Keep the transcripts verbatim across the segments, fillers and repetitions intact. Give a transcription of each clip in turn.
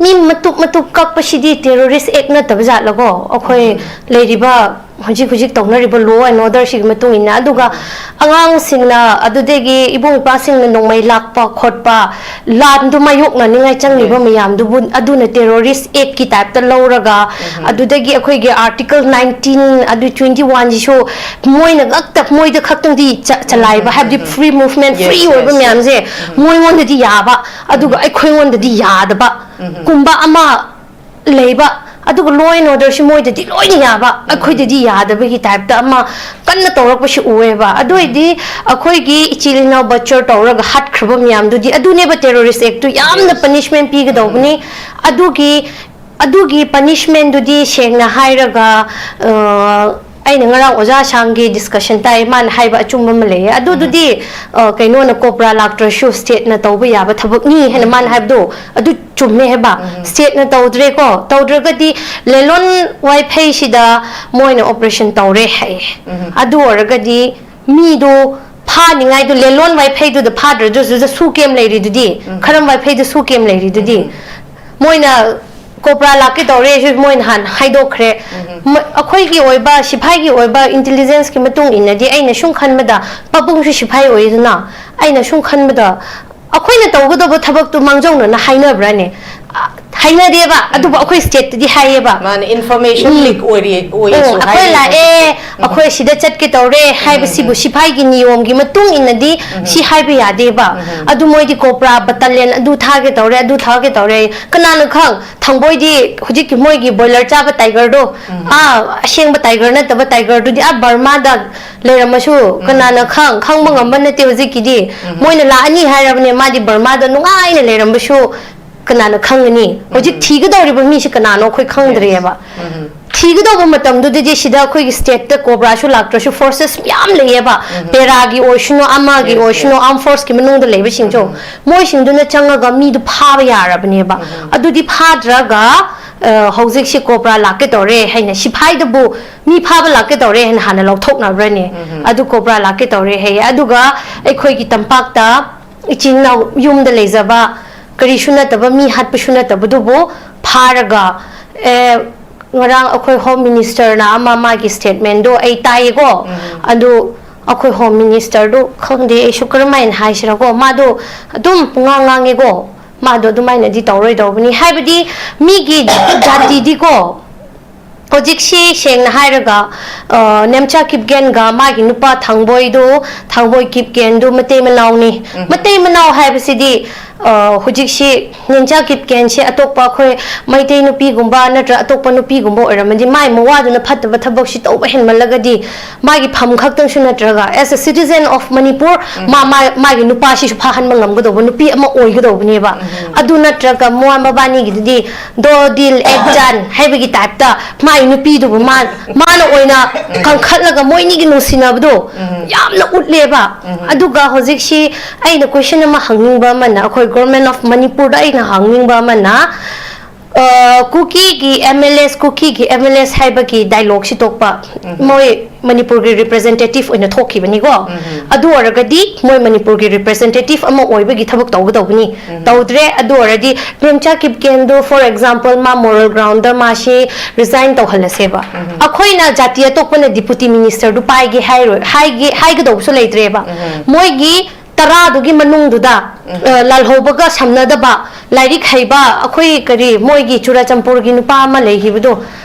ꯃꯤ ꯃꯇꯨꯞ ꯃꯇꯨꯞ ꯀꯛꯄꯁꯤꯗꯤ terrorist act ꯅꯠꯇꯕ ꯖꯥꯠꯂꯀꯣ? ꯑꯩꯈꯣꯏ ꯂꯩꯔꯤꯕ ꯍꯧꯖꯤꯛ ꯍꯧꯖꯤꯛ ꯇꯧꯅꯔꯤꯕ law and order ꯁꯤꯒꯤ ꯃꯇꯨꯡ ꯏꯟꯅ꯫ ꯑꯗꯨꯒ ꯑꯉꯥꯡꯁꯤꯡꯅ, ꯑꯗꯨꯗꯒꯤ ꯏꯕꯨꯡ ꯏꯄ꯭ꯋꯥꯁꯤꯡꯅ ꯅꯣꯡꯃꯩ ꯂꯥꯛꯄ ꯈꯣꯠꯄ, ꯂꯥꯟꯗꯨ ꯃꯥꯌꯣꯛꯅꯅꯤꯡꯉꯥꯏ ꯆꯪꯂꯤꯕ ꯃꯌꯥꯝꯗꯨꯕꯨ ꯑꯗꯨꯅ terrorist act ꯀꯤ type ꯇ ꯂꯧꯔꯒ, ꯑꯗꯨꯗꯒꯤ ꯑꯩꯈꯣꯏꯒꯤ article nineteen, ꯑꯗꯨ twenty one ꯁꯤꯁꯨ ꯃꯣꯏꯅ ꯉꯛꯇ, ꯃꯣꯏꯗ ꯈꯛꯇꯪꯗꯤ ꯆ-, ꯆꯂꯥꯏꯕ, ꯍꯥꯏꯕꯗꯤ free movement, free ꯑꯣꯏꯕ ꯃꯌꯥꯝꯁꯦ ꯃꯣꯏꯉꯣꯟꯗꯗꯤ ꯌꯥꯕ, ꯑꯗꯨꯒ ꯑꯩꯈꯣꯏꯉꯣꯟꯗꯗꯤ ꯌꯥꯗꯕ ꯀꯨꯝꯕ ꯑꯃ ꯂꯩꯕ꯫ ꯑꯗꯨꯒ law and order ꯁꯤ ꯃꯣꯏꯗꯗꯤ ꯂꯣꯏꯅ ꯌꯥꯕ, ꯑꯩꯈꯣꯏꯗꯗꯤ ꯌꯥꯗꯕꯒꯤ type ꯇ ꯑꯃ ꯀꯟꯅ ꯇꯧꯔꯛꯄꯁꯤ ꯎꯑꯦꯕ꯫ ꯑꯗꯨ ꯑꯣꯏꯗꯤ ꯑꯩꯈꯣꯏꯒꯤ ꯏꯆꯤꯜ ꯏꯅꯥꯎ butcher ꯇꯧꯔꯒ ꯍꯥꯠꯈ꯭ꯔꯕ ꯃꯌꯥꯝꯗꯨꯗꯤ, ꯑꯗꯨꯅꯦꯕ terrorist act ꯇꯨ ꯌꯥꯝꯅ punishment ꯄꯤꯒꯗꯧꯕꯅꯤ꯫ ꯑꯗꯨꯒꯤ, ꯑꯗꯨꯒꯤ punishment ꯗꯨꯗꯤ ꯁꯦꯡꯅ ꯍꯥꯏꯔꯒ, ꯑ, ꯑꯩꯅ ꯉꯔꯥꯡ ꯑꯣꯖꯥ ꯁꯥꯡꯒꯤ discussion ꯇꯥꯏ, ꯃꯥꯅ ꯍꯥꯏꯕ ꯑꯆꯨꯝꯕ ꯑꯃ ꯂꯩꯌꯦ꯫ ꯑꯗꯨꯗꯨꯗꯤ, ꯑ, ꯀꯩꯅꯣꯅ, COBRA ꯂꯥꯛꯇ꯭ꯔꯁꯨ state ꯅ ꯇꯧꯕ ꯌꯥꯕ ꯊꯕꯛꯅꯤ ꯍꯥꯏꯅ ꯃꯥꯅ ꯍꯥꯏꯕꯗꯣ, ꯑꯗꯨ ꯆꯨꯝꯃꯦ ꯍꯥꯏꯕ꯫ State ꯅ ꯇꯧꯗ꯭ꯔꯦꯀꯣ, ꯇꯧꯗ꯭ꯔꯒꯗꯤ ꯂꯦꯂꯣꯟ ꯋꯥꯏꯐꯩꯁꯤꯗ ꯃꯣꯏꯅ operation ꯇꯧꯔꯦ ꯍꯥꯏꯌꯦ꯫ ꯑꯗꯨ ꯑꯣꯏꯔꯒꯗꯤ ꯃꯤꯗꯣ ꯐꯥꯅꯤꯡꯉꯥꯏꯗꯣ, ꯂꯦꯂꯣꯟ ꯋꯥꯏꯐꯩꯗꯨꯗ ꯐꯥꯗ꯭ꯔꯗꯨꯁꯨ ꯁꯨ camp ꯂꯩꯔꯤꯗꯨꯗꯤ, ꯈꯔꯝ ꯋꯥꯏꯐꯩꯗ ꯁꯨ camp ꯂꯩꯔꯤꯗꯨꯗꯤ꯫ ꯃꯣꯏꯅ COBRA ꯂꯥꯛꯀꯦ ꯇꯧꯔꯦ, ꯁꯤ ꯃꯣꯏ ꯅꯍꯥꯟ ꯍꯥꯏꯗꯣꯛꯈ꯭ꯔꯦ꯫ ꯃ-, ꯑꯩꯈꯣꯏꯒꯤ ꯑꯣꯏꯕ, ꯁꯤꯐꯥꯏꯒꯤ ꯑꯣꯏꯕ intelligence ꯀꯤ ꯃꯇꯨꯡ ꯏꯟꯅꯗꯤ, ꯑꯩꯅ ꯁꯨꯝ ꯈꯟꯕꯗ, ꯄꯥꯕꯨꯡꯁꯨ ꯁꯤꯐꯥꯏ ꯑꯣꯏꯗꯅ, ꯑꯩꯅ ꯁꯨꯝ ꯈꯟꯕꯗ, ꯑꯩꯈꯣꯏꯅ ꯇꯧꯒꯗꯧꯕ ꯊꯕꯛꯇꯨ ꯃꯥꯡꯖꯧꯅꯅ ꯍꯥꯏꯅꯕ꯭ꯔꯥꯅꯦ? ꯑ, ꯍꯥꯏꯅꯗꯦꯕ, ꯑꯗꯨꯕꯨ ꯑꯩꯈꯣꯏ state ꯇꯗꯤ ꯍꯥꯏꯌꯦꯕ꯫ ꯃꯥꯅꯦ, information ꯎꯝ꯫ Leak ꯑꯣꯏꯔꯤ, ꯑꯣꯏꯌꯦꯁꯨ ꯑꯣ, ꯑꯩꯈꯣꯏ ꯍꯥꯏꯔꯤ ꯂꯥꯛꯑꯦ, ꯍꯧꯖꯤꯛꯇꯤ꯫ ꯎꯝ꯫ ꯑꯩꯈꯣꯏ ꯁꯤꯗ ꯆꯠꯀꯦ ꯇꯧꯔꯦ ꯍꯥꯏꯕꯁꯤꯕꯨ ꯎꯝ꯫ ꯁꯤꯐꯥꯏꯒꯤ ꯅꯤꯌꯣꯝꯒꯤ ꯃꯇꯨꯡ ꯏꯟꯅꯗꯤ ꯎꯝ꯫ ꯁꯤ ꯍꯥꯏꯕ ꯌꯥꯗꯦꯕ꯫ ꯎꯝ꯫ ꯑꯗꯨ ꯃꯣꯏꯗꯤ COBRA battalion ꯑꯗꯨ ꯊꯥꯒꯦ ꯇꯧꯔꯦ, ꯑꯗꯨ ꯊꯥꯒꯦ ꯇꯧꯔꯦ꯫ ꯀꯅꯥꯅ ꯈꯪ? ꯊꯥꯡꯕꯣꯏꯗꯤ ꯍꯧꯖꯤꯛꯀꯤ ꯃꯣꯏꯒꯤ boiler ꯆꯥꯕ tiger ꯗꯣ, ꯎꯝ꯫ ꯑꯥ, ꯑꯁꯦꯡꯕ tiger ꯅꯠꯇꯕ tiger ꯗꯨꯗꯤ ꯑꯥ ꯕꯔꯃꯥꯗ ꯂꯩꯔꯝꯃꯁꯨ ꯎꯝ꯫ ꯀꯅꯥꯅ ꯈꯪ? ꯈꯪꯕ ꯎꯝ꯫ ꯉꯝꯕ ꯅꯠꯇꯦ ꯍꯧꯖꯤꯛꯀꯤꯗꯤ꯫ ꯎꯝ꯫ ꯃꯣꯏꯅ ꯂꯥꯛꯑꯅꯤ ꯍꯥꯏꯔꯕꯅꯦ, ꯃꯥꯗꯤ ꯕꯔꯃꯥꯗ ꯅꯨꯡꯉꯥꯏꯅ ꯂꯩꯔꯝꯕꯁꯨ ꯀꯅꯥꯅ ꯈꯪꯒꯅꯤ? ꯍꯧꯖꯤꯛ ꯎꯝ꯫ ꯊꯤꯒꯗꯧꯔꯤꯕ ꯃꯤꯁꯤ ꯀꯅꯥꯅꯣ ꯑꯩꯈꯣꯏ ꯈꯪꯗ꯭ꯔꯤꯑꯕ꯫ ꯎꯝ꯫ ꯊꯤꯒꯗꯧꯕ ꯃꯇꯝꯗꯨꯗꯗꯤ ꯁꯤꯗ ꯑꯩꯈꯣꯏꯒꯤ state ꯇ COBRA ꯁꯨ ꯂꯥꯛꯇ꯭ꯔꯁꯨ forces ꯃꯌꯥꯝ ꯂꯩꯌꯦꯕ꯫ ꯎꯝ꯫ Para ꯒꯤ ꯑꯣꯏꯁꯅꯨ, ꯑꯃꯒꯤ Yes, ꯑꯣꯏꯁꯅꯨ, yes. Armed force ꯀꯤ ꯃꯅꯨꯡꯗ ꯂꯩꯕꯁꯤꯡꯁꯨ, ꯎꯝ꯫ ꯃꯣꯏꯁꯤꯡꯗꯨꯅ ꯆꯪꯉꯒ ꯃꯤꯗꯨ ꯐꯥꯕ ꯌꯥꯔꯕꯅꯦꯕ꯫ ꯎꯝ꯫ ꯑꯗꯨꯗꯤ ꯐꯥꯗ꯭ꯔꯒ, ꯑ, ꯍꯧꯖꯤꯛꯁꯤ COBRA ꯂꯥꯛꯀꯦ ꯇꯧꯔꯦ ꯍꯥꯏꯅ ꯁꯤꯐꯥꯏꯗꯕꯨ, ꯃꯤ ꯐꯥꯕ ꯂꯥꯛꯀꯦ ꯇꯧꯔꯦ ꯍꯥꯏꯅ ꯍꯥꯟꯅ ꯂꯧꯊꯣꯛꯅꯕ꯭ꯔꯅꯦ? ꯎꯝ꯫ ꯑꯗꯨ COBRA ꯂꯥꯛꯀꯦ ꯇꯧꯔꯦ ꯍꯥꯏꯌꯦ꯫ ꯑꯗꯨꯒ ꯑꯩꯈꯣꯏꯒꯤ ꯇꯝꯄꯥꯛꯇ ꯏꯆꯤꯟ ꯏꯅꯥꯎ ꯌꯨꯝꯗ ꯂꯩꯖꯕ ꯀꯔꯤꯁꯨ ꯅꯠꯇꯕ, ꯃꯤ ꯍꯥꯠꯄꯁꯨ ꯅꯠꯇꯕꯗꯨꯕꯨ ꯐꯥꯔꯒ, ꯑꯦ, ꯉꯔꯥꯡ ꯑꯩꯈꯣꯏ Home Minister ꯅ ꯑꯃ ꯃꯥꯒꯤ statement ꯗꯣ ꯑꯩ ꯇꯥꯏꯌꯦꯀꯣ꯫ ꯑꯗꯨ ꯑꯩꯈꯣꯏ Home Minister ꯗꯨ ꯈꯪꯗꯦ, ꯑꯩꯁꯨ ꯀꯔꯝꯍꯥꯏꯅ ꯍꯥꯏꯁꯤꯔꯀꯣ, ꯃꯥꯗꯣ ꯑꯗꯨꯝ ꯄꯨꯡꯉꯥꯡ ꯉꯥꯡꯉꯦꯀꯣ꯫ ꯃꯥꯗꯣ ꯑꯗꯨꯃꯥꯏꯅꯗꯤ ꯇꯧꯔꯣꯏꯗꯧꯕꯅꯤ, ꯍꯥꯏꯕꯗꯤ ꯃꯤꯒꯤ ꯖꯥꯇꯤꯗꯤꯀꯣ, ꯍꯧꯖꯤꯛꯁꯤ ꯁꯦꯡꯅ ꯍꯥꯏꯔꯒ, ꯑ, ꯅꯦꯝꯆꯥ ꯀꯤꯞꯒꯦꯟꯒ ꯃꯥꯒꯤ ꯅꯨꯄꯥ ꯊꯥꯡꯕꯣꯏꯗꯨ, ꯊꯥꯡꯕꯣꯏ ꯀꯤꯞꯒꯦꯟꯗꯨ ꯃꯇꯩ ꯃꯅꯥꯎꯅꯤ꯫ ꯃꯇꯩ ꯃꯅꯥꯎ ꯍꯥꯏꯕꯁꯤꯗꯤ, ꯑ, ꯍꯧꯖꯤꯛꯁꯤ ꯅꯦꯝꯆꯥ ꯀꯤꯞꯒꯦꯟꯁꯤ ꯑꯇꯣꯞꯄ ꯑꯩꯈꯣꯏ ꯃꯩꯇꯩ ꯅꯨꯄꯤꯒꯨꯝꯕ ꯅꯠꯇ꯭ꯔ ꯑꯇꯣꯞꯄ ꯅꯨꯄꯤꯒꯨꯝꯕ ꯑꯣꯏꯔꯝꯃꯗꯤ, ꯃꯥꯏ ꯃꯋꯥꯗꯨꯅ ꯐꯠꯇꯕ ꯊꯕꯛꯁꯤ ꯇꯧꯕ ꯍꯦꯟꯃꯜꯂꯒꯗꯤ, ꯃꯥꯒꯤ ꯐꯝ ꯈꯛꯇꯪꯁꯨ ꯅꯠꯇ꯭ꯔꯒ, as a citizen of Manipur, ꯃꯥ, ꯃꯥ, ꯃꯥꯒꯤ ꯅꯨꯄꯥꯁꯤꯁꯨ ꯐꯥꯍꯟꯕ ꯉꯝꯒꯗꯧꯕ ꯅꯨꯄꯤ ꯑꯃ ꯑꯣꯏꯒꯗꯧꯕꯅꯦꯕ꯫ ꯑꯗꯨ ꯅꯠꯇ꯭ꯔꯒ ꯃꯣꯏ ꯃꯕꯥꯅꯤꯒꯤꯗꯨꯗꯤ ꯗꯣ ꯗꯤꯜ ꯑꯦꯛ ꯖꯥꯟ ꯍꯥꯏꯕꯒꯤ type ꯇ ꯃꯥꯏ ꯅꯨꯄꯤꯗꯨꯕꯨ ꯃꯥ, ꯃꯥꯅ ꯑꯣꯏꯅ ꯀꯟꯈꯠꯂꯒ ꯃꯣꯏꯅꯤꯒꯤ ꯅꯨꯡꯁꯤꯅꯕꯗꯣ ꯌꯥꯝꯅ ꯎꯠꯂꯦꯕ꯫ ꯑꯗꯨꯒ ꯍꯧꯖꯤꯛꯁꯤ ꯑꯩꯅ question ꯑꯃ ꯍꯪꯅꯤꯡꯕ ꯑꯃꯅ, ꯑꯩꯈꯣꯏ Government of ꯃꯅꯤꯄꯨꯔꯗ ꯑꯩꯅ ꯍꯪꯅꯤꯡꯕ ꯑꯃꯅ, ꯑ, ꯀꯨꯀꯤꯒꯤ M L As, ꯀꯨꯀꯤꯒꯤ M L As ꯍꯥꯏꯕꯒꯤ dialogue ꯁꯤ ꯇꯣꯛꯄ, ꯃꯣꯏ ꯃꯅꯤꯄꯨꯔꯒꯤ representative ꯑꯣꯏꯅ ꯊꯣꯛꯈꯤꯕꯅꯤꯀꯣ꯫ ꯑꯗꯨ ꯑꯣꯏꯔꯒꯗꯤ ꯃꯣꯏ ꯃꯅꯤꯄꯨꯔꯒꯤ representative ꯑꯃ ꯑꯣꯏꯕꯒꯤ ꯊꯕꯛ ꯇꯧꯒꯗꯧꯕꯅꯤ꯫ ꯇꯧꯗ꯭ꯔꯦ꯫ ꯑꯗꯨ ꯑꯣꯏꯔꯗꯤ ꯅꯦꯝꯆꯥ ꯀꯤꯞꯒꯦꯟꯗꯣ, for example, ꯃꯥ moral ground ꯗ ꯃꯥꯁꯤ resign ꯇꯧꯍꯜꯂꯁꯦꯕ꯫ ꯑꯩꯈꯣꯏꯅ ꯖꯥꯇꯤ ꯑꯇꯣꯞꯄꯅ deputy minister ꯗꯨ ꯄꯥꯏꯒꯦ ꯍꯥꯏꯔꯣꯏ, ꯍꯥꯏꯒꯦ, ꯍꯥꯏꯒꯗꯧꯕꯁꯨ ꯂꯩꯇ꯭ꯔꯦꯕ꯫ ꯃꯣꯏꯒꯤ ꯇꯔꯥꯗꯨꯒꯤ ꯃꯅꯨꯡꯗꯨꯗ, ꯑ, ꯂꯥꯜꯍꯧꯕꯒ ꯁꯝꯅꯗꯕ, ꯂꯥꯏꯔꯤꯛ ꯍꯩꯕ, ꯑꯩꯈꯣꯏ ꯀꯔꯤ, ꯃꯣꯏꯒꯤ ꯆꯨꯔꯥꯆꯥꯟꯄꯨꯔꯒꯤ ꯅꯨꯄꯥ ꯑꯃ ꯂꯩꯈꯤꯕꯗꯣ,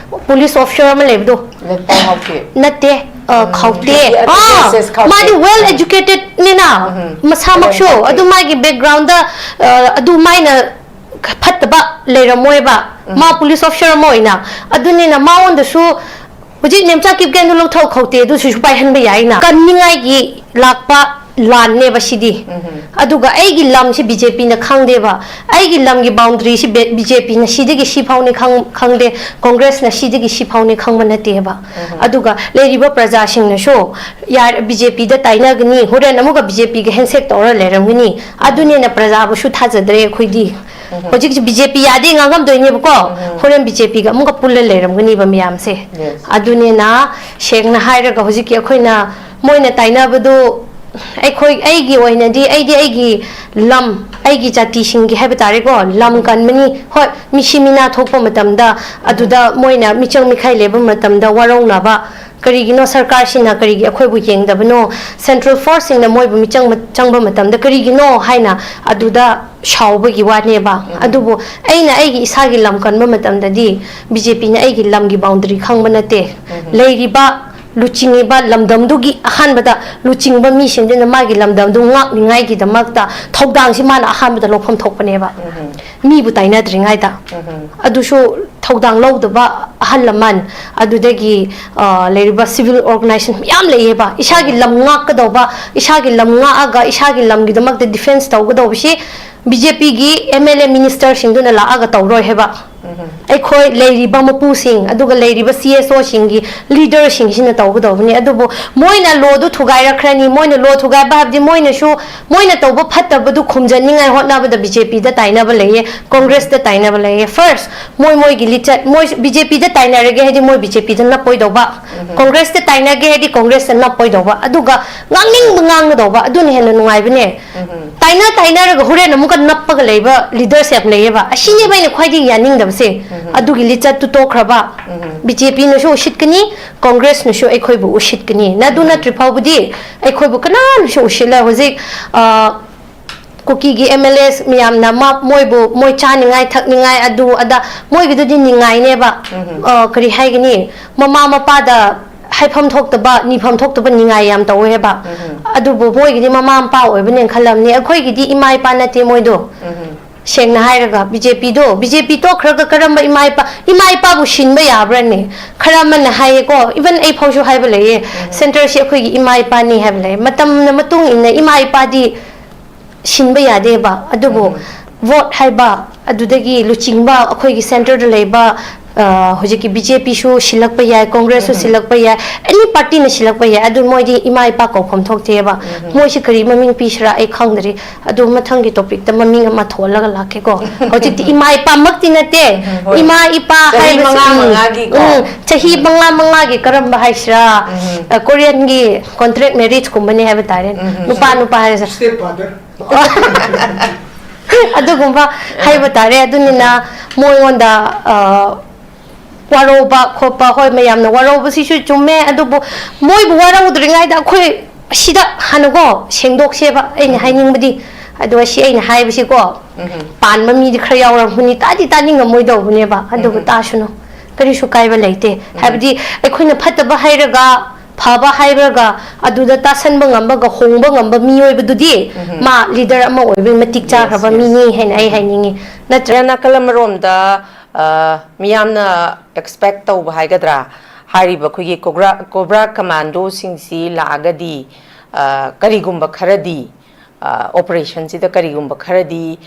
police officer ꯑꯃ ꯂꯩꯕꯗꯣ꯫ ꯂꯦꯟꯄꯥꯎ ꯈꯥꯎꯇꯦ꯫ ꯅꯠꯇꯦ, ꯑ, ꯎꯝ, ꯈꯥꯎꯇꯦ꯫ ꯌꯥ, ꯑꯥ, ꯌꯦꯁ, ꯌꯦꯁ, ꯈꯥꯎꯇꯦ꯫ ꯃꯥꯗꯤ well ꯎꯝ꯫ Educated ꯅꯤꯅ, ꯎꯝ꯫ ꯃꯁꯥꯃꯛꯁꯨ, ꯈꯥꯎꯇꯦ꯫ ꯑꯗꯨ ꯃꯥꯒꯤ background ꯗ, ꯑ, ꯑꯗꯨꯃꯥꯏꯅ ꯐꯠꯇꯕ ꯂꯩꯔꯝꯃꯣꯏꯕ꯫ ꯎꯝ꯫ ꯃꯥ police officer ꯑꯃ ꯑꯣꯏꯅ꯫ ꯑꯗꯨꯅꯤꯅ ꯃꯉꯣꯟꯗꯁꯨ ꯍꯧꯖꯤꯛ ꯅꯦꯝꯆꯥ ꯀꯤꯞꯒꯦꯟꯗꯨ ꯂꯧꯊꯣꯛ ꯈꯥꯎꯇꯦ, ꯑꯗꯨꯁꯨ ꯁꯨ ꯄꯥꯏꯍꯟꯕ ꯌꯥꯏꯅ꯫ ꯀꯟꯅꯤꯡꯉꯥꯏꯒꯤ ꯂꯥꯛꯄ ꯂꯥꯟꯅꯦꯕ ꯁꯤꯗꯤ꯫ ꯎꯝ꯫ ꯑꯗꯨꯒ ꯑꯩꯒꯤ ꯂꯝꯁꯤ B J P ꯅ ꯈꯪꯗꯦꯕ꯫ ꯑꯩꯒꯤ ꯂꯝꯒꯤ boundary ꯁꯤ ꯕꯦ-, B J P ꯅ ꯁꯤꯗꯒꯤ ꯁꯤ ꯐꯥꯎꯅꯤ ꯈꯪ-, ꯈꯪꯗꯦ, Congress ꯅ ꯁꯤꯗꯒꯤ ꯁꯤ ꯐꯥꯎꯅꯤ ꯈꯪꯕ ꯅꯠꯇꯦꯕ꯫ ꯎꯝ꯫ ꯑꯗꯨꯒ ꯂꯩꯔꯤꯕ ꯄ꯭ꯔꯖꯥꯁꯤꯡꯅꯁꯨ ꯌꯥꯔ-, B J P ꯗ ꯇꯥꯏꯅꯒꯅꯤ, ꯍꯣꯔꯦꯟ ꯑꯃꯨꯛꯀ B J P ꯒ handshake ꯇꯧꯔ ꯂꯩꯔꯝꯒꯅꯤ꯫ ꯎꯝ꯫ ꯑꯗꯨꯅꯤꯅ ꯄ꯭ꯔꯖꯥꯕꯨꯁꯨ ꯊꯥꯖꯗ꯭ꯔꯦ ꯑꯩꯈꯣꯏꯗꯤ꯫ ꯎꯝ꯫ ꯍꯧꯖꯤꯛꯁꯤ B J P ꯌꯥꯗꯦ ꯉꯥꯡꯉꯝꯗꯣꯏꯅꯦꯕꯀꯣ, ꯎꯝ꯫ ꯍꯣꯔꯦꯟ B J P ꯒ ꯑꯃꯨꯛꯀ ꯄꯨꯜꯂ ꯂꯩꯔꯝꯒꯅꯤꯕ ꯃꯌꯥꯝꯁꯦ꯫ Yes꯫ ꯑꯗꯨꯅꯤꯅ ꯁꯦꯡꯅ ꯍꯥꯏꯔꯒ ꯍꯧꯖꯤꯛꯀꯤ ꯑꯩꯈꯣꯏꯅ ꯃꯣꯏꯅ ꯇꯥꯏꯅꯕꯗꯨ ꯑꯩꯈꯣꯏ, ꯑꯩꯒꯤ ꯑꯣꯏꯅꯗꯤ, ꯑꯩꯗꯤ ꯑꯩꯒꯤ ꯂꯝ, ꯑꯩꯒꯤ ꯖꯥꯇꯤꯁꯤꯡꯒꯤ ꯍꯥꯏꯕ ꯇꯥꯔꯦꯀꯣ, ꯂꯝ ꯀꯟꯕꯅꯤ꯫ ꯍꯣꯏ, ꯃꯤꯁꯤ ꯃꯤꯅꯥ ꯊꯣꯛꯄ ꯃꯇꯝꯗ, ꯑꯗꯨꯗ ꯃꯣꯏꯅ ꯃꯤꯆꯪ ꯃꯤꯈꯥꯏ ꯂꯩꯕ ꯃꯇꯝꯗ ꯋꯥꯔꯧꯅꯕ, ꯀꯔꯤꯒꯤꯅꯣ ꯁꯔꯀꯥꯔꯁꯤꯅ ꯀꯔꯤꯒꯤ ꯑꯩꯈꯣꯏꯕꯨ ꯌꯦꯡꯗꯕꯅꯣ, ꯁꯦꯟꯇ꯭ꯔꯦꯜ ꯐꯣꯔꯁꯁꯤꯡꯅ ꯃꯣꯏꯕꯨ ꯃꯤꯆꯪ ꯆꯪꯕ ꯃꯇꯝꯗ ꯀꯔꯤꯒꯤꯅꯣ ꯍꯥꯏꯅ ꯑꯗꯨꯗ ꯁꯥꯎꯕꯒꯤ ꯋꯥꯅꯦꯕ꯫ ꯑꯗꯨꯕꯨ ꯑꯩꯅ ꯑꯩꯒꯤ ꯏꯁꯥꯒꯤ ꯂꯝ ꯀꯟꯕ ꯃꯇꯝꯗꯗꯤ ꯕꯤ ꯖꯦ ꯄꯤꯅ ꯑꯩꯒꯤ ꯂꯝꯒꯤ ꯕꯥꯎꯟꯗꯔꯤ ꯈꯪꯕ ꯅꯠꯇꯦ꯫ ꯂꯩꯔꯤꯕ ꯂꯨꯆꯤꯡꯉꯤꯕ ꯂꯝꯗꯝꯗꯨꯒꯤ ꯑꯍꯥꯟꯕꯗ ꯂꯨꯆꯤꯡꯕ ꯃꯤꯁꯤꯡꯗꯨꯅ ꯃꯥꯒꯤ ꯂꯝꯗꯝꯗꯨ ꯉꯥꯛꯅꯤꯉꯥꯏꯒꯤꯗꯃꯛꯇ ꯊꯧꯗꯥꯡꯁꯤ ꯃꯥꯅ ꯑꯍꯥꯟꯕꯗ ꯂꯧꯐꯝ ꯊꯣꯛꯄꯅꯦꯕ꯫ ꯃꯤꯕꯨ ꯇꯥꯏꯅꯗ꯭ꯔꯤꯉꯩꯗ꯫ ꯑꯗꯨꯁꯨ ꯊꯧꯗꯥꯡ ꯂꯧꯗꯕ ꯑꯍꯜ ꯂꯃꯟ, ꯑꯗꯨꯗꯒꯤ, ꯑ, ꯂꯩꯔꯤꯕ civil organization ꯃꯌꯥꯝ ꯂꯩꯌꯦꯕ꯫ ꯏꯁꯥꯒꯤ ꯂꯝ ꯉꯥꯛꯀꯗꯧꯕ, ꯏꯁꯥꯒꯤ ꯂꯝ ꯉꯥꯛꯑꯒ ꯏꯁꯥꯒꯤ ꯂꯝꯒꯤꯗꯃꯛꯇ defence ꯇꯧꯒꯗꯧꯕꯁꯤ ꯕꯤ ꯖꯦ ꯄꯤꯒꯤ ꯑꯦꯝ ꯑꯦꯜ ꯑꯦ ꯃꯤꯅꯤꯁꯇꯔꯁꯤꯡꯗꯨꯅ ꯂꯥꯛꯑꯒ ꯇꯧꯔꯣꯏ ꯍꯥꯏꯕ꯫ ꯑꯩꯈꯣꯏ ꯂꯩꯔꯤꯕ ꯃꯄꯨꯁꯤꯡ, ꯑꯗꯨꯒ ꯂꯩꯔꯤꯕ ꯁꯤ ꯑꯦꯁ ꯑꯣꯁꯤꯡꯒꯤ ꯂꯤꯗꯔꯁꯤꯡꯁꯤꯅ ꯇꯧꯒꯗꯧꯕꯅꯤ꯫ ꯑꯗꯨꯕꯨ ꯃꯣꯏꯅ ꯂꯣꯗꯨ ꯊꯨꯒꯥꯏꯔꯛꯈ꯭ꯔꯅꯤ, ꯃꯣꯏꯅ ꯂꯣ ꯊꯨꯒꯥꯏꯕ ꯍꯥꯏꯕꯗꯤ ꯃꯣꯏꯅꯁꯨ, ꯃꯣꯏꯅ ꯇꯧꯕ ꯐꯠꯇꯕꯗꯨ ꯈꯨꯝꯖꯅꯤꯡꯉꯥꯏ ꯍꯣꯠꯅꯕꯗ ꯕꯤ ꯖꯦ ꯄꯤꯗ ꯇꯥꯏꯅꯕ ꯂꯩꯌꯦ, ꯀꯣꯡꯒ꯭ꯔꯦꯁꯇ ꯇꯥꯏꯅꯕ ꯂꯩꯌꯦ꯫ First, ꯃꯣꯏ ꯃꯣꯏꯒꯤ ꯂꯤꯆꯠ, ꯃꯣꯏ ꯕꯤ ꯖꯦ ꯄꯤꯗ ꯇꯥꯏꯅꯔꯒꯦ ꯍꯥꯏꯗꯤ ꯃꯣꯏ ꯕꯤ ꯖꯦ ꯄꯤꯗ ꯅꯞꯄꯣꯏꯗꯧꯕ, ꯀꯣꯡꯒ꯭ꯔꯦꯁꯇ ꯇꯥꯏꯅꯒꯦ ꯍꯥꯏꯗꯤ ꯀꯣꯡꯒ꯭ꯔꯦꯁꯇ ꯅꯞꯄꯣꯏꯗꯧꯕ, ꯑꯗꯨꯒ ꯉꯥꯡꯅꯤꯡꯕ ꯉꯥꯡꯒꯗꯧꯕ, ꯑꯗꯨꯅ ꯍꯦꯟꯅ ꯅꯨꯡꯉꯥꯏꯕꯅꯦ꯫ ꯇꯥꯏꯅ ꯇꯥꯏꯅꯔꯒ ꯍꯣꯔꯦꯟ ꯑꯃꯨꯛꯀ ꯅꯞꯄꯒ ꯂꯩꯕ ꯂꯤꯗꯔꯁ ꯌꯥꯝ ꯂꯩꯌꯦꯕ꯫ ꯑꯁꯤꯅꯦꯕ ꯑꯩꯅ ꯈ꯭ꯋꯥꯏꯗꯒꯤ ꯌꯥꯅꯤꯡꯗꯕꯁꯦ꯫ ꯑꯗꯨꯒꯤ ꯂꯤꯆꯠꯇꯨ ꯇꯣꯛꯈ꯭ꯔꯕ, ꯕꯤ ꯖꯦ ꯄꯤꯅꯁꯨ ꯎꯁꯤꯠꯀꯅꯤ, ꯀꯣꯡꯒ꯭ꯔꯦꯁꯅꯁꯨ ꯑꯩꯈꯣꯏꯕꯨ ꯎꯁꯤꯠꯀꯅꯤ꯫ ꯅ ꯑꯗꯨ ꯅꯠꯇ꯭ꯔꯤ ꯐꯥꯎꯕꯗꯤ ꯑꯩꯈꯣꯏꯕꯨ ꯀꯅꯥꯅꯁꯨ ꯎꯁꯤꯠꯂꯣꯏ꯫ ꯍꯧꯖꯤꯛ, ꯑ, ꯀꯨꯀꯤꯒꯤ ꯑꯦꯝ ꯑꯦꯜ ꯑꯦꯁ ꯃꯌꯥꯝꯅ ꯃꯥ-, ꯃꯣꯏꯕꯨ, ꯃꯣꯏ ꯆꯥꯅꯤꯡꯉꯥꯏ ꯊꯛꯅꯤꯡꯉꯥꯏ ꯑꯗꯨ ꯑꯗꯥ, ꯃꯣꯏꯒꯤꯗꯨꯗꯤ ꯅꯤꯡꯉꯥꯏꯅꯦꯕ꯫ ꯑ, ꯀꯔꯤ ꯍꯥꯏꯒꯅꯤ, ꯃꯃꯥ ꯃꯄꯥꯗ ꯍꯥꯏꯐꯝ ꯊꯣꯛꯇꯕ, ꯅꯤꯐꯝ ꯊꯣꯛꯇꯕ ꯅꯤꯡꯉꯥꯏ ꯌꯥꯝ ꯇꯧꯋꯦ ꯍꯥꯏꯕ꯫ ꯑꯗꯨꯕꯨ ꯃꯣꯏꯒꯤꯗꯤ ꯃꯃꯥ ꯃꯄꯥ ꯑꯣꯏꯕꯅꯦꯅ ꯈꯜꯂꯝꯅꯤ, ꯑꯩꯈꯣꯏꯒꯤꯗꯤ ꯏꯃꯥ ꯏꯄꯥ ꯅꯠꯇꯦ ꯃꯣꯏꯗꯣ꯫ ꯁꯦꯡꯅ ꯍꯥꯏꯔꯒ ꯕꯤ ꯖꯦ ꯄꯤꯗꯣ, ꯕꯤ ꯖꯦ ꯄꯤ ꯇꯣꯛꯈ꯭ꯔꯒ ꯀꯔꯝꯕ ꯏꯃꯥ ꯏꯄꯥ, ꯏꯃꯥ ꯏꯄꯥꯕꯨ ꯁꯤꯟꯕ ꯌꯥꯕ꯭ꯔꯅꯦ? ꯈꯔ ꯑꯃꯅ ꯍꯥꯏꯌꯦꯀꯣ, even ꯑꯩ ꯐꯥꯎꯁꯨ ꯍꯥꯏꯕ ꯂꯩꯌꯦ, ꯁꯦꯟꯇꯔꯁꯤ ꯑꯩꯈꯣꯏꯒꯤ ꯏꯃꯥ ꯏꯄꯥꯅꯤ ꯍꯥꯏꯕ ꯂꯩꯌꯦ꯫ ꯃꯇꯝꯅ ꯃꯇꯨꯡ ꯏꯟꯅ ꯏꯃꯥ ꯏꯄꯥꯗꯤ ꯁꯤꯟꯕ ꯌꯥꯗꯦꯕ꯫ ꯑꯗꯨꯕꯨ ꯚꯣꯠ ꯍꯥꯏꯕ, ꯑꯗꯨꯗꯒꯤ ꯂꯨꯆꯤꯡꯕ, ꯑꯩꯈꯣꯏꯒꯤ ꯁꯦꯟꯇꯔꯗ ꯂꯩꯕ ꯑ, ꯍꯧꯖꯤꯛꯀꯤ ꯕꯤ ꯖꯦ ꯄꯤꯁꯨ ꯁꯤꯜꯂꯛꯄ ꯌꯥꯏ, ꯀꯣꯡꯒ꯭ꯔꯦꯁꯁꯨ ꯁꯤꯜꯂꯛꯄ ꯌꯥꯏ, ꯑꯦꯅꯤ ꯄꯥꯔꯇꯤꯅ ꯁꯤꯜꯂꯛꯄ ꯌꯥꯏ꯫ ꯑꯗꯨ ꯃꯣꯏꯗꯤ ꯏꯃꯥ ꯏꯄꯥ ꯀꯧꯐꯝ ꯊꯣꯛꯇꯦꯕ꯫ ꯃꯣꯏꯁꯤ ꯀꯔꯤ ꯃꯃꯤꯡ ꯄꯤꯁꯤꯔꯥ ꯑꯩ ꯈꯪꯗ꯭ꯔꯤ꯫ ꯑꯗꯨ ꯃꯊꯪꯒꯤ ꯇꯣꯄꯤꯛꯇ ꯃꯃꯤꯡ ꯑꯃ ꯊꯣꯜꯂꯒ ꯂꯥꯛꯀꯦꯀꯣ꯫ ꯍꯧꯖꯤꯛꯇꯤ ꯏꯃꯥ ꯏꯄꯥꯃꯛꯇꯤ ꯅꯠꯇꯦ꯫ ꯎꯝ, ꯍꯣꯏ꯫ ꯏꯃꯥ ꯏꯄꯥ ꯆꯍꯤ ꯍꯥꯏꯕꯁꯤ, ꯃꯉꯥ ꯎꯝ, ꯃꯉꯥꯒꯤꯀꯣ? ꯎꯝ, ꯆꯍꯤ ꯃꯉꯥ ꯃꯉꯥꯒꯤ ꯀꯔꯝꯕ ꯍꯥꯏꯁꯤꯔꯥ? ꯎꯝ꯫ ꯑ, ꯀꯣꯔꯤꯌꯟꯒꯤ ꯀꯣꯟꯇ꯭ꯔꯦꯛ ꯃꯦꯔꯤꯖꯀꯨꯝꯕꯅꯦ ꯍꯥꯏꯕ ꯇꯥꯔꯦ꯫ ꯎꯝ, ꯎꯝ, ꯅꯨꯄꯥ ꯆꯨꯝꯃꯦ꯫ ꯅꯨꯄꯥ ꯍꯥꯏꯔꯁꯦ꯫ Step father. ꯑꯗꯨꯒꯨꯝꯕ ꯍꯥꯏꯕ ꯇꯥꯔꯦ꯫ ꯑꯗꯨꯅꯤꯅ ꯃꯣꯏꯉꯣꯟꯗ, ꯑ, ꯋꯥꯔꯧꯕ ꯈꯣꯠꯄ, ꯍꯣꯏ, ꯃꯌꯥꯝꯅ ꯋꯥꯔꯧꯕꯁꯤꯁꯨ ꯆꯨꯝꯃꯦ, ꯑꯗꯨꯕꯨ ꯃꯣꯏꯕꯨ ꯋꯥꯔꯧꯗ꯭ꯔꯤꯉꯩꯗ ꯑꯩꯈꯣꯏ ꯑꯁꯤꯗ ꯍꯥꯟꯅꯀꯣ ꯁꯦꯡꯗꯣꯛꯁꯦꯕ, ꯑꯩꯅ ꯍꯥꯏꯅꯤꯡꯕꯗꯤ꯫ ꯑꯗꯨꯒ ꯁꯤ ꯑꯩꯅ ꯍꯥꯏꯕꯁꯤꯀꯣ, ꯎꯝ꯫ ꯄꯥꯟꯕ ꯃꯤꯗꯤ ꯈꯔ ꯌꯥꯎꯔꯝꯒꯅꯤ, ꯇꯥꯗꯤ ꯇꯥꯅꯤꯡꯉꯝꯃꯣꯏꯗꯧꯕꯅꯦꯕ, ꯑꯗꯨꯕꯨ ꯎꯝ꯫ ꯇꯥꯁꯅꯨ, ꯀꯔꯤꯁꯨ ꯀꯥꯏꯕ ꯂꯩꯇꯦ꯫ ꯎꯝ꯫ ꯍꯥꯏꯕꯗꯤ ꯑꯩꯈꯣꯏꯅ ꯐꯠꯇꯕ ꯍꯥꯏꯔꯒ, ꯐꯕ ꯍꯥꯏꯔꯒ, ꯑꯗꯨꯗ ꯇꯥꯁꯟꯕ ꯉꯝꯕꯒ ꯍꯣꯡꯕ ꯉꯝꯕ ꯃꯤꯑꯣꯏꯕꯗꯨꯗꯤ ꯎꯝ꯫ ꯃꯥ ꯂꯤꯗꯔ ꯑꯃ ꯑꯣꯏꯕꯒꯤ ꯃꯇꯤꯛ ꯆꯥꯈ꯭ꯔꯕ ꯌꯦꯁ, ꯌꯦꯁ꯫ ꯃꯤꯅꯤ ꯍꯥꯏꯅ ꯑꯩ ꯎꯝ꯫ ꯍꯥꯏꯅꯤꯡꯉꯤ꯫ ꯅꯠꯇ꯭ꯔ- ꯅꯥꯀꯜ ꯑꯃꯔꯣꯝꯗ, ꯑ, ꯃꯤꯌꯥꯝꯅ ꯑꯦꯛꯁꯄꯦꯛ ꯇꯧꯕ ꯍꯥꯏꯒꯗ꯭ꯔꯥ, ꯍꯥꯏꯔꯤꯕ ꯑꯩꯈꯣꯏꯒꯤ ꯀꯣꯕ꯭ꯔꯥ, ꯀꯣꯕ꯭ꯔꯥ ꯀꯃꯥꯟꯗꯣꯁꯤꯡꯁꯤ ꯂꯥꯛꯑꯒꯗꯤ, ꯑ, ꯀꯔꯤꯒꯨꯝꯕ ꯈꯔꯗꯤ, ꯑ, ꯑꯣꯄꯔꯦꯁꯟꯁꯤꯗ ꯀꯔꯤꯒꯨꯝꯕ ꯈꯔꯗꯤ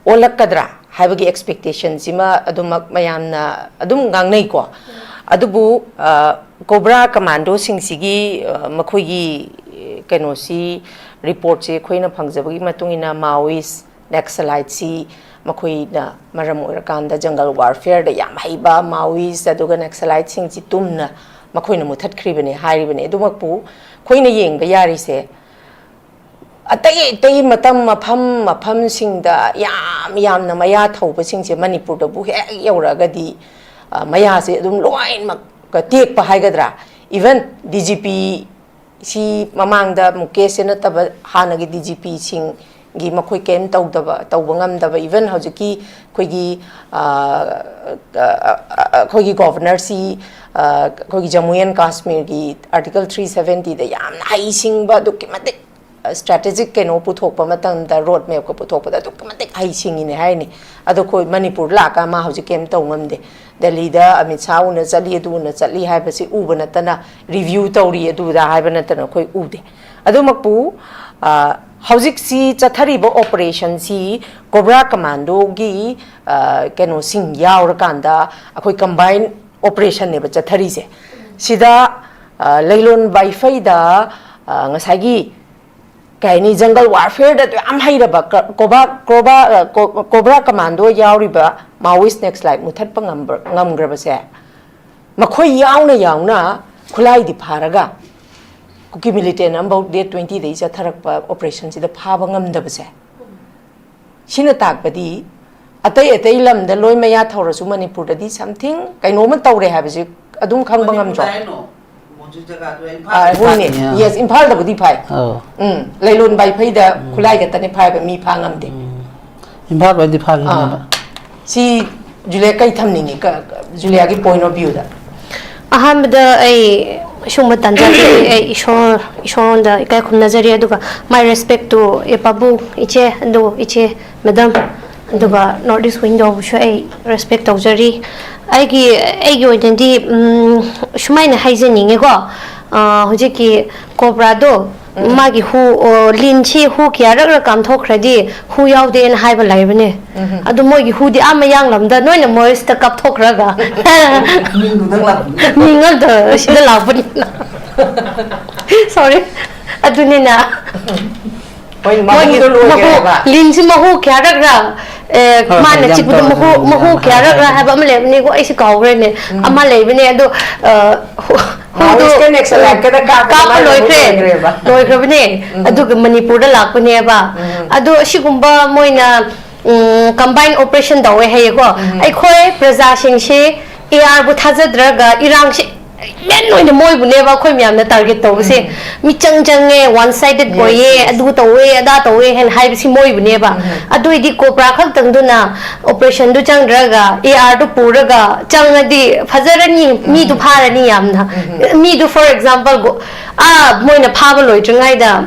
ꯑꯣꯜꯂꯛꯀꯗ꯭ꯔꯥ ꯍꯥꯏꯕꯒꯤ ꯑꯦꯛꯁꯄꯦꯛꯇꯦꯁꯟꯁꯤꯃ ꯑꯗꯨꯃꯛ ꯃꯌꯥꯝꯅ ꯑꯗꯨꯝ ꯉꯥꯡꯅꯩꯀꯣ꯫ ꯑꯗꯨꯕꯨ, ꯑ, ꯀꯣꯕ꯭ꯔꯥ ꯀꯃꯥꯟꯗꯣꯁꯤꯡꯁꯤꯒꯤ, ꯑ, ꯃꯈꯣꯏꯒꯤ, ꯑ, ꯀꯩꯅꯣꯁꯤ, ꯔꯤꯄꯣꯔꯠꯁꯤ ꯑꯩꯈꯣꯏꯅ ꯐꯪꯖꯕꯒꯤ ꯃꯇꯨꯡ ꯏꯟꯅ ꯃꯥꯑꯣꯏꯁ ꯅꯦꯛꯁꯂꯥꯏꯠꯁꯤ ꯃꯈꯣꯏꯅ ꯃꯔꯝ ꯑꯣꯏꯔꯀꯥꯟꯗ ꯖꯪꯒꯜ ꯋꯥꯔꯐꯤꯌꯔꯗ ꯌꯥꯝ ꯍꯩꯕ ꯃꯥꯑꯣꯏꯁ ꯑꯗꯨꯒ ꯅꯦꯛꯁꯂꯥꯏꯠꯁꯤꯡꯁꯤ ꯇꯨꯝꯅ ꯃꯈꯣꯏꯅ ꯃꯨꯊꯠꯈ꯭ꯔꯤꯕꯅꯤ ꯍꯥꯏꯔꯤꯕꯅꯤ꯫ ꯑꯗꯨꯃꯛꯄꯨ ꯑꯩꯈꯣꯏꯅ ꯌꯦꯡꯕ ꯌꯥꯔꯤꯁꯦ, ꯑꯇꯩ ꯑꯇꯩ ꯃꯇꯝ, ꯃꯐꯝ ꯃꯐꯝꯁꯤꯡꯗ ꯌꯥꯝ ꯌꯥꯝꯅ ꯃꯌꯥ ꯊꯧꯕꯁꯤꯡꯁꯦ ꯃꯅꯤꯄꯨꯔꯗꯕꯨ ꯍꯦꯛ ꯌꯧꯔꯛꯑꯒꯗꯤ, ꯑ, ꯃꯌꯥꯁꯦ ꯑꯗꯨꯝ ꯂꯣꯏꯅꯃꯛ ꯇꯦꯛꯄ ꯍꯥꯏꯒꯗ꯭ꯔꯥ? ꯏꯚꯟ ꯗꯤ ꯖꯤ ꯄꯤ ꯁꯤ ꯃꯃꯥꯡꯗ ꯃꯨꯀꯦꯁꯁꯦ ꯅꯠꯇꯕ ꯍꯥꯟꯅꯒꯤ ꯗꯤ ꯖꯤ ꯄꯤꯁꯤꯡꯒꯤ ꯃꯈꯣꯏ ꯀꯔꯤꯝ ꯇꯧꯗꯕ, ꯇꯧꯕ ꯉꯝꯗꯕ, ꯏꯚꯟ ꯍꯧꯖꯤꯛꯀꯤ ꯑꯩꯈꯣꯏꯒꯤ, ꯑ, ꯑ, ꯑ, ꯑ, ꯑꯩꯈꯣꯏꯒꯤ ꯒꯣꯚꯔꯅꯔꯁꯤ, ꯑ, ꯑꯩꯈꯣꯏꯒꯤ ꯖꯃꯨ ꯑꯦꯟ ꯀꯥꯁꯃꯤꯔꯒꯤ ꯑꯥꯔꯇꯤꯀꯜ ꯊ꯭ꯔꯤ ꯁꯚꯦꯟꯇꯤꯗ ꯌꯥꯝꯅ ꯍꯩꯁꯤꯡꯕ, ꯑꯗꯨꯛꯀꯤ ꯃꯇꯤꯛ ꯁ꯭ꯇ꯭ꯔꯦꯇꯦꯖꯤꯛ ꯀꯩꯅꯣ ꯄꯨꯊꯣꯛꯄ ꯃꯇꯝꯗ, ꯔꯣꯗ ꯃꯦꯞꯀ ꯄꯨꯊꯣꯛꯄꯗ ꯑꯗꯨꯛꯀꯤ ꯃꯇꯤꯛ ꯍꯩꯁꯤꯡꯉꯤꯅꯦ ꯍꯥꯏꯔꯤꯅꯤ꯫ ꯑꯗꯣ ꯑꯩꯈꯣꯏ ꯃꯅꯤꯄꯨꯔ ꯂꯥꯛꯑꯒ ꯃꯥ ꯍꯧꯖꯤꯛ ꯀꯩꯝ ꯇꯧ ꯉꯝꯗꯦ꯫ ꯗꯦꯜꯂꯤꯗ ꯑꯃꯤꯠ ꯁꯥꯍ ꯎꯅ ꯆꯠꯂꯤ, ꯑꯗꯨ ꯎꯅ ꯆꯠꯂꯤ ꯍꯥꯏꯕꯁꯤ ꯎꯕ ꯅꯠꯇꯅ, ꯔꯤꯚ꯭ꯌꯨ ꯇꯧꯔꯤ ꯑꯗꯨꯗ ꯍꯥꯏꯕ ꯅꯠꯇꯅ ꯑꯩꯈꯣꯏ ꯎꯗꯦ꯫ ꯑꯗꯨꯃꯛꯄꯨ, ꯑ, ꯍꯧꯖꯤꯛꯁꯤ ꯆꯠꯊꯔꯤꯕ ꯑꯣꯄꯔꯦꯁꯟꯁꯤ ꯀꯣꯕ꯭ꯔꯥ ꯀꯃꯥꯟꯗꯣꯒꯤ, ꯑ, ꯀꯩꯅꯣꯁꯤꯡ ꯌꯥꯎꯔꯀꯥꯟꯗ ꯑꯩꯈꯣꯏ ꯀꯝꯕꯥꯏꯟ ꯑꯣꯄꯔꯦꯁꯟꯅꯦꯕ ꯆꯠꯊꯔꯤꯁꯦ꯫ ꯁꯤꯗ, ꯑ, ꯂꯩꯂꯣꯟ ꯋꯥꯏꯐꯩꯗ, ꯑ, ꯉꯁꯥꯏꯒꯤ ꯀꯩ ꯍꯥꯏꯅꯤ, ꯖꯪꯒꯜ ꯋꯥꯔꯐꯤꯌꯔꯗ ꯌꯥꯝ ꯍꯩꯔꯕ ꯀ-, ꯀꯣꯕꯥ-, ꯀꯣꯕꯥ-, ꯑ, ꯀꯣ-, ꯀꯣꯕ꯭ꯔꯥ ꯀꯃꯥꯟꯗꯣ ꯌꯥꯎꯔꯤꯕ ꯃꯥꯋꯤꯁ ꯅꯦꯛꯁꯂꯥꯏꯠ ꯃꯨꯊꯠꯄ ꯉꯝꯕ-, ꯉꯝꯈ꯭ꯔꯕꯁꯦ, ꯃꯈꯣꯏ ꯌꯥꯎꯅ ꯌꯥꯎꯅ ꯈꯨꯠꯂꯥꯏꯗꯤ ꯐꯥꯔꯒ ꯀꯨꯀꯤ ꯃꯤꯂꯤꯇꯦꯟ ꯑꯃꯐꯥꯎ ꯗꯦꯠ ꯇ꯭ꯋꯦꯟꯇꯤꯗꯒꯤ ꯆꯠꯊꯔꯛꯄ ꯑꯣꯄꯔꯦꯁꯟꯁꯤꯗ ꯐꯥꯕ ꯉꯝꯗꯕꯁꯦ, ꯁꯤꯅ ꯇꯥꯛꯄꯗꯤ ꯑꯇꯩ ꯑꯇꯩ ꯂꯝꯗ ꯂꯣꯏ ꯃꯌꯥ ꯊꯧꯔꯁꯨ ꯃꯅꯤꯄꯨꯔꯗꯗꯤ something ꯀꯩꯅꯣꯝꯃ ꯇꯧꯔꯦ ꯍꯥꯏꯕꯁꯤ ꯑꯗꯨꯝ ꯈꯪꯕ ꯉꯝꯗ꯭ꯔꯣ? ꯃꯣꯟꯖꯨ ꯖꯒꯥꯗꯣ ꯏꯝꯐꯥꯜ ꯑꯥ, ꯍꯣꯏꯅꯦ꯫ ꯏꯝꯐꯥꯜ꯫ Yes, ꯏꯝꯐꯥꯜꯗꯕꯨꯗꯤ ꯐꯥꯏ꯫ ꯑꯧ꯫ ꯎꯝ, ꯂꯩꯂꯣꯟ ꯋꯥꯏꯐꯩꯗ ꯎꯝ꯫ ꯈꯨꯠꯂꯥꯏ ꯈꯛꯇꯅꯦ ꯐꯥꯏꯕ, ꯃꯤ ꯐꯥ ꯉꯝꯗꯦ꯫ ꯎꯝ꯫ ꯏꯝꯐꯥꯜ ꯂꯣꯝꯗꯤ ꯐꯥꯈꯤꯕꯅꯦꯕ꯫ ꯑꯥ꯫ ꯁꯤ ꯖꯨꯂꯤꯌꯥ ꯀꯩ ꯊꯝꯅꯤꯡꯉꯤ? ꯀ-, ꯀ-, ꯖꯨꯂꯤꯌꯥꯒꯤ point of viewꯗ꯫ ꯑꯍꯥꯟꯕꯗ ꯑꯩ ꯁꯤꯒꯨꯝꯕ ꯇꯥꯟꯖꯥꯁꯤꯗꯤ ꯑꯩ ꯏꯁꯣꯔ, ꯏꯁꯣꯔꯉꯣꯟꯗ ꯏꯀꯥꯏ ꯈꯨꯝꯅꯖꯔꯤ, ꯑꯗꯨꯒ my respect to ꯑꯦ ꯄꯥꯕꯨꯡ, ꯏꯆꯦ, ꯑꯗꯨ ꯏꯆꯦ, madam, ꯑꯗꯨꯒ North East Windowꯕꯨꯁꯨ ꯑꯩ respect ꯇꯧꯖꯔꯤ꯫ ꯑꯩꯒꯤ, ꯑꯩꯒꯤ ꯑꯣꯏꯅꯗꯤ, ꯎꯝ, ꯁꯨꯃꯥꯏꯅ ꯍꯥꯏꯖꯅꯤꯡꯉꯦꯀꯣ, ꯑ, ꯍꯧꯖꯤꯛꯀꯤ ꯀꯣꯕ꯭ꯔꯥꯗꯣ, ꯎꯝ꯫ ꯃꯥꯒꯤ ꯍꯨ, ꯑꯣ, ꯂꯤꯟꯁꯤ ꯍꯨ ꯀꯌꯥꯔꯛꯔ ꯀꯥꯝꯊꯣꯛꯈ꯭ꯔꯗꯤ ꯍꯨ ꯌꯥꯎꯗꯦꯅ ꯍꯥꯏꯕ ꯂꯩꯕꯅꯦ꯫ ꯎꯝ꯫ ꯑꯗꯨ ꯃꯣꯏꯒꯤ ꯍꯨꯗꯤ ꯑꯥ ꯃꯌꯥꯡꯂꯝꯗ ꯅꯣꯏꯅ ꯃꯣꯏꯁꯤꯗ ꯀꯥꯞꯊꯣꯛꯈ꯭ꯔꯒ ꯃꯤꯡꯗꯨꯗꯪ ꯂꯥꯛꯄꯅꯤ꯫ ꯃꯤꯡ ꯉꯥꯛꯇ ꯁꯤꯗ ꯂꯥꯛꯄꯅꯤꯅ꯫ Sorry꯫ ꯑꯗꯨꯅꯤꯅ ꯍꯣꯏ, ꯃꯥꯒꯤ ꯃꯍꯨꯗꯣ ꯂꯣꯏꯈ꯭ꯔꯦ ꯃꯍꯨ, ꯍꯥꯏꯕ꯫ ꯂꯤꯟꯁꯤ ꯃꯍꯨ ꯀꯌꯥꯔꯛꯔ, ꯑꯦ, ꯍꯣꯏ, ꯍꯣꯏ, ꯃꯥꯅ ꯌꯥꯝ ꯆꯤꯛꯄꯗ ꯇꯧꯋꯦ꯫ ꯃꯍꯨ, ꯎꯝ, ꯃꯍꯨ ꯌꯥꯝ ꯀꯌꯥꯔꯛꯔ ꯍꯥꯏꯕ꯫ ꯍꯥꯏꯕ ꯑꯃ ꯂꯩꯕꯅꯤꯀꯣ, ꯑꯩꯁꯨ ꯀꯥꯎꯈ꯭ꯔꯦꯅꯦ꯫ ꯎꯝ꯫ ꯑꯃ ꯂꯩꯕꯅꯦ, ꯑꯗꯣ, ꯑ, ꯍꯨ-, ꯍꯨꯗꯨ, ꯃꯥꯑꯣꯏꯁꯀ ꯅꯦꯛꯁꯂꯥꯏꯠꯀꯗ ꯀꯥꯞꯄꯗ ꯀꯥꯞꯄ ꯃꯥꯅ ꯂꯣꯏꯈ꯭ꯔꯦ, ꯂꯣꯏꯈ꯭ꯔꯦꯕ꯫ ꯂꯣꯏꯈ꯭ꯔꯕꯅꯦ꯫ ꯎꯝ꯫ ꯑꯗꯨꯒ ꯃꯅꯤꯄꯨꯔꯗ ꯂꯥꯛꯄꯅꯦꯕ꯫ ꯎꯝ꯫ ꯑꯗꯣ ꯑꯁꯤꯒꯨꯝꯕ ꯃꯣꯏꯅ, ꯎꯝ, combine operation ꯇꯧꯋꯦ ꯍꯥꯏꯌꯦꯀꯣ꯫ ꯎꯝ꯫ ꯑꯩꯈꯣꯏ ꯄ꯭ꯔꯖꯥꯁꯤꯡꯁꯦ ARꯕꯨ ꯊꯥꯖꯗ꯭ꯔꯒ ꯏꯔꯥꯡꯁꯦ main ꯑꯣꯏꯅ ꯃꯣꯏꯕꯨꯅꯦꯕ ꯑꯩꯈꯣꯏ ꯃꯌꯥꯝꯅ target ꯇꯧꯕꯁꯦ꯫ ꯎꯝ꯫ ꯃꯤꯆꯪ ꯆꯪꯉꯦ, one sided Yes, ꯑꯣꯏꯌꯦ, yes꯫ ꯑꯗꯨ ꯇꯧꯋꯦ, ꯑꯗꯥ ꯇꯧꯋꯦ ꯍꯥꯏꯅ ꯍꯥꯏꯕꯁꯤ ꯃꯣꯏꯕꯨꯅꯦꯕ꯫ ꯎꯝ꯫ ꯑꯗꯨꯏꯗꯤ ꯀꯣꯕ꯭ꯔꯥ ꯈꯛꯇꯪꯗꯨꯅ operationꯗꯨ ꯆꯪꯗ꯭ꯔꯒ ARꯗꯨ ꯄꯨꯔꯒ ꯆꯪꯉꯗꯤ ꯐꯖꯔꯅꯤ, ꯎꯝ꯫ ꯃꯤꯗꯨ ꯐꯥꯔꯅꯤ ꯌꯥꯝꯅ꯫ ꯎꯝ꯫ ꯃꯤꯗꯨ, for example, ꯒꯣ-, ꯑꯥ, ꯃꯣꯏꯅ ꯐꯥꯕ ꯂꯣꯏꯗ꯭ꯔꯤꯉꯩꯗ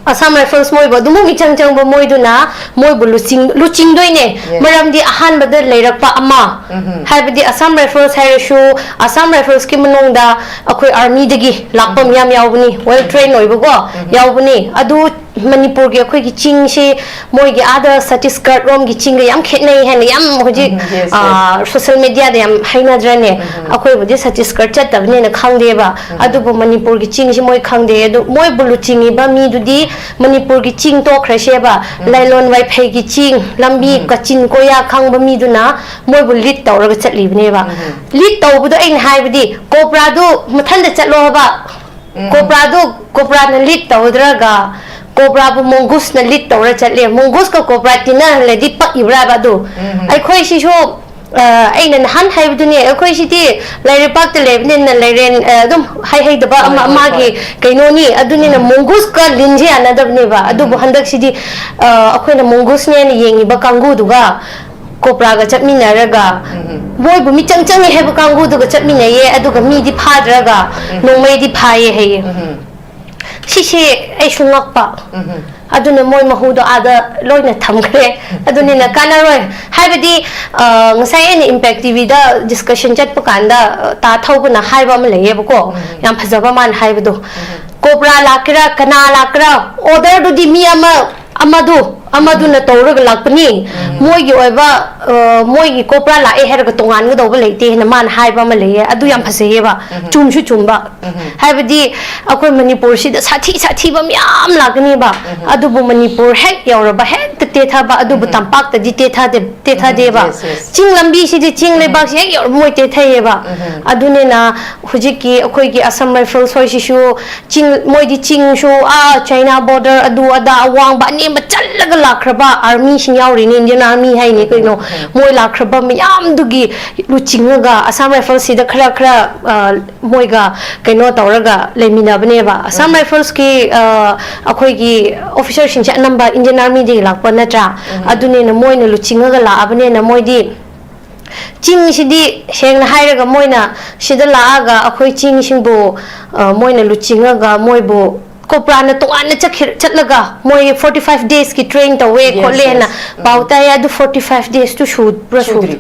Assam Rifles ꯃꯣꯏꯕꯨ ꯑꯗꯨꯃꯛ ꯃꯤꯆꯪ ꯆꯪꯕ ꯃꯣꯏꯗꯨꯅ ꯃꯣꯏꯕꯨ ꯂꯨꯆꯤꯡ-, ꯂꯨꯆꯤꯡꯗꯣꯏꯅꯦ꯫ Yes꯫ ꯃꯔꯝꯗꯤ ꯑꯍꯥꯟꯕꯗ ꯂꯩꯔꯛꯄ ꯑꯃ, ꯎꯝ꯫ ꯍꯥꯏꯕꯗꯤ Assam Rifles ꯍꯥꯏꯔꯁꯨ, Assam Riflesꯀꯤ ꯃꯅꯨꯡꯗ ꯑꯩꯈꯣꯏ armyꯗꯒꯤ ꯂꯥꯛꯄ ꯎꯝ꯫ ꯃꯌꯥꯝ ꯌꯥꯎꯕꯅꯤ, well trained ꯑꯣꯏꯕꯀꯣ, ꯎꯝ꯫ ꯌꯥꯎꯕꯅꯤ꯫ ꯑꯗꯨ ꯃꯅꯤꯄꯨꯔꯒꯤ ꯑꯩꯈꯣꯏꯒꯤ ꯆꯤꯡꯁꯤ ꯃꯣꯏꯒꯤ ꯑꯥꯗ ꯁꯇꯤꯁꯒꯔ ꯔꯣꯝꯒꯤ ꯆꯤꯡꯒ ꯌꯥꯝ ꯈꯦꯠꯅꯩ ꯍꯥꯏꯅ ꯌꯥꯝ ꯍꯧꯖꯤꯛ ꯎꯝ, yes, yes. ꯑꯥ, ꯁꯣꯁꯦꯜ ꯃꯦꯗꯤꯌꯥꯗ ꯌꯥꯝ ꯍꯥꯏꯅꯗ꯭ꯔꯅꯦ꯫ ꯑꯩꯈꯣꯏꯕꯨꯗꯤ ꯁꯇꯤꯁꯒꯔ ꯆꯠꯇꯕꯅꯤꯅ ꯈꯪꯗꯦꯕ꯫ ꯑꯗꯨꯕꯨ ꯃꯅꯤꯄꯨꯔꯒꯤ ꯆꯤꯡꯁꯤ ꯃꯣꯏ ꯈꯪꯗꯦ꯫ ꯑꯗꯨ ꯃꯣꯏꯕꯨ ꯂꯨꯆꯤꯡꯉꯤꯕ ꯃꯤꯗꯨꯗꯤ ꯃꯅꯤꯄꯨꯔꯒꯤ ꯆꯤꯡ ꯇꯣꯛꯈ꯭ꯔꯁꯦꯕ, ꯂꯥꯏꯂꯣꯟ ꯋꯥꯏꯐꯩꯒꯤ ꯆꯤꯡ, ꯂꯝꯕꯤ ꯀꯥꯆꯤꯟ ꯀꯣꯌꯥ ꯈꯪꯕ ꯃꯤꯗꯨꯅ ꯃꯣꯏꯕꯨ ꯂꯤꯠ ꯇꯧꯔꯒ ꯆꯠꯂꯤꯕꯅꯦꯕ꯫ ꯂꯤꯠ ꯇꯧꯕꯗꯣ ꯑꯩꯅ ꯍꯥꯏꯕꯗꯤ ꯀꯣꯕ꯭ꯔꯥꯗꯨ ꯃꯊꯟꯗ ꯆꯠꯂꯣ ꯍꯥꯏꯕ꯫ ꯀꯣꯕ꯭ꯔꯥꯗꯨ ꯀꯣꯕ꯭ꯔꯥꯅ ꯂꯤꯠ ꯇꯧꯗ꯭ꯔꯒ ꯀꯣꯕ꯭ꯔꯥꯕꯨ ꯃꯣꯡꯒꯨꯁꯅ ꯂꯤꯠ ꯇꯧꯔ ꯆꯠꯂꯦ꯫ ꯃꯣꯡꯒꯨꯁꯀ ꯀꯣꯕ꯭ꯔꯥ ꯇꯤꯟꯅꯍꯜꯂꯗꯤ ꯄꯛꯏꯕ꯭ꯔꯥꯕ ꯑꯗꯨ? ꯑꯩꯈꯣꯏ ꯁꯤꯁꯨ ꯑ, ꯑꯩꯅ ꯅꯍꯥꯟ ꯍꯥꯏꯕꯗꯨꯅꯦ, ꯑꯩꯈꯣꯏ ꯁꯤꯗꯤ ꯂꯩꯔꯩꯄꯥꯛꯇ ꯂꯩꯕꯅꯤꯅ ꯂꯩꯔꯦꯟ, ꯑ, ꯑꯗꯨꯝ ꯍꯥꯏ ꯍꯩꯗꯕ ꯍꯣꯏ, ꯑꯃ ꯍꯣꯏ, ꯃꯥꯒꯤ ꯍꯣꯏ. ꯀꯩꯅꯣꯅꯤ꯫ ꯑꯗꯨꯅꯤꯅ ꯃꯣꯡꯒꯨꯁꯀ ꯂꯤꯟꯁꯦ ꯌꯥꯅꯗꯕꯅꯦꯕ꯫ ꯑꯗꯨꯕꯨ ꯍꯟꯗꯛꯁꯤꯗꯤ ꯑ, ꯑꯩꯈꯣꯏꯅ ꯃꯣꯡꯒꯨꯁꯅꯦꯅ ꯌꯦꯡꯉꯤꯕ ꯀꯥꯡꯒꯨꯗꯨꯒ ꯀꯣꯕ꯭ꯔꯥꯒ ꯆꯠꯃꯤꯟꯅꯔꯒ ꯃꯣꯏꯕꯨ ꯃꯤꯆꯪ ꯆꯪꯉꯦ ꯍꯥꯏꯕ ꯀꯥꯡꯒꯨꯗꯨꯒ ꯆꯠꯃꯤꯟꯅꯩꯌꯦ꯫ ꯑꯗꯨꯒ ꯃꯤꯗꯤ ꯐꯥꯗ꯭ꯔꯒ ꯅꯣꯡꯃꯩꯗꯤ ꯐꯥꯏꯌꯦ ꯍꯥꯏꯌꯦ꯫ ꯁꯤꯁꯦ ꯑꯩꯁꯨ ꯉꯛꯄ꯫ ꯑꯗꯨꯅ ꯃꯣꯏ ꯃꯍꯨꯗꯣ ꯑꯥꯗ ꯂꯣꯏꯅ ꯊꯝꯈ꯭ꯔꯦ꯫ ꯑꯗꯨꯅꯤꯅ ꯀꯥꯟꯅꯔꯣꯏ꯫ ꯍꯥꯏꯕꯗꯤ ꯑ, ꯉꯁꯥꯏ ꯑꯩꯅ ꯏꯝꯄꯦꯛ ꯇꯤꯚꯤꯗ ꯗꯤꯁꯀꯁꯟ ꯆꯠꯄ ꯀꯥꯟꯗ ꯑ, ꯇꯥ ꯊꯧꯕꯅ ꯍꯥꯏꯕ ꯑꯃ ꯂꯩꯌꯦꯕꯀꯣ, ꯌꯥꯝ ꯐꯖꯕ ꯃꯥꯅ ꯍꯥꯏꯕꯗꯣ꯫ ꯀꯣꯕ꯭ꯔꯥ ꯂꯥꯛꯀꯦꯔꯥ ꯀꯅꯥ ꯂꯥꯛꯀꯦꯔꯥ, ꯑꯣꯔꯗꯔꯗꯨꯗꯤ ꯃꯤ ꯑꯃ ꯑꯃꯗꯨ ꯑꯃꯗꯨꯅ ꯇꯧꯔꯒ ꯂꯥꯛꯄꯅꯤ꯫ ꯃꯣꯏꯒꯤ ꯑꯣꯏꯕ ꯑ, ꯃꯣꯏꯒꯤ ꯀꯣꯕ꯭ꯔꯥ ꯂꯥꯛꯑꯦ ꯍꯥꯏꯔꯒ ꯇꯣꯉꯥꯟꯒꯗꯧꯕ ꯂꯩꯇꯦ ꯍꯥꯏꯅ ꯃꯥꯅ ꯍꯥꯏꯕ ꯑꯃ ꯂꯩꯌꯦ꯫ ꯑꯗꯨ ꯌꯥꯝ ꯐꯖꯩꯌꯦꯕ꯫ ꯆꯨꯝꯁꯨ ꯆꯨꯝꯕ꯫ ꯍꯥꯏꯕꯗꯤ ꯑꯩꯈꯣꯏ ꯃꯅꯤꯄꯨꯔꯁꯤꯗ ꯁꯥꯊꯤ ꯁꯥꯊꯤꯕ ꯃꯌꯥꯝ ꯂꯥꯛꯀꯅꯤꯕ꯫ ꯑꯗꯨꯕꯨ ꯃꯅꯤꯄꯨꯔ ꯍꯦꯛ ꯌꯧꯔꯕ ꯍꯦꯛꯇ ꯇꯦꯊꯕ꯫ ꯑꯗꯨꯕꯨ ꯇꯝꯄꯥꯛꯇꯗꯤ ꯇꯦꯊꯗꯦ ꯇꯦꯊꯗꯦꯕ꯫ Yes, yes. ꯆꯤꯡ ꯂꯝꯕꯤꯁꯤꯗꯤ ꯆꯤꯡ ꯂꯩꯕꯥꯛꯁꯤ ꯍꯦꯛ ꯌꯧꯔꯕ ꯃꯣꯏ ꯇꯦꯊꯩꯌꯦꯕ꯫ ꯑꯗꯨꯅꯤꯅ ꯍꯧꯖꯤꯛꯀꯤ ꯑꯩꯈꯣꯏꯒꯤ ꯑꯁꯥꯝ ꯔꯥꯏꯐꯜꯁ ꯍꯣꯏꯁꯤꯁꯨ ꯆꯤꯡ, ꯃꯣꯏꯗꯤ ꯆꯤꯡꯁꯨ ꯑꯥ ꯆꯥꯏꯅꯥ ꯕꯣꯔꯗꯔ ꯑꯗꯨ ꯑꯗꯥ ꯑꯋꯥꯡꯕ ꯑꯅꯦꯝꯕ ꯆꯜꯂꯒ ꯂꯥꯛꯈ꯭ꯔꯕ ꯑꯥꯔꯃꯤꯁꯤꯡ ꯌꯥꯎꯔꯤꯅꯤ, ꯏꯟꯗꯤꯌꯟ ꯑꯥꯔꯃꯤ ꯍꯥꯏꯅꯤ ꯀꯩꯅꯣ꯫ ꯃꯣꯏ ꯂꯥꯛꯈ꯭ꯔꯕ ꯃꯌꯥꯝꯗꯨꯒꯤ ꯂꯨꯆꯤꯡꯉꯒ ꯑꯁꯥꯝ ꯔꯥꯏꯐꯜꯁꯤꯗ ꯈꯔ ꯈꯔ ꯑ, ꯃꯣꯏꯒ ꯀꯩꯅꯣ ꯇꯧꯔꯒ ꯂꯩꯃꯤꯟꯅꯕꯅꯦꯕ꯫ ꯑꯁꯥꯝ ꯔꯥꯏꯐꯜꯁꯀꯤ ꯑ, ꯑꯩꯈꯣꯏꯒꯤ ꯑꯣꯐꯤꯁꯔꯁꯤꯡꯁꯦ ꯑꯅꯝꯕ ꯏꯟꯗꯤꯌꯟ ꯑꯥꯔꯃꯤꯗꯒꯤ ꯂꯥꯛꯄ ꯅꯠꯇ꯭ꯔꯥ? ꯑꯗꯨꯅꯤꯅ ꯃꯣꯏꯅ ꯂꯨꯆꯤꯡꯉꯒ ꯂꯥꯛꯑꯕꯅꯤꯅ ꯃꯣꯏꯗꯤ ꯆꯤꯡꯁꯤꯗꯤ ꯁꯦꯡꯅ ꯍꯥꯏꯔꯒ ꯃꯣꯏꯅ ꯁꯤꯗ ꯂꯥꯛꯑꯒ ꯑꯩꯈꯣꯏ ꯆꯤꯡꯁꯤꯡꯕꯨ ꯑ, ꯃꯣꯏꯅ ꯂꯨꯆꯤꯡꯉꯒ ꯃꯣꯏꯕꯨ ꯀꯣꯕ꯭ꯔꯥꯅ ꯇꯣꯉꯥꯟꯅ ꯆꯠꯈꯤ ꯆꯠꯂꯒ ꯃꯣꯏ ꯐꯣꯔꯇꯤ ꯐꯥꯏꯚ ꯗꯦꯖꯀꯤ ꯇ꯭ꯔꯦꯟ ꯇꯧꯋꯦ Yes, ꯈꯣꯠꯂꯦꯅ yes. ꯄꯥꯎ ꯇꯥꯏ꯫ ꯑꯗꯨ ꯐꯣꯔꯇꯤ ꯐꯥꯏꯚ ꯗꯦꯖꯇꯨ ꯁꯨꯕ꯭ꯔꯥ ꯁꯨ ꯁꯨꯗ꯭ꯔꯤ꯫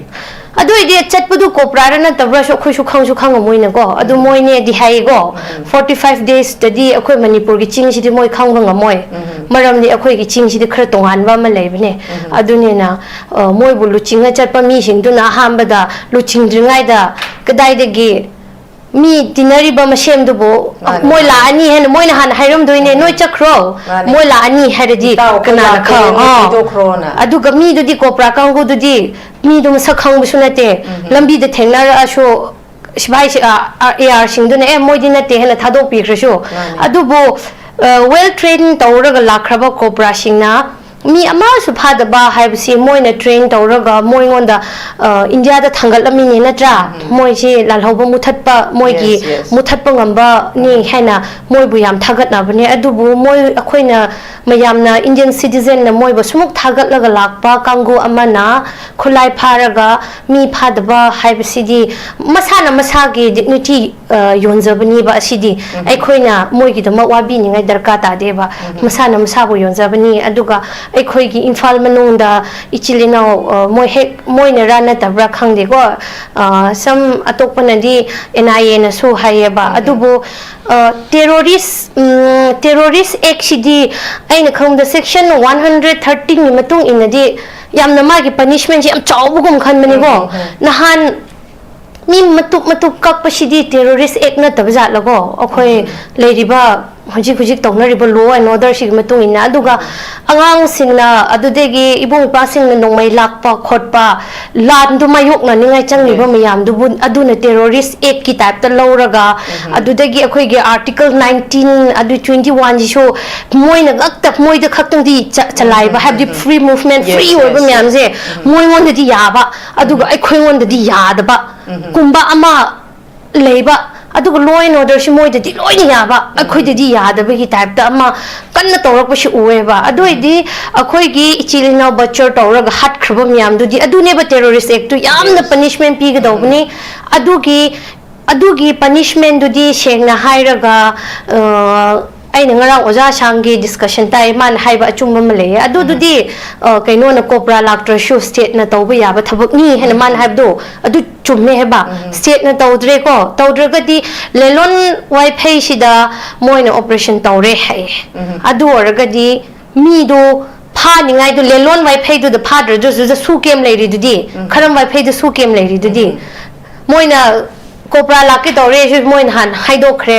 ꯑꯗꯨ ꯑꯣꯏꯗꯤ ꯆꯠꯄꯗꯨ ꯀꯣꯄ꯭ꯔꯥꯔ ꯅꯠꯇꯕ꯭ꯔꯥꯁꯨ ꯑꯩꯈꯣꯏꯁꯨ ꯈꯪꯁꯨ ꯈꯪꯉꯝꯃꯣꯏꯅꯀꯣ꯫ ꯑꯗꯨ ꯎꯝ꯫ ꯃꯣꯏꯅꯦꯗꯤ ꯍꯥꯏꯌꯦꯀꯣ, ꯎꯝ꯫ Forty five days ꯇꯗꯤ ꯑꯩꯈꯣꯏ ꯃꯅꯤꯄꯨꯔꯒꯤ ꯆꯤꯡꯁꯤꯗꯤ ꯃꯣꯏ ꯈꯪꯕ ꯉꯝꯃꯣꯏ꯫ ꯎꯝ꯫ ꯃꯔꯝꯗꯤ ꯑꯩꯈꯣꯏꯒꯤ ꯆꯤꯡꯁꯤꯗꯤ ꯈꯔ ꯇꯣꯉꯥꯟꯕ ꯑꯃ ꯂꯩꯕꯅꯦ꯫ ꯎꯝ꯫ ꯑꯗꯨꯅꯤꯅ, ꯑ, ꯃꯣꯏꯕꯨ ꯂꯨꯆꯤꯡꯉ ꯆꯠꯄ ꯃꯤꯁꯤꯡꯗꯨꯅ ꯑꯍꯥꯟꯕꯗ ꯂꯨꯆꯤꯡꯗ꯭ꯔꯤꯉꯩꯗ ꯀꯗꯥꯏꯗꯒꯤ ꯃꯤ ꯇꯤꯟꯅꯔꯤꯕ ꯃꯁꯦꯝꯗꯨꯕꯨ, ꯃꯥꯅꯦ, ꯃꯣꯏ ꯃꯥꯅꯦ꯫ ꯂꯥꯛꯑꯅꯤ ꯍꯥꯏꯅ ꯃꯣꯏꯅ ꯍꯥꯟꯅ ꯍꯥꯏꯔꯝꯗꯣꯏꯅꯦ, ꯎꯝ꯫ "ꯅꯣꯏ ꯆꯠꯈ꯭ꯔꯣ, ꯃꯥꯅꯦ꯫ ꯃꯣꯏ ꯂꯥꯛꯑꯅꯤ" ꯍꯥꯏꯔꯗꯤ ꯏꯇꯥꯎ, ꯑꯩꯈꯣꯏ ꯀꯅꯥꯅ ꯂꯥꯛꯇꯣꯏꯅꯦ, ꯈꯪ-, ꯑꯥ꯫ ꯊꯤꯗꯣꯛꯈ꯭ꯔꯣꯅ꯫ ꯑꯗꯨꯒ ꯃꯤꯗꯨꯗꯤ, ꯀꯣꯄ꯭ꯔꯥ ꯀꯥꯡꯕꯨꯗꯨꯗꯤ ꯃꯤꯗꯨ ꯃꯁꯛ ꯈꯪꯕꯁꯨ ꯅꯠꯇꯦ, ꯎꯝ꯫ ꯂꯝꯕꯤꯗ ꯊꯦꯡꯅꯔꯛꯑꯁꯨ ꯁꯤꯐꯥꯏꯁꯤ-, ꯑ, ꯑ, AR ꯁꯤꯡꯗꯨꯅ, "ꯑꯦ, ꯃꯣꯏꯗꯤ ꯅꯠꯇꯦ" ꯍꯥꯏꯅ ꯊꯥꯗꯣꯛꯄꯤꯈ꯭ꯔꯁꯨ꯫ ꯃꯥꯅꯦ꯫ ꯑꯗꯨꯕꯨ, ꯑ, well train ꯇꯧꯔꯒ ꯂꯥꯛꯈ꯭ꯔꯕ ꯀꯣꯄ꯭ꯔꯥꯁꯤꯡꯅ ꯃꯤ ꯑꯃꯁꯨ ꯐꯥꯗꯕ ꯍꯥꯏꯕꯁꯤ ꯃꯣꯏꯅ train ꯇꯧꯔꯒ ꯃꯣꯏꯉꯣꯟꯗ, ꯑ, ꯏꯟꯗꯤꯌꯥꯗ ꯊꯥꯡꯒꯠꯂꯝꯃꯤꯅꯦ, ꯅꯠꯇ꯭ꯔꯥ? ꯎꯝ꯫ ꯃꯣꯏꯁꯤ ꯂꯥꯜꯍꯧꯕ ꯃꯨꯊꯠꯄ, ꯃꯣꯏꯒꯤ Yes, yes. ꯃꯨꯊꯠꯄ ꯉꯝꯕꯅꯤ ꯎꯝ꯫ ꯍꯥꯏꯅ ꯃꯣꯏꯕꯨ ꯌꯥꯝ ꯊꯥꯒꯠꯅꯕꯅꯦ꯫ ꯑꯗꯨꯕꯨ ꯃꯣꯏ, ꯑꯩꯈꯣꯏꯅ ꯃꯌꯥꯝꯅ, Indian citizen ꯅ ꯃꯣꯏꯕꯨ ꯁꯨꯃꯨꯛ ꯊꯥꯒꯠꯂꯒ ꯂꯥꯛꯄ ꯀꯥꯡꯕꯨ ꯑꯃꯅ ꯈꯨꯠꯂꯥꯏ ꯐꯥꯔꯒ ꯃꯤ ꯐꯥꯗꯕ ꯍꯥꯏꯕꯁꯤꯗꯤ ꯃꯁꯥꯅ ꯃꯁꯥꯒꯤ dignity, ꯑ, ꯌꯣꯟꯖꯕꯅꯦꯕ꯫ ꯑꯁꯤꯗꯤ ꯎꯝ꯫ ꯑꯩꯈꯣꯏꯅ ꯃꯣꯏꯒꯤꯗꯃꯛ ꯋꯥꯕꯤꯅꯤꯡꯉꯥꯏ ꯗꯔꯀꯥꯔ ꯇꯥꯗꯦꯕ꯫ ꯎꯝ꯫ ꯃꯁꯥꯅ ꯃꯁꯥꯕꯨ ꯌꯣꯟꯖꯕꯅꯤ꯫ ꯑꯗꯨꯒ ꯑꯩꯈꯣꯏꯒꯤ ꯏꯝꯐꯥꯜ ꯃꯅꯨꯡꯗ ꯏꯆꯤꯜ ꯏꯅꯥꯎ, ꯑ, ꯃꯣꯏ ꯍꯦꯛ, ꯃꯣꯏꯅꯔꯥ ꯅꯠꯇꯕ꯭ꯔꯥ ꯈꯪꯗꯦꯀꯣ, ꯑ, some ꯑꯇꯣꯞꯄꯅꯗꯤ NIA ꯅꯁꯨ ꯍꯥꯏꯌꯦꯕ꯫ ꯎꯝ꯫ ꯑꯗꯨꯕꯨ, ꯑ, terrorist, ꯎꯝ, Terrorist Act ꯁꯤꯗꯤ ꯑꯩꯅ ꯈꯪꯕꯗ section one hundred thirteen ꯒꯤ ꯃꯇꯨꯡ ꯏꯟꯅꯗꯤ ꯌꯥꯝꯅ ꯃꯥꯒꯤ punishment ꯁꯤ ꯌꯥꯝ ꯆꯥꯎꯕꯒꯨꯝ ꯈꯟꯕꯅꯤꯀꯣ꯫ ꯎꯝ, ꯎꯝ, ꯎꯝ꯫ ꯅꯍꯥꯟ ꯃꯤ ꯃꯇꯨꯞ ꯃꯇꯨꯞ ꯀꯛꯄꯁꯤꯗꯤ Terrorist Act ꯅꯠꯇꯕ ꯖꯥꯠꯂꯀꯣ? ꯑꯩꯈꯣꯏ ꯎꯝ, ꯎꯝ꯫ ꯂꯩꯔꯤꯕ ꯍꯧꯖꯤꯛ ꯍꯧꯖꯤꯛ ꯇꯧꯅꯔꯤꯕ law and order ꯁꯤꯒꯤ ꯃꯇꯨꯡ ꯏꯟꯅ꯫ ꯑꯗꯨꯒ ꯎꯝ꯫ ꯑꯉꯥꯡꯁꯤꯡꯅ, ꯑꯗꯨꯗꯒꯤ ꯏꯕꯨꯡ ꯏꯄ꯭ꯋꯥꯁꯤꯡꯅ ꯅꯣꯡꯃꯩ ꯂꯥꯛꯄ ꯈꯣꯠꯄ, ꯂꯥꯟꯗꯨ ꯃꯥꯌꯣꯛꯅꯅꯤꯡꯉꯥꯏ ꯆꯪꯂꯤꯕ Yes. ꯃꯌꯥꯝꯗꯨꯕꯨ ꯑꯗꯨꯅ terrorist act ꯀꯤ type ꯇ ꯂꯧꯔꯒ, ꯎꯝ꯫ ꯑꯗꯨꯗꯒꯤ ꯑꯩꯈꯣꯏꯒꯤ article nineteen, ꯑꯗꯨ twenty one ꯁꯤꯁꯨ ꯃꯣꯏꯅ ꯉꯛꯇ, ꯃꯣꯏꯗ ꯈꯛꯇꯪꯗꯤ ꯆ-, ꯎꯝ, ꯆꯂꯥꯏꯕ, ꯎꯝ, ꯍꯥꯏꯕꯗꯤ ꯎꯝ, ꯎꯝ꯫ Free movement, Yes, free ꯑꯣꯏꯕ yes, yes. ꯃꯌꯥꯝꯁꯦ ꯎꯝ꯫ ꯃꯣꯏꯉꯣꯟꯗꯗꯤ ꯌꯥꯕ, ꯑꯗꯨꯒ ꯎꯝ꯫ ꯑꯩꯈꯣꯏꯉꯣꯟꯗꯗꯤ ꯌꯥꯗꯕ ꯎꯝ꯫ ꯀꯨꯝꯕ ꯑꯃ ꯂꯩꯕ, ꯑꯗꯨꯒ law and order ꯁꯤ ꯃꯣꯏꯗꯗꯤ ꯂꯣꯏꯅ ꯌꯥꯕ, ꯎꯝ꯫ ꯑꯩꯈꯣꯏꯗꯗꯤ ꯌꯥꯗꯕꯒꯤ type ꯇ ꯑꯃ ꯀꯟꯅ ꯇꯧꯔꯛꯄꯁꯤ ꯎꯑꯦꯕ꯫ ꯑꯗꯨ ꯎꯝ꯫ ꯑꯣꯏꯗꯤ ꯑꯩꯈꯣꯏꯒꯤ ꯏꯆꯤꯜ ꯏꯅꯥꯎ butcher ꯇꯧꯔꯒ ꯍꯥꯠꯈ꯭ꯔꯕ ꯃꯌꯥꯝꯗꯨꯗꯤ, ꯑꯗꯨꯅꯦꯕ terrorist act ꯇꯨ ꯌꯥꯝꯅ Yes. punishment ꯎꯝ, ꯎꯝ꯫ ꯄꯤꯒꯗꯧꯕꯅꯤ꯫ ꯑꯗꯨꯒꯤ, ꯑꯗꯨꯒꯤ punishment ꯗꯨꯗꯤ ꯁꯦꯡꯅ ꯍꯥꯏꯔꯒ, ꯑ, ꯑꯩꯅ ꯉꯔꯥꯡ ꯑꯣꯖꯥ ꯁꯥꯡꯒꯤ ꯗꯤꯁꯀꯁꯟ ꯇꯥꯏ, ꯃꯥꯅ ꯍꯥꯏꯕ ꯑꯆꯨꯝꯕ ꯑꯃ ꯂꯩꯌꯦ꯫ ꯑꯗꯨꯗꯨꯗꯤ ꯑ, ꯀꯩꯅꯣꯅ, ꯀꯣꯕ꯭ꯔꯥ ꯂꯥꯛꯇ꯭ꯔꯁꯨ ꯁ꯭ꯇꯦꯠꯅ ꯇꯧꯕ ꯌꯥꯕ ꯊꯕꯛꯅꯤ ꯍꯥꯏꯅ ꯃꯥꯅ ꯍꯥꯏꯕꯗꯣ ꯑꯗꯨ ꯆꯨꯝꯃꯦ ꯍꯥꯏꯕ꯫ ꯁ꯭ꯇꯦꯠꯅ ꯇꯧꯗ꯭ꯔꯦꯀꯣ, ꯇꯧꯗ꯭ꯔꯒꯗꯤ ꯂꯦꯂꯣꯟ ꯋꯥꯏꯐꯩꯁꯤꯗ ꯃꯣꯏꯅ ꯑꯣꯄꯔꯦꯁꯟ ꯇꯧꯔꯦ ꯍꯥꯏꯌꯦ꯫ ꯑꯗꯨ ꯑꯣꯏꯔꯒꯗꯤ ꯃꯤꯗꯣ ꯐꯥꯅꯤꯡꯉꯥꯏꯗꯣ, ꯂꯦꯂꯣꯟ ꯋꯥꯏꯐꯩꯗꯨꯗ ꯐꯥꯗ꯭ꯔꯗꯨꯁꯨ ꯁꯨ ꯀꯦꯝ ꯂꯩꯔꯤꯗꯨꯗꯤ, ꯈꯔꯝ ꯋꯥꯏꯐꯩꯗ ꯁꯨ ꯀꯦꯝ ꯂꯩꯔꯤꯗꯨꯗꯤ꯫ ꯃꯣꯏꯅ ꯀꯣꯕ꯭ꯔꯥ ꯂꯥꯛꯀꯦ ꯇꯧꯔꯦ ꯁꯤ ꯃꯣꯏꯅ ꯍꯥꯟꯅ ꯍꯥꯏꯗꯣꯛꯈ꯭ꯔꯦ꯫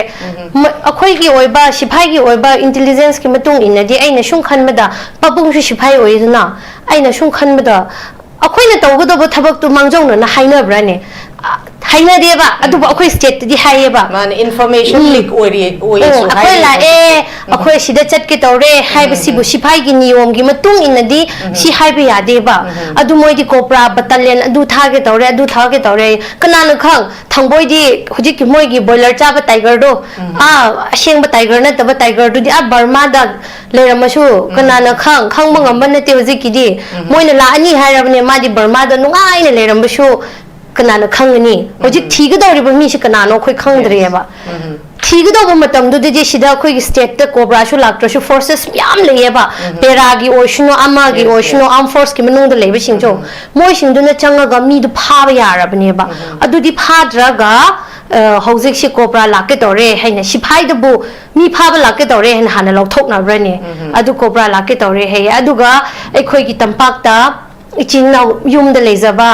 ꯃ-, ꯑꯩꯈꯣꯏꯒꯤ ꯑꯣꯏꯕ, ꯁꯤꯐꯥꯏꯒꯤ ꯑꯣꯏꯕ ꯏꯟꯇꯦꯂꯤꯖꯦꯟꯁꯀꯤ ꯃꯇꯨꯡ ꯏꯟꯅꯗꯤ, ꯑꯩꯅ ꯁꯨꯝ ꯈꯟꯕꯗ, ꯄꯥꯕꯨꯡꯁꯨ ꯁꯤꯐꯥꯏ ꯑꯣꯏꯗꯅ, ꯑꯩꯅ ꯁꯨꯝ ꯈꯟꯕꯗ, ꯑꯩꯈꯣꯏꯅ ꯇꯧꯒꯗꯧꯕ ꯊꯕꯛꯇꯨ ꯃꯥꯡꯖꯧꯅꯅ ꯍꯥꯏꯅꯕ꯭ꯔꯥꯅꯦ? ꯑ, ꯍꯥꯏꯅꯗꯦꯕ, ꯑꯗꯨꯕꯨ ꯑꯩꯈꯣꯏ ꯁ꯭ꯇꯦꯠꯇꯗꯤ ꯍꯥꯏꯌꯦꯕ꯫ ꯃꯥꯅꯦ, ꯏꯟꯐꯣꯔꯃꯦꯁꯟ ꯎꯝ꯫ ꯂꯤꯛ ꯑꯣꯏꯔꯤ, ꯑꯣꯏꯌꯦꯁꯨ ꯑꯣ, ꯑꯩꯈꯣꯏ ꯍꯥꯏꯔꯤ ꯂꯥꯛꯑꯦ, ꯍꯧꯖꯤꯛꯇꯤ꯫ ꯑꯩꯈꯣꯏ ꯁꯤꯗ ꯆꯠꯀꯦ ꯇꯧꯔꯦ ꯍꯥꯏꯕꯁꯤꯕꯨ ꯁꯤꯐꯥꯏꯒꯤ ꯅꯤꯌꯣꯝꯒꯤ ꯃꯇꯨꯡ ꯏꯟꯅꯗꯤ ꯁꯤ ꯍꯥꯏꯕ ꯌꯥꯗꯦꯕ꯫ ꯑꯗꯨ ꯃꯣꯏꯗꯤ ꯀꯣꯕ꯭ꯔꯥ ꯕꯇꯥꯂꯤꯌꯟ ꯑꯗꯨ ꯊꯥꯒꯦ ꯇꯧꯔꯦ, ꯑꯗꯨ ꯊꯥꯒꯦ ꯇꯧꯔꯦ꯫ ꯀꯅꯥꯅ ꯈꯪ? ꯊꯥꯡꯕꯣꯏꯗꯤ ꯍꯧꯖꯤꯛꯀꯤ ꯃꯣꯏꯒꯤ ꯕꯣꯏꯂꯔ ꯆꯥꯕ ꯇꯥꯏꯒꯔꯗꯣ, ꯑꯥ, ꯑꯁꯦꯡꯕ ꯇꯥꯏꯒꯔ ꯅꯠꯇꯕ ꯇꯥꯏꯒꯔꯗꯨꯗꯤ ꯑꯥ ꯕꯔꯃꯥꯗ ꯂꯩꯔꯝꯃꯁꯨ ꯀꯅꯥꯅ ꯈꯪ? ꯈꯪꯕ ꯉꯝꯕ ꯅꯠꯇꯦ ꯍꯧꯖꯤꯛꯀꯤꯗꯤ꯫ ꯃꯣꯏꯅ ꯂꯥꯛꯑꯅꯤ ꯍꯥꯏꯔꯕꯅꯦ, ꯃꯥꯗꯤ ꯕꯔꯃꯥꯗ ꯅꯨꯡꯉꯥꯏꯅ ꯂꯩꯔꯝꯕꯁꯨ ꯀꯅꯥꯅ ꯈꯪꯒꯅꯤ? ꯍꯧꯖꯤꯛ ꯊꯤꯒꯗꯧꯔꯤꯕ ꯃꯤꯁꯤ ꯀꯅꯥꯅꯣ ꯑꯩꯈꯣꯏ ꯈꯪꯗ꯭ꯔꯤꯑꯕ꯫ ꯊꯤꯒꯗꯧꯕ ꯃꯇꯝꯗꯨꯗꯗꯤ ꯁꯤꯗ ꯑꯩꯈꯣꯏꯒꯤ ꯁ꯭ꯇꯦꯠꯇ ꯀꯣꯕ꯭ꯔꯥꯁꯨ ꯂꯥꯛꯇ꯭ꯔꯁꯨ ꯐꯣꯔꯁꯦꯁ ꯃꯌꯥꯝ ꯂꯩꯌꯦꯕ꯫ ꯄꯦꯔꯥꯒꯤ ꯑꯣꯏꯁꯅꯨ, ꯑꯃꯒꯤ ꯑꯣꯏꯁꯅꯨ, ꯑꯥꯔꯝ ꯐꯣꯔꯁꯀꯤ ꯃꯅꯨꯡꯗ ꯂꯩꯕꯁꯤꯡꯁꯨ, ꯃꯣꯏꯁꯤꯡꯗꯨꯅ ꯆꯪꯉꯒ ꯃꯤꯗꯨ ꯐꯥꯕ ꯌꯥꯔꯕꯅꯦꯕ꯫ ꯑꯗꯨꯗꯤ ꯐꯥꯗ꯭ꯔꯒ, ꯑ, ꯍꯧꯖꯤꯛꯁꯤ ꯀꯣꯕ꯭ꯔꯥ ꯂꯥꯛꯀꯦ ꯇꯧꯔꯦ ꯍꯥꯏꯅ ꯁꯤꯐꯥꯏꯗꯕꯨ ꯃꯤ ꯐꯥꯕ ꯂꯥꯛꯀꯦ ꯇꯧꯔꯦ ꯍꯥꯏꯅ ꯍꯥꯟꯅ ꯂꯧꯊꯣꯛꯅꯕ꯭ꯔꯅꯦ? ꯑꯗꯨ ꯀꯣꯕ꯭ꯔꯥ ꯂꯥꯛꯀꯦ ꯇꯧꯔꯦ ꯍꯥꯏꯌꯦ꯫ ꯑꯗꯨꯒ ꯑꯩꯈꯣꯏꯒꯤ ꯇꯝꯄꯥꯛꯇ ꯏꯆꯤꯟ ꯏꯅꯥꯎ ꯌꯨꯝꯗ ꯂꯩꯖꯕ,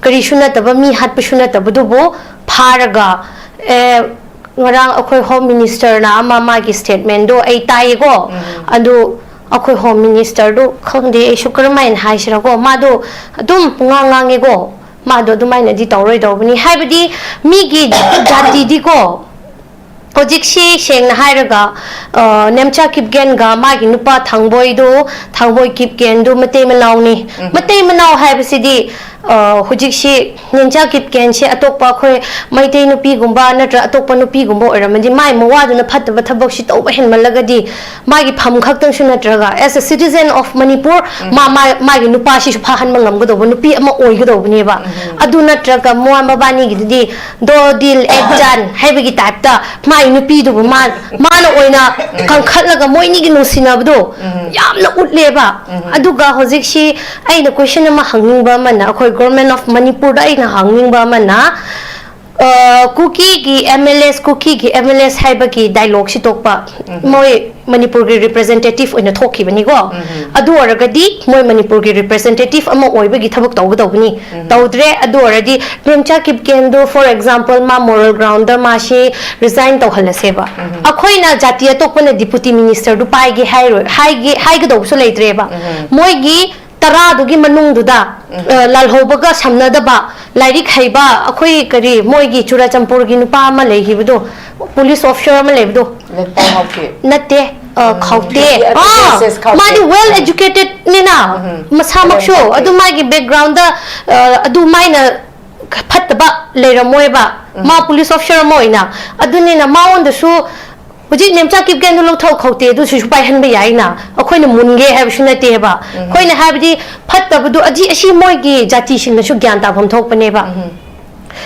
ꯀꯔꯤꯁꯨ ꯅꯠꯇꯕ, ꯃꯤ ꯍꯥꯠꯄꯁꯨ ꯅꯠꯇꯕꯗꯨꯕꯨ ꯐꯥꯔꯒ, ꯑꯦ, ꯉꯔꯥꯡ ꯑꯩꯈꯣꯏ ꯍꯣꯝ ꯃꯤꯅꯤꯁꯇꯔꯅ ꯑꯃ ꯃꯥꯒꯤ ꯁ꯭ꯇꯦꯠꯃꯦꯟꯗꯣ ꯑꯩ ꯇꯥꯏꯌꯦꯀꯣ꯫ ꯑꯗꯨ ꯑꯩꯈꯣꯏ ꯍꯣꯝ ꯃꯤꯅꯤꯁꯇꯔꯗꯨ ꯈꯪꯗꯦ ꯑꯩꯁꯨ ꯀꯔꯝ ꯍꯥꯏꯅ ꯍꯥꯏꯁꯤꯔꯀꯣ, ꯃꯥꯗꯣ ꯑꯗꯨꯝ ꯄꯨꯡꯉꯥꯡ ꯉꯥꯡꯉꯦꯀꯣ꯫ ꯃꯥꯗꯣ ꯑꯗꯨꯃꯥꯏꯅꯗꯤ ꯇꯧꯔꯣꯏꯗꯧꯕꯅꯤ꯫ ꯍꯥꯏꯕꯗꯤ ꯃꯤꯒꯤ ꯖꯥꯇꯤꯗꯤꯀꯣ, ꯍꯧꯖꯤꯛꯁꯤ ꯁꯦꯡꯅ ꯍꯥꯏꯔꯒ, ꯑ, ꯅꯦꯝꯆꯥ ꯀꯤꯞꯒꯦꯟꯒ ꯃꯥꯒꯤ ꯅꯨꯄꯥ ꯊꯥꯡꯕꯣꯏꯗꯨ, ꯊꯥꯡꯕꯣꯏ ꯀꯤꯞꯒꯦꯟꯗꯨ ꯃꯇꯩ ꯃꯅꯥꯎꯅꯤ꯫ ꯃꯇꯩ ꯃꯅꯥꯎ ꯍꯥꯏꯕꯁꯤꯗꯤ ꯑ, ꯍꯧꯖꯤꯛꯁꯤ ꯅꯦꯟꯆꯥ ꯀꯤꯞꯀꯦꯟꯁꯤ ꯑꯇꯣꯞꯄ ꯑꯩꯈꯣꯏ ꯃꯩꯇꯩ ꯅꯨꯄꯤꯒꯨꯝꯕ ꯅꯠꯇ꯭ꯔ ꯑꯇꯣꯞꯄ ꯅꯨꯄꯤꯒꯨꯝꯕ ꯑꯣꯏꯔꯝꯃꯗꯤ, ꯃꯥꯏ ꯃꯋꯥꯗꯨꯅ ꯐꯠꯇꯕ ꯊꯕꯛꯁꯤ ꯇꯧꯕ ꯍꯦꯟꯃꯜꯂꯒꯗꯤ, ꯃꯥꯒꯤ ꯐꯝ ꯈꯛꯇꯪꯁꯨ ꯅꯠꯇ꯭ꯔꯒ, as a citizen of Manipur, ꯃꯥ, ꯃꯥ, ꯃꯥꯒꯤ ꯅꯨꯄꯥꯁꯤꯁꯨ ꯐꯥꯍꯟꯕ ꯉꯝꯒꯗꯧꯕ ꯅꯨꯄꯤ ꯑꯃ ꯑꯣꯏꯒꯗꯧꯕꯅꯦꯕ꯫ ꯑꯗꯨ ꯅꯠꯇ꯭ꯔꯒ ꯃꯣꯏ ꯃꯕꯥꯅꯤꯒꯤꯗꯨꯗꯤ ꯗꯣ ꯗꯤꯜ ꯑꯦꯛ ꯖꯥꯟ ꯍꯥꯏꯕꯒꯤ ꯇꯥꯏꯞꯇ ꯃꯥꯏ ꯅꯨꯄꯤꯗꯨꯕꯨ ꯃꯥ, ꯃꯥꯅ ꯑꯣꯏꯅ ꯀꯟꯈꯠꯂꯒ ꯃꯣꯏꯅꯤꯒꯤ ꯅꯨꯡꯁꯤꯅꯕꯗꯣ ꯌꯥꯝꯅ ꯎꯠꯂꯦꯕ꯫ ꯑꯗꯨꯒ ꯍꯧꯖꯤꯛꯁꯤ ꯑꯩꯅ ꯀꯣꯏꯁꯟ ꯑꯃ ꯍꯪꯅꯤꯡꯕ ꯑꯃꯅ, ꯑꯩꯈꯣꯏ ꯒꯣꯔꯃꯦꯟ ꯑꯣꯐ ꯃꯅꯤꯄꯨꯔꯗ ꯑꯩꯅ ꯍꯪꯅꯤꯡꯕ ꯑꯃꯅ, ꯑ, ꯀꯨꯀꯤꯒꯤ ꯑꯦꯝ ꯑꯦꯜ ꯑꯦꯁ, ꯀꯨꯀꯤꯒꯤ ꯑꯦꯝ ꯑꯦꯜ ꯑꯦꯁ ꯍꯥꯏꯕꯒꯤ ꯗꯥꯏꯂꯣꯒꯁꯤ ꯇꯣꯛꯄ꯫ ꯃꯣꯏ ꯃꯅꯤꯄꯨꯔꯒꯤ ꯔꯤꯄ꯭ꯔꯖꯦꯟꯇꯦꯇꯤꯚ ꯑꯣꯏꯅ ꯊꯣꯛꯈꯤꯕꯅꯤꯀꯣ꯫ ꯑꯗꯨ ꯑꯣꯏꯔꯒꯗꯤ ꯃꯣꯏ ꯃꯅꯤꯄꯨꯔꯒꯤ ꯔꯤꯄ꯭ꯔꯖꯦꯟꯇꯦꯇꯤꯚ ꯑꯃ ꯑꯣꯏꯕꯒꯤ ꯊꯕꯛ ꯇꯧꯒꯗꯧꯕꯅꯤ꯫ ꯇꯧꯗ꯭ꯔꯦ꯫ ꯑꯗꯨ ꯑꯣꯏꯔꯗꯤ ꯅꯦꯝꯆꯥ ꯀꯤꯞꯒꯦꯟꯗꯣ, for example, ꯃꯥ ꯃꯣꯔꯦꯜ ꯒ꯭ꯔꯥꯎꯟꯗ ꯃꯥꯁꯤ ꯔꯤꯖꯥꯏꯟ ꯇꯧꯍꯜꯂꯁꯦꯕ꯫ ꯑꯩꯈꯣꯏꯅ ꯖꯥꯇꯤ ꯑꯇꯣꯞꯄꯅ ꯗꯤꯄꯨꯇꯤ ꯃꯤꯅꯤꯁꯇꯔꯗꯨ ꯄꯥꯏꯒꯦ ꯍꯥꯏꯔꯣꯏ, ꯍꯥꯏꯒꯦ, ꯍꯥꯏꯒꯗꯧꯕꯁꯨ ꯂꯩꯇ꯭ꯔꯦꯕ꯫ ꯃꯣꯏꯒꯤ ꯇꯔꯥꯗꯨꯒꯤ ꯃꯅꯨꯡꯗꯨꯗ, ꯑ, ꯂꯥꯜꯍꯧꯕꯒ ꯁꯝꯅꯗꯕ, ꯂꯥꯏꯔꯤꯛ ꯍꯩꯕ, ꯑꯩꯈꯣꯏ ꯀꯔꯤ, ꯃꯣꯏꯒꯤ ꯆꯨꯔꯥꯆꯥꯟꯄꯨꯔꯒꯤ ꯅꯨꯄꯥ ꯑꯃ ꯂꯩꯈꯤꯕꯗꯣ, ꯄꯨꯂꯤꯁ ꯑꯣꯐꯤꯁꯔ ꯑꯃ ꯂꯩꯕꯗꯣ, ꯂꯩꯄꯥꯎ ꯍꯥꯎꯀꯤ꯫ ꯅꯠꯇꯦ, ꯑ, ꯎꯝ, ꯈꯥꯎꯇꯦ꯫ ꯅꯠꯇꯦ, ꯑꯇꯣꯞꯄ ꯑꯥ, ꯌꯦꯁ, ꯌꯦꯁ, ꯈꯥꯎꯇꯦ꯫ ꯃꯥꯗꯤ ꯋꯦꯜ ꯎꯝ꯫ ꯑꯦꯖꯨꯀꯦꯇꯦꯠꯅꯤꯅ, ꯎꯝ꯫ ꯃꯁꯥꯃꯛꯁꯨ꯫ ꯈꯥꯎꯇꯦ꯫ ꯑꯗꯨ ꯃꯥꯒꯤ ꯕꯦꯛꯒ꯭ꯔꯥꯎꯟꯗ, ꯑ, ꯑꯗꯨꯃꯥꯏꯅ ꯐꯠꯇꯕ ꯂꯩꯔꯝꯃꯣꯏꯕ꯫ ꯎꯝ꯫ ꯃꯥ ꯄꯨꯂꯤꯁ ꯑꯣꯐꯤꯁꯔ ꯑꯃ ꯑꯣꯏꯅ꯫ ꯑꯗꯨꯅꯤꯅ ꯃꯉꯣꯟꯗꯁꯨ ꯍꯧꯖꯤꯛ ꯅꯦꯝꯆꯥ ꯀꯤꯞꯒꯦꯟꯗꯨ ꯂꯧꯊꯣꯛ ꯈꯥꯎꯇꯦ, ꯑꯗꯨꯁꯨ ꯄꯥꯏꯍꯟꯕ ꯌꯥꯏꯅ꯫ ꯑꯩꯈꯣꯏꯅ ꯃꯨꯟꯒꯦ ꯍꯥꯏꯕꯁꯨ ꯅꯠꯇꯦꯕ꯫ ꯎꯝ꯫ ꯑꯩꯈꯣꯏꯅ ꯍꯥꯏꯕꯗꯤ ꯐꯠꯇꯕꯗꯨ ꯑꯁꯤ, ꯑꯁꯤ ꯃꯣꯏꯒꯤ ꯖꯥꯇꯤꯁꯤꯡꯅꯁꯨ ꯒ꯭ꯌꯥꯟ ꯇꯥꯐꯝ ꯊꯣꯛꯄꯅꯦꯕ꯫ ꯎꯝ꯫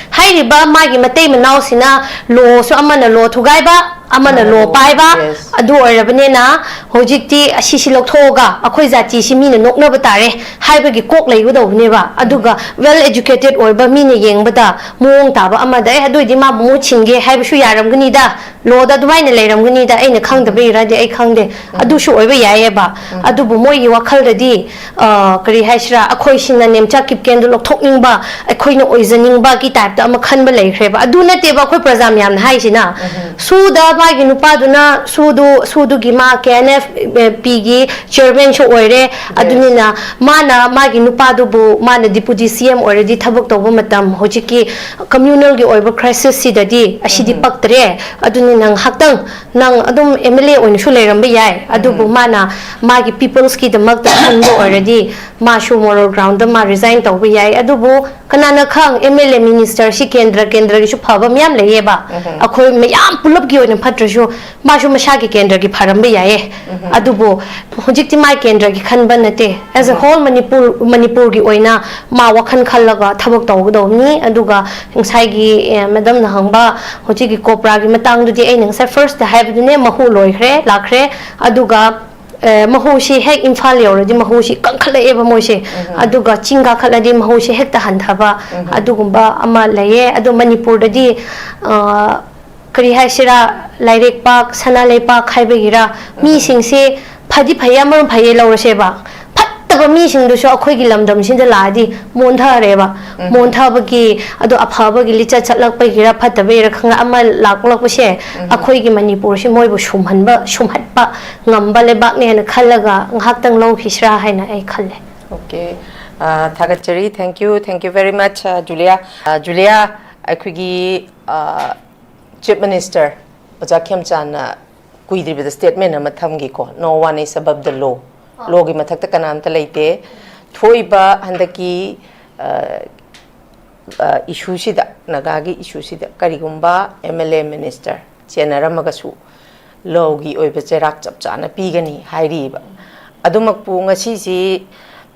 ꯍꯥꯏꯔꯤꯕ ꯃꯥꯒꯤ ꯃꯇꯩ ꯃꯅꯥꯎꯁꯤꯅ ꯂꯣꯁꯨ, ꯑꯃꯅ ꯂꯣ ꯊꯨꯒꯥꯏꯕ, ꯑꯃꯅ ꯑꯃꯅ ꯂꯣ ꯂꯣ, ꯄꯥꯏꯕ, ꯌꯦꯁ꯫ ꯑꯗꯨ ꯑꯣꯏꯔꯕꯅꯤꯅ ꯍꯧꯖꯤꯛꯇꯤ ꯑꯁꯤꯁꯤ ꯂꯧꯊꯣꯛꯑꯒ ꯑꯩꯈꯣꯏ ꯖꯥꯇꯤꯁꯤ ꯃꯤꯅ ꯅꯣꯛꯅꯕ ꯇꯥꯔꯦ ꯍꯥꯏꯕꯒꯤ ꯀꯣꯛ ꯂꯩꯒꯗꯧꯕꯅꯦꯕ꯫ ꯑꯗꯨꯒ ꯎꯝ꯫ ꯋꯦꯜ ꯑꯦꯖꯨꯀꯦꯇꯦꯠ ꯑꯣꯏꯕ ꯃꯤꯅ ꯌꯦꯡꯕꯗ ꯃꯑꯣꯡ ꯇꯥꯕ ꯑꯃꯗ, "ꯑꯦ, ꯑꯗꯨ ꯑꯣꯏꯗꯤ ꯃꯥꯕꯨ ꯃꯍꯨꯠ ꯁꯤꯟꯒꯦ" ꯍꯥꯏꯕꯁꯨ ꯌꯥꯔꯝꯒꯅꯤꯗ, ꯂꯣꯗ ꯑꯗꯨꯃꯥꯏꯅ ꯂꯩꯔꯝꯒꯅꯤꯗ, ꯑꯩꯅ ꯈꯪꯗꯕꯒꯤꯔꯗꯤ ꯑꯩ ꯈꯪꯗꯦ꯫ ꯎꯝ꯫ ꯑꯗꯨꯁꯨ ꯑꯣꯏꯕ ꯌꯥꯏꯑꯕ꯫ ꯎꯝ꯫ ꯑꯗꯨꯕꯨ ꯃꯣꯏꯒꯤ ꯋꯥꯈꯜꯗꯗꯤ, ꯑ, ꯀꯔꯤ ꯍꯥꯏꯁꯤꯔꯥ, ꯑꯩꯈꯣꯏꯁꯤꯅ ꯅꯦꯝꯆꯥ ꯀꯤꯞꯒꯦꯟꯗꯨ ꯂꯧꯊꯣꯛꯅꯤꯡꯕ, ꯑꯩꯈꯣꯏꯅ ꯑꯣꯏꯖꯅꯤꯡꯕꯒꯤ ꯇꯥꯏꯞꯇ ꯑꯃ ꯈꯟꯕ ꯂꯩꯈ꯭ꯔꯦꯕ꯫ ꯑꯗꯨ ꯅꯠꯇꯦꯕ ꯑꯩꯈꯣꯏ ꯄ꯭ꯔꯖꯥ ꯃꯌꯥꯝꯅ ꯍꯥꯏꯁꯤꯅ꯫ ꯎꯝ꯫ Sue the ꯃꯥꯒꯤ ꯅꯨꯄꯥꯗꯨꯅ ꯁꯨꯗꯨ ꯁꯨꯗꯨꯒꯤ ꯃꯥ ꯀꯦ ꯑꯦꯟ ꯑꯦꯐ ꯄꯤꯒꯤ ꯆꯤꯌꯔꯃꯦꯟꯁꯨ ꯑꯣꯏꯔꯦ꯫ ꯑꯗꯨꯅꯤꯅ ꯃꯥꯅ ꯃꯥꯒꯤ ꯅꯨꯄꯥꯗꯨꯕꯨ ꯃꯥꯅ ꯗꯤꯄꯨꯇꯤ ꯁꯤ ꯑꯦꯝ ꯑꯣꯏꯔꯗꯤ ꯊꯕꯛ ꯇꯧꯕ ꯃꯇꯝ ꯍꯧꯖꯤꯛꯀꯤ ꯀꯝꯃ꯭ꯌꯨꯅꯦꯜꯒꯤ ꯑꯣꯏꯕ ꯀ꯭ꯔꯥꯏꯁꯤꯁꯁꯤꯗꯗꯤ ꯑꯁꯤꯗꯤ ꯄꯛꯇ꯭ꯔꯦ꯫ ꯑꯗꯨꯅꯤꯅ ꯉꯥꯏꯍꯥꯛꯇꯪ ꯅꯪ ꯑꯗꯨꯝ ꯑꯦꯝ ꯑꯦꯜ ꯑꯦ ꯑꯣꯏꯅꯁꯨ ꯂꯩꯔꯝꯕ ꯌꯥꯏ, ꯑꯗꯨꯕꯨ ꯃꯥꯅ ꯃꯥꯒꯤ ꯄꯤꯄꯜꯁꯀꯤꯗꯃꯛꯇ ꯈꯟꯕ ꯑꯣꯏꯔꯗꯤ ꯃꯥꯁꯨ ꯃꯣꯔꯦꯜ ꯒ꯭ꯔꯥꯎꯟꯗ ꯃꯥ ꯔꯤꯖꯥꯏꯟ ꯇꯧꯕ ꯌꯥꯏ꯫ ꯑꯗꯨꯕꯨ ꯀꯅꯥꯅ ꯈꯪ, ꯑꯦꯝ ꯑꯦꯜ ꯑꯦ ꯃꯤꯅꯤꯁꯇꯔꯁꯤ ꯀꯦꯟꯗ꯭ꯔ ꯀꯦꯟꯗ꯭ꯔꯒꯤꯁꯨ ꯐꯕ ꯃꯌꯥꯝ ꯂꯩꯌꯦꯕ꯫ ꯑꯩꯈꯣꯏ ꯃꯌꯥꯝ ꯄꯨꯂꯞꯀꯤ ꯑꯣꯏꯅ ꯐꯠꯇ꯭ꯔꯁꯨ ꯃꯥꯁꯨ ꯃꯁꯥꯒꯤ ꯀꯦꯟꯗ꯭ꯔꯒꯤ ꯐꯔꯝꯕ ꯌꯥꯏꯌꯦ꯫ ꯑꯗꯨꯕꯨ ꯍꯧꯖꯤꯛꯇꯤ ꯃꯥ ꯀꯦꯟꯗ꯭ꯔꯒꯤ ꯈꯟꯕ ꯅꯠꯇꯦ, ꯑꯦꯁ ꯑꯦ ꯍꯣꯜ ꯃꯅꯤꯄꯨꯔ, ꯃꯅꯤꯄꯨꯔꯒꯤ ꯑꯣꯏꯅ ꯃꯥ ꯋꯥꯈꯜ ꯈꯜꯂꯒ ꯊꯕꯛ ꯇꯧꯒꯗꯧꯕꯅꯤ꯫ ꯑꯗꯨꯒ ꯉꯁꯥꯏꯒꯤ, ꯑꯦ, ꯃꯦꯗꯝꯅ ꯍꯪꯕ ꯍꯧꯖꯤꯛꯀꯤ ꯀꯣꯄ꯭ꯔꯥꯒꯤ ꯃꯇꯥꯡꯗꯨꯗꯤ ꯑꯩꯅ ꯉꯁꯥꯏ ꯐꯥꯔꯁꯇ ꯍꯥꯏꯕꯗꯨꯅꯦ, ꯃꯍꯨ ꯂꯣꯏꯈ꯭ꯔꯦ, ꯂꯥꯛꯈ꯭ꯔꯦ꯫ ꯑꯗꯨꯒ ꯑꯦ, ꯃꯍꯨꯁꯤ ꯍꯦꯛ ꯏꯝꯐꯥꯜ ꯌꯧꯔꯗꯤ ꯃꯍꯨꯁꯤ ꯀꯟꯈꯠꯂꯛꯑꯦꯕ ꯃꯣꯏꯁꯦ꯫ ꯑꯗꯨꯒ ꯆꯤꯡ ꯀꯥꯈꯠꯂꯗꯤ ꯃꯍꯨꯁꯤ ꯍꯦꯛꯇ ꯍꯟꯊꯕ, ꯑꯗꯨꯒꯨꯝꯕ ꯑꯃ ꯂꯩꯌꯦ꯫ ꯑꯗꯣ ꯃꯅꯤꯄꯨꯔꯗꯗꯤ, ꯑ, ꯀꯔꯤ ꯍꯥꯏꯁꯤꯔꯥ, ꯂꯥꯏꯔꯩꯄꯥꯛ, ꯁꯅꯥ ꯂꯩꯄꯥꯛ ꯍꯥꯏꯕꯒꯤꯔꯥ, ꯃꯤꯁꯤꯡꯁꯦ ꯐꯗꯤ ꯐꯩꯌꯦ, ꯑꯃꯔꯣꯝ ꯐꯩꯌꯦ ꯂꯧꯔꯁꯦꯕ, ꯐꯠꯇꯕ ꯃꯤꯁꯤꯡꯗꯨꯁꯨ ꯑꯩꯈꯣꯏꯒꯤ ꯂꯝꯗꯝꯁꯤꯗ ꯂꯥꯛꯑꯗꯤ ꯃꯣꯟꯊꯔꯦꯕ꯫ ꯃꯣꯟꯊꯕꯒꯤ, ꯑꯗꯣ ꯑꯐꯕꯒꯤ ꯂꯤꯆꯠ ꯆꯠꯂꯛꯄꯒꯤꯔ ꯐꯠꯇꯕꯒꯤꯔ ꯈꯪꯗꯦ, ꯑꯃ ꯂꯥꯛꯂꯛꯄꯁꯦ ꯑꯩꯈꯣꯏꯒꯤ ꯃꯅꯤꯄꯨꯔꯁꯤ ꯃꯣꯏꯕꯨ ꯁꯨꯝꯍꯟꯕ, ꯁꯨꯝꯍꯠꯄ ꯉꯝꯕ ꯂꯩꯕꯥꯛꯅꯦꯅ ꯈꯜꯂꯒ ꯉꯥꯏꯍꯥꯛꯇꯪ ꯂꯧꯈꯤꯁꯤꯔꯥ ꯍꯥꯏꯅ ꯑꯩ ꯈꯜꯂꯦ꯫ ꯑꯣꯀꯦ꯫ ꯑ, ꯊꯥꯒꯠꯆꯔꯤ꯫ Thank you, thank you very much, ꯑ, ꯖꯨꯂꯤꯌꯥ꯫ ꯑ, ꯖꯨꯂꯤꯌꯥ, ꯑꯩꯈꯣꯏꯒꯤ, ꯑ, ꯆꯤꯐ ꯃꯤꯅꯤꯁꯇꯔ ꯑꯣꯖꯥ ꯈꯦꯝꯆꯥꯟꯅ ꯀꯨꯏꯗ꯭ꯔꯤꯕꯗ ꯁ꯭ꯇꯦꯠꯃꯦꯟ ꯑꯃ ꯊꯝꯈꯤꯀꯣ, "No one is above the law." ꯂꯣꯒꯤ ꯃꯊꯛꯇ ꯀꯅꯥꯝꯇ ꯂꯩꯇꯦ꯫ ꯊꯣꯛꯏꯕ ꯍꯟꯗꯛꯀꯤ, ꯑ, ꯑ, ꯏꯁꯨꯁꯤꯗ, ꯅꯥꯒꯥꯒꯤ ꯏꯁꯨꯁꯤꯗ ꯀꯔꯤꯒꯨꯝꯕ ꯑꯦꯝ ꯑꯦꯜ ꯑꯦ ꯃꯤꯅꯤꯁꯇꯔ ꯆꯦꯟꯅꯔꯝꯃꯒꯁꯨ ꯂꯣꯒꯤ ꯑꯣꯏꯕ ꯆꯩꯔꯥꯛ ꯆꯞ ꯆꯥꯅ ꯄꯤꯒꯅꯤ ꯍꯥꯏꯔꯤꯕ꯫ ꯑꯗꯨꯃꯛꯄꯨ ꯉꯁꯤꯁꯤ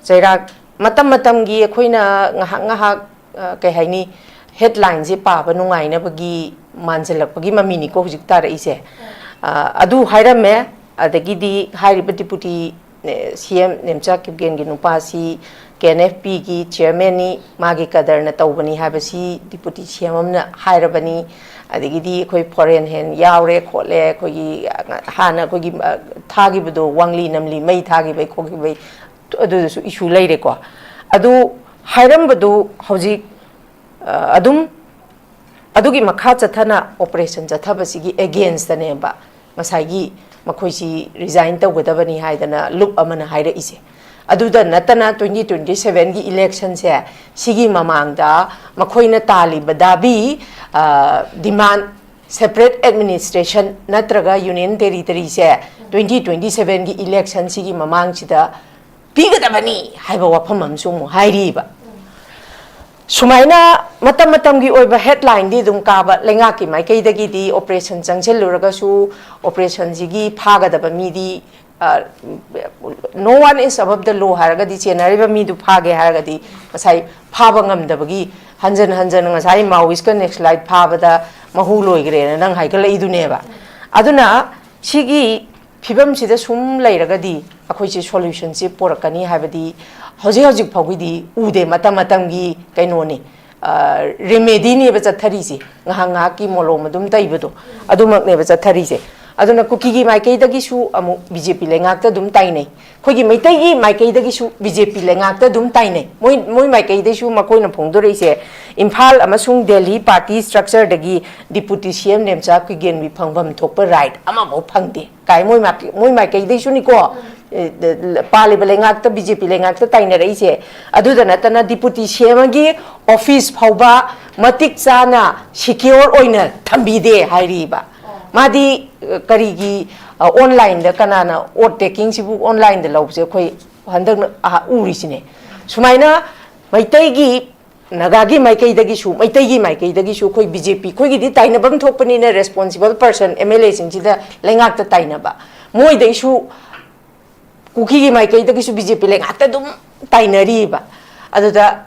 ꯆꯩꯔꯥꯛ ꯃꯇꯝ ꯃꯇꯝꯒꯤ ꯑꯩꯈꯣꯏꯅ ꯉꯥꯏꯍꯥꯛ ꯉꯥꯏꯍꯥꯛ, ꯑ, ꯀꯩ ꯍꯥꯏꯅꯤ, ꯍꯦꯗꯂꯥꯏꯟꯁꯦ ꯄꯥꯕ ꯅꯨꯡꯉꯥꯏꯅꯕꯒꯤ ꯃꯥꯟꯁꯤꯜꯂꯛꯄꯒꯤ ꯃꯃꯤꯅꯤꯀꯣ ꯍꯧꯖꯤꯛ ꯇꯥꯔꯛꯏꯁꯦ꯫ ꯑ, ꯑꯗꯨ ꯍꯥꯏꯔꯝꯃꯦ꯫ ꯑꯗꯒꯤꯗꯤ ꯍꯥꯏꯔꯤꯕ ꯗꯤꯄꯨꯇꯤ ꯁꯤ ꯑꯦꯝ ꯅꯦꯝꯆꯥ ꯀꯤꯞꯒꯦꯟꯒꯤ ꯅꯨꯄꯥꯁꯤ ꯀꯦ ꯑꯦꯟ ꯑꯦꯐ ꯄꯤꯒꯤ ꯆꯤꯌꯔꯃꯦꯟꯅꯤ, ꯃꯥꯒꯤ ꯀꯗꯔꯅ ꯇꯧꯕꯅꯤ ꯍꯥꯏꯕꯁꯤ ꯗꯤꯄꯨꯇꯤ ꯁꯤ ꯑꯦꯝ ꯑꯃꯅ ꯍꯥꯏꯔꯕꯅꯤ꯫ ꯑꯗꯒꯤꯗꯤ ꯑꯩꯈꯣꯏ ꯐꯣꯔꯦꯟ ꯍꯦꯟ ꯌꯥꯎꯔꯦ ꯈꯣꯠꯂꯦ, ꯑꯩꯈꯣꯏꯒꯤ ꯍꯥꯟꯅ ꯑꯩꯈꯣꯏꯒꯤ, ꯑ, ꯊꯥꯈꯤꯕꯗꯣ, ꯋꯥꯡꯂꯤ ꯅꯝꯂꯤ ꯃꯩ ꯊꯥꯈꯤꯕꯩ ꯈꯣꯠꯈꯤꯕꯩ, ꯑꯗꯨꯗꯁꯨ ꯏꯁꯨ ꯂꯩꯔꯦꯀꯣ꯫ ꯑꯗꯨ ꯍꯥꯏꯔꯝꯕꯗꯨ ꯍꯧꯖꯤꯛ, ꯑ, ꯑꯗꯨꯝ ꯑꯗꯨꯒꯤ ꯃꯈꯥ ꯆꯠꯊꯅ operation ꯆꯠꯊꯕꯁꯤꯒꯤ against ꯇꯅꯦꯕ ꯉꯁꯥꯏꯒꯤ ꯃꯈꯣꯏꯁꯤ resign ꯇꯧꯒꯗꯕꯅꯤ ꯍꯥꯏꯗꯅ ꯂꯨꯞ ꯑꯃꯅ ꯍꯥꯏꯔꯛꯏꯁꯦ꯫ ꯑꯗꯨꯗ ꯅꯠꯇꯅ twenty twenty seven ꯒꯤ election ꯁꯦ, ꯁꯤꯒꯤ ꯃꯃꯥꯡꯗ ꯃꯈꯣꯏꯅ ꯇꯥꯜꯂꯤꯕ ꯗꯥꯕꯤ, ꯑ, demand, separate administration ꯅꯠꯇ꯭ꯔꯒ union territory ꯁꯦ twenty twenty seven ꯒꯤ election ꯁꯤꯒꯤ ꯃꯃꯥꯡꯁꯤꯗ ꯄꯤꯒꯗꯕꯅꯤ ꯍꯥꯏꯕ ꯋꯥꯐꯝ ꯑꯃꯁꯨ ꯑꯃꯨꯛ ꯍꯥꯏꯔꯤꯕ꯫ ꯁꯨꯃꯥꯏꯅ ꯃꯇꯝ ꯃꯇꯝꯒꯤ ꯑꯣꯏꯕ headline ꯗꯤ ꯑꯗꯨꯝ ꯀꯥꯕ, ꯂꯩꯉꯥꯛꯀꯤ ꯃꯥꯏꯀꯩꯗꯒꯤꯗꯤ operation ꯆꯪꯁꯤꯜꯂꯨꯔꯒꯁꯨ operation ꯁꯤꯒꯤ ꯐꯥꯒꯗꯕ ꯃꯤꯗꯤ, ꯑ, no one is above the law ꯍꯥꯏꯔꯒꯗꯤ ꯆꯦꯟꯅꯔꯤꯕ ꯃꯤꯗꯨ ꯐꯥꯒꯦ ꯍꯥꯏꯔꯒꯗꯤ ꯉꯁꯥꯏ ꯐꯥꯕ ꯉꯝꯗꯕꯒꯤ ꯍꯟꯖꯟ ꯍꯟꯖꯟ ꯉꯁꯥꯏ Maoist ꯀ Naxalite ꯐꯥꯕꯗ ꯃꯍꯨ ꯂꯣꯏꯈ꯭ꯔꯦꯅ ꯅꯪ ꯍꯥꯏꯒꯠꯂꯛꯏꯗꯨꯅꯦꯕ꯫ ꯑꯗꯨꯅ ꯁꯤꯒꯤ ꯐꯤꯕꯝꯁꯤꯗ ꯁꯨꯝ ꯂꯩꯔꯒꯗꯤ ꯑꯩꯈꯣꯏꯁꯦ solution ꯁꯦ ꯄꯣꯔꯛꯀꯅꯤ ꯍꯥꯏꯕꯗꯤ ꯍꯧꯖꯤꯛ ꯍꯧꯖꯤꯛ ꯐꯥꯎꯒꯤꯗꯤ ꯎꯗꯦ꯫ ꯃꯇꯝ ꯃꯇꯝꯒꯤ ꯀꯩꯅꯣꯅꯤ, ꯑ, remedy ꯅꯦꯕ ꯆꯠꯊꯔꯤꯁꯦ, ꯉꯥꯏꯍꯥꯛ ꯉꯥꯏꯍꯥꯛꯀꯤ ꯃꯣꯂꯣꯝ ꯑꯗꯨꯝ ꯇꯩꯕꯗꯣ ꯑꯗꯨꯃꯛꯅꯦꯕ ꯆꯠꯊꯔꯤꯁꯦ꯫ ꯑꯗꯨꯅ ꯀꯨꯀꯤꯒꯤ ꯃꯥꯏꯀꯩꯗꯒꯤꯁꯨ ꯑꯃꯨꯛ B J P ꯂꯩꯉꯥꯛꯇ ꯑꯗꯨꯝ ꯇꯥꯏꯅꯩ, ꯑꯩꯈꯣꯏꯒꯤ ꯃꯩꯇꯩꯒꯤ ꯃꯥꯏꯀꯩꯗꯒꯤꯁꯨ B J P ꯂꯩꯉꯥꯛꯇ ꯑꯗꯨꯝ ꯇꯥꯏꯅꯩ꯫ ꯃꯣꯏ, ꯃꯣꯏ ꯃꯥꯏꯀꯩꯗꯩꯁꯨ ꯃꯈꯣꯏꯅ ꯐꯣꯡꯗꯣꯔꯛꯏꯁꯦ, ꯏꯝꯐꯥꯜ ꯑꯃꯁꯨꯡ ꯗꯦꯜꯂꯤ party structure ꯗꯒꯤ Deputy C M ꯅꯦꯝꯆꯥ ꯀꯨꯏꯒꯦꯟꯕꯤ ꯐꯪꯐꯝ ꯊꯣꯛꯄ right ꯑꯃꯐꯥꯎ ꯐꯪꯗꯦ ꯀꯥꯏ꯫ ꯃꯣꯏ ꯃꯥꯏꯀꯩ-, ꯃꯣꯏ ꯃꯥꯏꯀꯩꯗꯩꯁꯨꯅꯤꯀꯣ, ꯑꯦ, ꯄꯥꯜꯂꯤꯕ ꯂꯩꯉꯥꯛꯇ, B J P ꯂꯩꯉꯥꯛꯇ ꯇꯥꯏꯅꯔꯛꯏꯁꯦ꯫ ꯑꯗꯨꯗ ꯅꯠꯇꯅ Deputy C M ꯒꯤ office ꯐꯥꯎꯕ ꯃꯇꯤꯛ ꯆꯥꯅ secure ꯑꯣꯏꯅ ꯊꯝꯕꯤꯗꯦ ꯍꯥꯏꯔꯤꯕ꯫ ꯃꯥꯗꯤ, ꯑ, ꯀꯔꯤꯒꯤ, ꯑ, online ꯗ ꯀꯅꯥꯅ oath taking ꯁꯤꯕꯨ online ꯗ ꯂꯧꯕꯁꯦ ꯑꯩꯈꯣꯏ ꯍꯟꯗꯛꯅ ꯑꯍ-, ꯎꯔꯤꯁꯤꯅꯦ꯫ ꯁꯨꯃꯥꯏꯅ ꯃꯩꯇꯩꯒꯤ, ꯅꯥꯒꯥꯒꯤ ꯃꯥꯏꯀꯩꯗꯒꯤꯁꯨ, ꯃꯩꯇꯩꯒꯤ ꯃꯥꯏꯀꯩꯗꯒꯤꯁꯨ ꯑꯩꯈꯣꯏ B J P, ꯑꯩꯈꯣꯏꯒꯤꯗꯤ ꯇꯥꯏꯅꯐꯝ ꯊꯣꯛꯄꯅꯤꯅ responsible person M L A ꯁꯤꯡꯁꯤꯗ ꯂꯩꯉꯥꯛꯇ ꯇꯥꯏꯅꯕ, ꯃꯣꯏꯗꯩꯁꯨ ꯀꯨꯀꯤꯒꯤ ꯃꯥꯏꯀꯩꯗꯒꯤꯁꯨ B J P ꯂꯩꯉꯥꯛꯇ ꯑꯗꯨꯝ ꯇꯥꯏꯅꯔꯤꯕ꯫ ꯑꯗꯨꯗ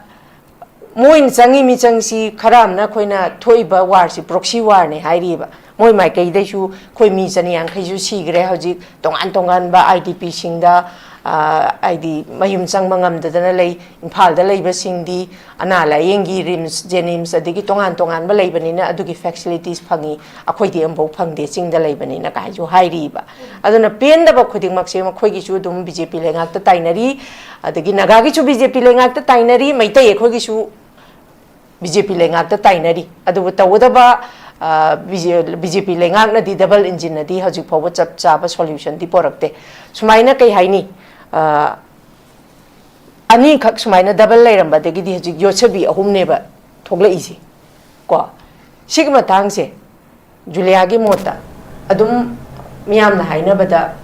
ꯃꯣꯏꯅ ꯆꯪꯉꯤ ꯃꯤꯆꯪꯁꯤ ꯈꯔ ꯑꯃꯅ ꯑꯩꯈꯣꯏꯅ ꯊꯣꯛꯏꯕ war ꯁꯤ proxy war ꯅꯦ ꯍꯥꯏꯔꯤꯕ꯫ ꯃꯣꯏ ꯃꯥꯏꯀꯩꯗꯩꯁꯨ ꯑꯩꯈꯣꯏ ꯃꯤ ꯆꯅꯤ ꯌꯥꯡꯈꯩꯁꯨ ꯁꯤꯈ꯭ꯔꯦ ꯍꯧꯖꯤꯛ ꯇꯣꯉꯥꯟ ꯇꯣꯉꯥꯟꯕ I D P ꯁꯤꯡꯗ, ꯑ, ꯍꯥꯏꯗꯤ ꯃꯌꯨꯝ ꯆꯪꯕ ꯉꯝꯗꯗꯅ ꯂꯩ꯫ ꯏꯝꯐꯥꯜꯗ ꯂꯩꯕꯁꯤꯡꯗꯤ ꯑꯅꯥ ꯂꯥꯌꯦꯡꯒꯤ RIMS, JNIMS ꯑꯗꯒꯤ ꯇꯣꯉꯥꯟ ꯇꯣꯉꯥꯟꯕ ꯂꯩꯕꯅꯤꯅ ꯑꯗꯨꯒꯤ facilities ꯐꯪꯉꯤ, ꯑꯩꯈꯣꯏꯗꯤ ꯑꯃꯐꯥꯎ ꯐꯪꯗꯦ, ꯆꯤꯡꯗ ꯂꯩꯕꯅꯤꯅ ꯀꯥꯏꯁꯨ ꯍꯥꯏꯔꯤꯕ꯫ ꯑꯗꯨꯅ ꯄꯦꯟꯗꯕ ꯈꯨꯗꯤꯡꯃꯛꯁꯦ ꯃꯈꯣꯏꯒꯤꯁꯨ ꯑꯗꯨꯝ B J P ꯂꯩꯉꯥꯛꯇ ꯇꯥꯏꯅꯔꯤ, ꯑꯗꯒꯤ ꯅꯥꯒꯥꯒꯤꯁꯨ B J P ꯂꯩꯉꯥꯛꯇ ꯇꯥꯏꯅꯔꯤ, ꯃꯩꯇꯩ ꯑꯩꯈꯣꯏꯒꯤꯁꯨ ꯕꯤ ꯖꯦ ꯄꯤ ꯂꯩꯉꯥꯛꯇ ꯇꯥꯏꯅꯔꯤ꯫ ꯑꯗꯨꯕꯨ ꯇꯧꯒꯗꯕ, ꯑ, ꯕꯤ ꯖꯦ ꯄꯤ ꯂꯩꯉꯥꯛꯅꯗꯤ, ꯗꯕꯜ ꯏꯟꯖꯤꯟꯅꯗꯤ ꯍꯧꯖꯤꯛ ꯐꯥꯎꯕ ꯆꯞ ꯆꯥꯕ ꯁꯣꯂ꯭ꯌꯨꯁꯟꯗꯤ ꯄꯣꯔꯛꯇꯦ꯫ ꯁꯨꯃꯥꯏꯅ, ꯀꯩ ꯍꯥꯏꯅꯤ, ꯑ, ꯑꯅꯤꯈꯛ ꯁꯨꯃꯥꯏꯅ ꯗꯕꯜ ꯂꯩꯔꯝꯕꯗꯒꯤꯗꯤ ꯍꯧꯖꯤꯛ ꯌꯣꯠꯁꯕꯤ ꯑꯍꯨꯝꯅꯦꯕ ꯊꯣꯛꯂꯛꯏꯁꯦ꯫ ꯀꯣ, ꯁꯤꯒꯤ ꯃꯇꯥꯡꯁꯦ ꯖꯨꯂꯤꯌꯥꯒꯤ ꯃꯣꯠꯇ ꯑꯗꯨꯝ ꯃꯤꯌꯥꯝꯅ ꯍꯥꯏꯅꯕꯗ,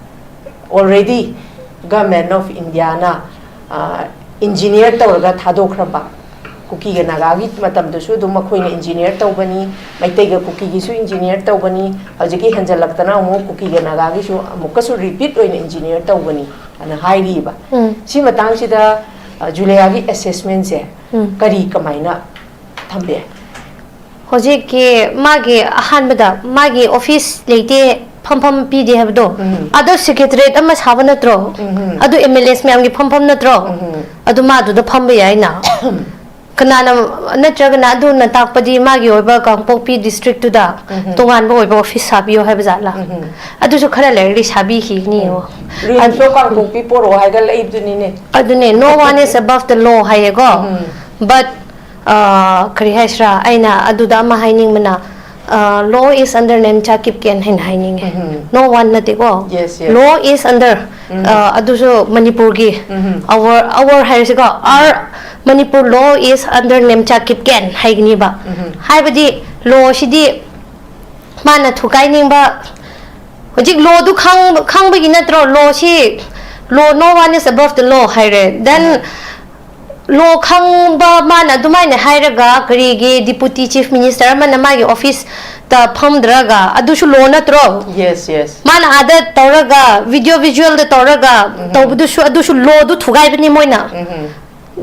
already Government of Indiaꯅ, ꯑ, ꯏꯟꯖꯤꯅꯤꯌꯔ ꯇꯧꯔꯒ ꯊꯥꯗꯣꯛꯈ꯭ꯔꯕ, ꯀꯨꯀꯤꯒ ꯅꯥꯒꯥꯒꯤ ꯃꯇꯝꯗꯁꯨ ꯑꯗꯨꯝ ꯃꯈꯣꯏꯅ ꯏꯟꯖꯤꯅꯤꯌꯔ ꯇꯧꯕꯅꯤ, ꯃꯩꯇꯩꯒ ꯀꯨꯀꯤꯒꯤꯁꯨ ꯏꯟꯖꯤꯅꯤꯌꯔ ꯇꯧꯕꯅꯤ, ꯍꯧꯖꯤꯛꯀꯤ ꯍꯦꯟꯖꯜꯂꯛꯇꯅ ꯑꯃꯨꯛ ꯀꯨꯀꯤꯒ ꯅꯥꯒꯥꯒꯤꯁꯨ ꯑꯃꯨꯛꯀꯁꯨ ꯔꯤꯄꯤꯠ ꯑꯣꯏꯅ ꯏꯟꯖꯤꯅꯤꯌꯔ ꯇꯧꯕꯅꯤ ꯑꯅ ꯍꯥꯏꯔꯤꯕ꯫ ꯎꯝ꯫ ꯁꯤ ꯃꯇꯥꯡꯁꯤꯗ, ꯑ, ꯖꯨꯂꯤꯌꯥꯒꯤ ꯑꯦꯁꯦꯁꯃꯦꯟꯁꯦ ꯎꯝ꯫ ꯀꯔꯤ, ꯀꯃꯥꯏꯅ ꯊꯝꯕꯤ? ꯍꯧꯖꯤꯛꯀꯤ ꯃꯥꯒꯤ ꯑꯍꯥꯟꯕꯗ ꯃꯥꯒꯤ ꯑꯣꯐꯤꯁ ꯂꯩꯇꯦ, ꯐꯝꯐꯝ ꯄꯤꯗꯦ ꯍꯥꯏꯕꯗꯣ, ꯎꯝ꯫ ꯑꯗꯣ ꯁꯦꯀ꯭ꯔꯦꯇꯔꯤꯌꯦꯠ ꯑꯃ ꯁꯥꯕ ꯅꯠꯇ꯭ꯔꯣ? ꯎꯝ꯫ ꯑꯗꯨ ꯑꯦꯝ ꯑꯦꯜ ꯑꯦꯁ ꯃꯌꯥꯝꯒꯤ ꯐꯝꯐꯝ ꯅꯠꯇ꯭ꯔꯣ? ꯎꯝ꯫ ꯑꯗꯨ ꯃꯥ ꯑꯗꯨꯗ ꯐꯝꯕ ꯌꯥꯏꯅ꯫ ꯀꯅꯥꯅ, ꯅꯠꯇ꯭ꯔꯒꯅ ꯑꯗꯨꯅ ꯇꯥꯛꯄꯗꯤ ꯃꯥꯒꯤ ꯑꯣꯏꯕ ꯀꯥꯡꯄꯣꯛꯄꯤ ꯗꯤꯁꯇ꯭ꯔꯤꯛꯇꯨꯗ ꯎꯝ꯫ ꯇꯣꯉꯥꯟꯕ ꯑꯣꯏꯕ ꯑꯣꯐꯤꯁ ꯁꯥꯕꯤꯌꯣ ꯍꯥꯏꯕ ꯖꯥꯠꯂꯥ? ꯎꯝ꯫ ꯑꯗꯨꯁꯨ ꯈꯔ ꯂꯩꯔꯗꯤ ꯁꯥꯕꯤꯈꯤꯒꯅꯤ ꯌꯦꯡꯉꯣ꯫ ꯔꯤꯝꯁꯇꯣ ꯀꯥꯡꯄꯣꯛꯄꯤ ꯄꯣꯔꯛꯑꯣ ꯍꯥꯏꯒ ꯂꯩꯕꯗꯨꯅꯤꯅꯦ꯫ ꯑꯗꯨꯅꯦ, "No one is above the law" ꯍꯥꯏꯌꯦꯀꯣ꯫ ꯎꯝ꯫ But, ꯑ, ꯀꯔꯤ ꯍꯥꯏꯁꯤꯔꯥ, ꯑꯩꯅ ꯑꯗꯨꯗ ꯑꯃ ꯍꯥꯏꯅꯤꯡꯕꯅ, ꯑ, "Law is under Nemcha Kipgen" ꯍꯥꯏꯅ ꯍꯥꯏꯅꯤꯡꯉꯦ꯫ ꯎꯝ꯫ No one ꯅꯠꯇꯦꯀꯣ꯫ Yes, yes. "Law is under", ꯎꯝ꯫ ꯑ, ꯑꯗꯨꯁꯨ ꯃꯅꯤꯄꯨꯔꯒꯤ ꯎꯝ꯫ Our, our ꯍꯥꯏꯔꯁꯤꯀꯣ, "Our Manipur law is under Nemcha Kipgen" ꯍꯥꯏꯒꯅꯤꯕ꯫ ꯎꯝ꯫ ꯍꯥꯏꯕꯗꯤ ꯂꯣꯁꯤꯗꯤ ꯃꯥꯅ ꯊꯨꯒꯥꯏꯅꯤꯡꯕ, ꯍꯧꯖꯤꯛ ꯂꯣꯗꯨ ꯈꯪ-, ꯈꯪꯕꯒꯤ ꯅꯠꯇ꯭ꯔꯣ? ꯂꯣꯁꯤ, "Law, no one is above the law" ꯍꯥꯏꯔꯦ꯫ Then, ꯎꯝ꯫ ꯂꯣ ꯈꯪꯕ ꯃꯥꯅ ꯑꯗꯨꯃꯥꯏꯅ ꯍꯥꯏꯔꯒ ꯀꯔꯤꯒꯤ ꯗꯤꯄꯨꯇꯤ ꯆꯤꯐ ꯃꯤꯅꯤꯁꯇꯔ ꯑꯃꯅ ꯃꯥꯒꯤ ꯑꯣꯐꯤꯁꯇ ꯐꯝꯗ꯭ꯔꯒ? ꯑꯗꯨꯁꯨ ꯂꯣ ꯅꯠꯇ꯭ꯔꯣ? Yes, yes. ꯃꯥꯅ ꯑꯥꯗ ꯇꯧꯔꯒ, ꯚꯤꯗꯤꯑꯣ ꯚꯤꯖꯨꯋꯦꯜꯗ ꯇꯧꯔꯒ ꯎꯝ꯫ ꯇꯧꯕꯗꯨꯁꯨ, ꯑꯗꯨꯁꯨ ꯂꯣꯗꯨ ꯊꯨꯒꯥꯏꯕꯅꯤ ꯃꯣꯏꯅ꯫ ꯎꯝ꯫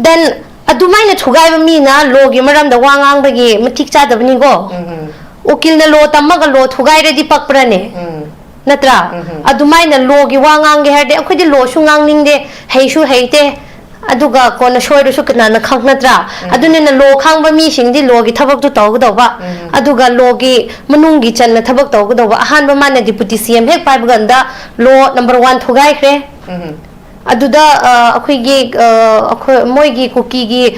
Then, ꯑꯗꯨꯃꯥꯏꯅ ꯊꯨꯒꯥꯏꯕ ꯃꯤꯅ ꯂꯣꯒꯤ ꯃꯔꯝꯗ ꯋꯥ ꯉꯥꯡꯕꯒꯤ ꯃꯇꯤꯛ ꯆꯥꯗꯕꯅꯤꯀꯣ꯫ ꯎꯝ꯫ ꯎꯀꯤꯜꯅ ꯂꯣ ꯇꯝꯃꯒ ꯂꯣ ꯊꯨꯒꯥꯏꯔꯗꯤ ꯄꯛꯄ꯭ꯔꯅꯦ? ꯎꯝ꯫ ꯅꯠꯇ꯭ꯔꯥ? ꯎꯝ꯫ ꯑꯗꯨꯃꯥꯏꯅ ꯂꯣꯒꯤ ꯋꯥ ꯉꯥꯡꯒꯦ ꯍꯥꯏꯔꯗꯤ, ꯑꯩꯈꯣꯏꯗꯤ ꯂꯣꯁꯨ ꯉꯥꯡꯅꯤꯡꯗꯦ, ꯍꯩꯁꯨ ꯍꯩꯇꯦ, ꯑꯗꯨꯒ ꯀꯣꯟꯅ ꯁꯣꯏꯔꯁꯨ ꯀꯅꯥꯅ ꯈꯪ, ꯅꯠꯇ꯭ꯔꯥ? ꯎꯝ꯫ ꯑꯗꯨꯅꯤꯅ ꯂꯣ ꯈꯪꯕ ꯃꯤꯁꯤꯡꯗꯤ ꯂꯣꯒꯤ ꯊꯕꯛꯇꯨ ꯇꯧꯒꯗꯧꯕ, ꯎꯝ꯫ ꯑꯗꯨꯒ ꯂꯣꯒꯤ ꯃꯅꯨꯡꯒꯤ ꯆꯟꯅ ꯊꯕꯛ ꯇꯧꯒꯗꯧꯕ꯫ ꯑꯍꯥꯟꯕ ꯃꯥꯅ ꯗꯤꯄꯨꯇꯤ ꯁꯤ ꯑꯦꯝ ꯍꯦꯛ ꯄꯥꯏꯕ ꯀꯥꯟꯗ ꯂꯣ ꯅꯝꯕꯔ ꯋꯥꯟ ꯊꯨꯒꯥꯏꯈ꯭ꯔꯦ꯫ ꯎꯝ꯫ ꯑꯗꯨꯗ, ꯑ, ꯑꯩꯈꯣꯏꯒꯤ, ꯑ, ꯑꯩꯈꯣꯏ, ꯃꯣꯏꯒꯤ ꯀꯨꯀꯤꯒꯤ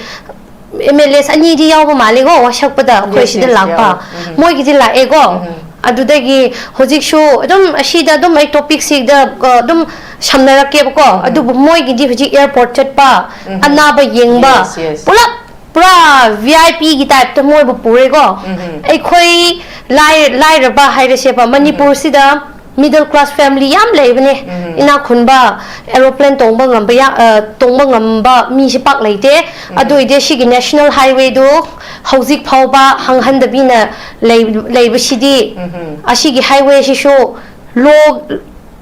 ꯑꯦꯝ ꯑꯦꯜ ꯑꯦꯁ ꯑꯅꯤꯗꯤ ꯌꯥꯎꯕ ꯃꯥꯜꯂꯦꯀꯣ, ꯋꯥꯁꯛꯄꯗ ꯑꯩꯈꯣꯏ Yes, ꯁꯤꯗ yes, ꯂꯥꯛꯄ꯫ ꯌꯥꯎꯋꯦ꯫ ꯎꯝ꯫ ꯃꯣꯏꯒꯤꯗꯤ ꯂꯥꯛꯑꯦꯀꯣ꯫ ꯎꯝ꯫ ꯑꯗꯨꯗꯒꯤ ꯍꯧꯖꯤꯛꯁꯨ ꯑꯗꯨꯝ ꯑꯁꯤꯗ ꯑꯗꯨꯝ ꯑꯩ ꯇꯣꯄꯤꯛꯁꯤꯗ, ꯑ, ꯑꯗꯨꯝ ꯁꯝꯅꯔꯛꯀꯦꯕꯀꯣ꯫ ꯎꯝ꯫ ꯑꯗꯨꯕꯨ ꯃꯣꯏꯒꯤꯗꯤ ꯍꯧꯖꯤꯛ ꯑꯦꯌꯥꯔꯄꯣꯔꯠ ꯆꯠꯄ, ꯎꯝ꯫ ꯑꯅꯥꯕ ꯌꯦꯡꯕ, Yes, yes. ꯄꯨꯂꯞ ꯄꯨꯔꯥ ꯚꯤ ꯑꯥꯏ ꯄꯤꯒꯤ ꯇꯥꯏꯞꯇ ꯃꯣꯏꯕꯨ ꯄꯨꯔꯦꯀꯣ꯫ ꯎꯝ꯫ ꯑꯩꯈꯣꯏ ꯂꯥꯏ-, ꯂꯥꯏꯔꯕ ꯍꯥꯏꯔꯁꯦꯕ, ꯃꯅꯤꯄꯨꯔꯁꯤꯗ ꯃꯤꯗꯜ ꯀ꯭ꯂꯥꯁ ꯐꯦꯃꯤꯂꯤ ꯌꯥꯝ ꯂꯩꯕꯅꯦ꯫ ꯎꯝ꯫ ꯏꯅꯥꯛ ꯈꯨꯟꯕ, ꯑꯦꯔꯣꯄ꯭ꯂꯦꯟ ꯇꯣꯡꯕ ꯉꯝꯕ ꯌꯥ-, ꯑ, ꯇꯣꯡꯕ ꯉꯝꯕ ꯃꯤꯁꯦ ꯄꯥꯛ ꯂꯩꯇꯦ꯫ ꯎꯝ꯫ ꯑꯗꯨ ꯑꯣꯏꯗꯤ ꯁꯤꯒꯤ ꯅꯦꯁꯅꯦꯜ ꯍꯥꯏꯋꯦꯗꯨ ꯍꯧꯖꯤꯛ ꯐꯥꯎꯕ ꯍꯥꯡꯍꯟꯗꯕꯤꯅ ꯂꯩ-, ꯂꯩꯕꯁꯤꯗꯤ, ꯎꯝ꯫ ꯑꯁꯤꯒꯤ ꯍꯥꯏꯋꯦꯁꯤꯁꯨ ꯂꯣ,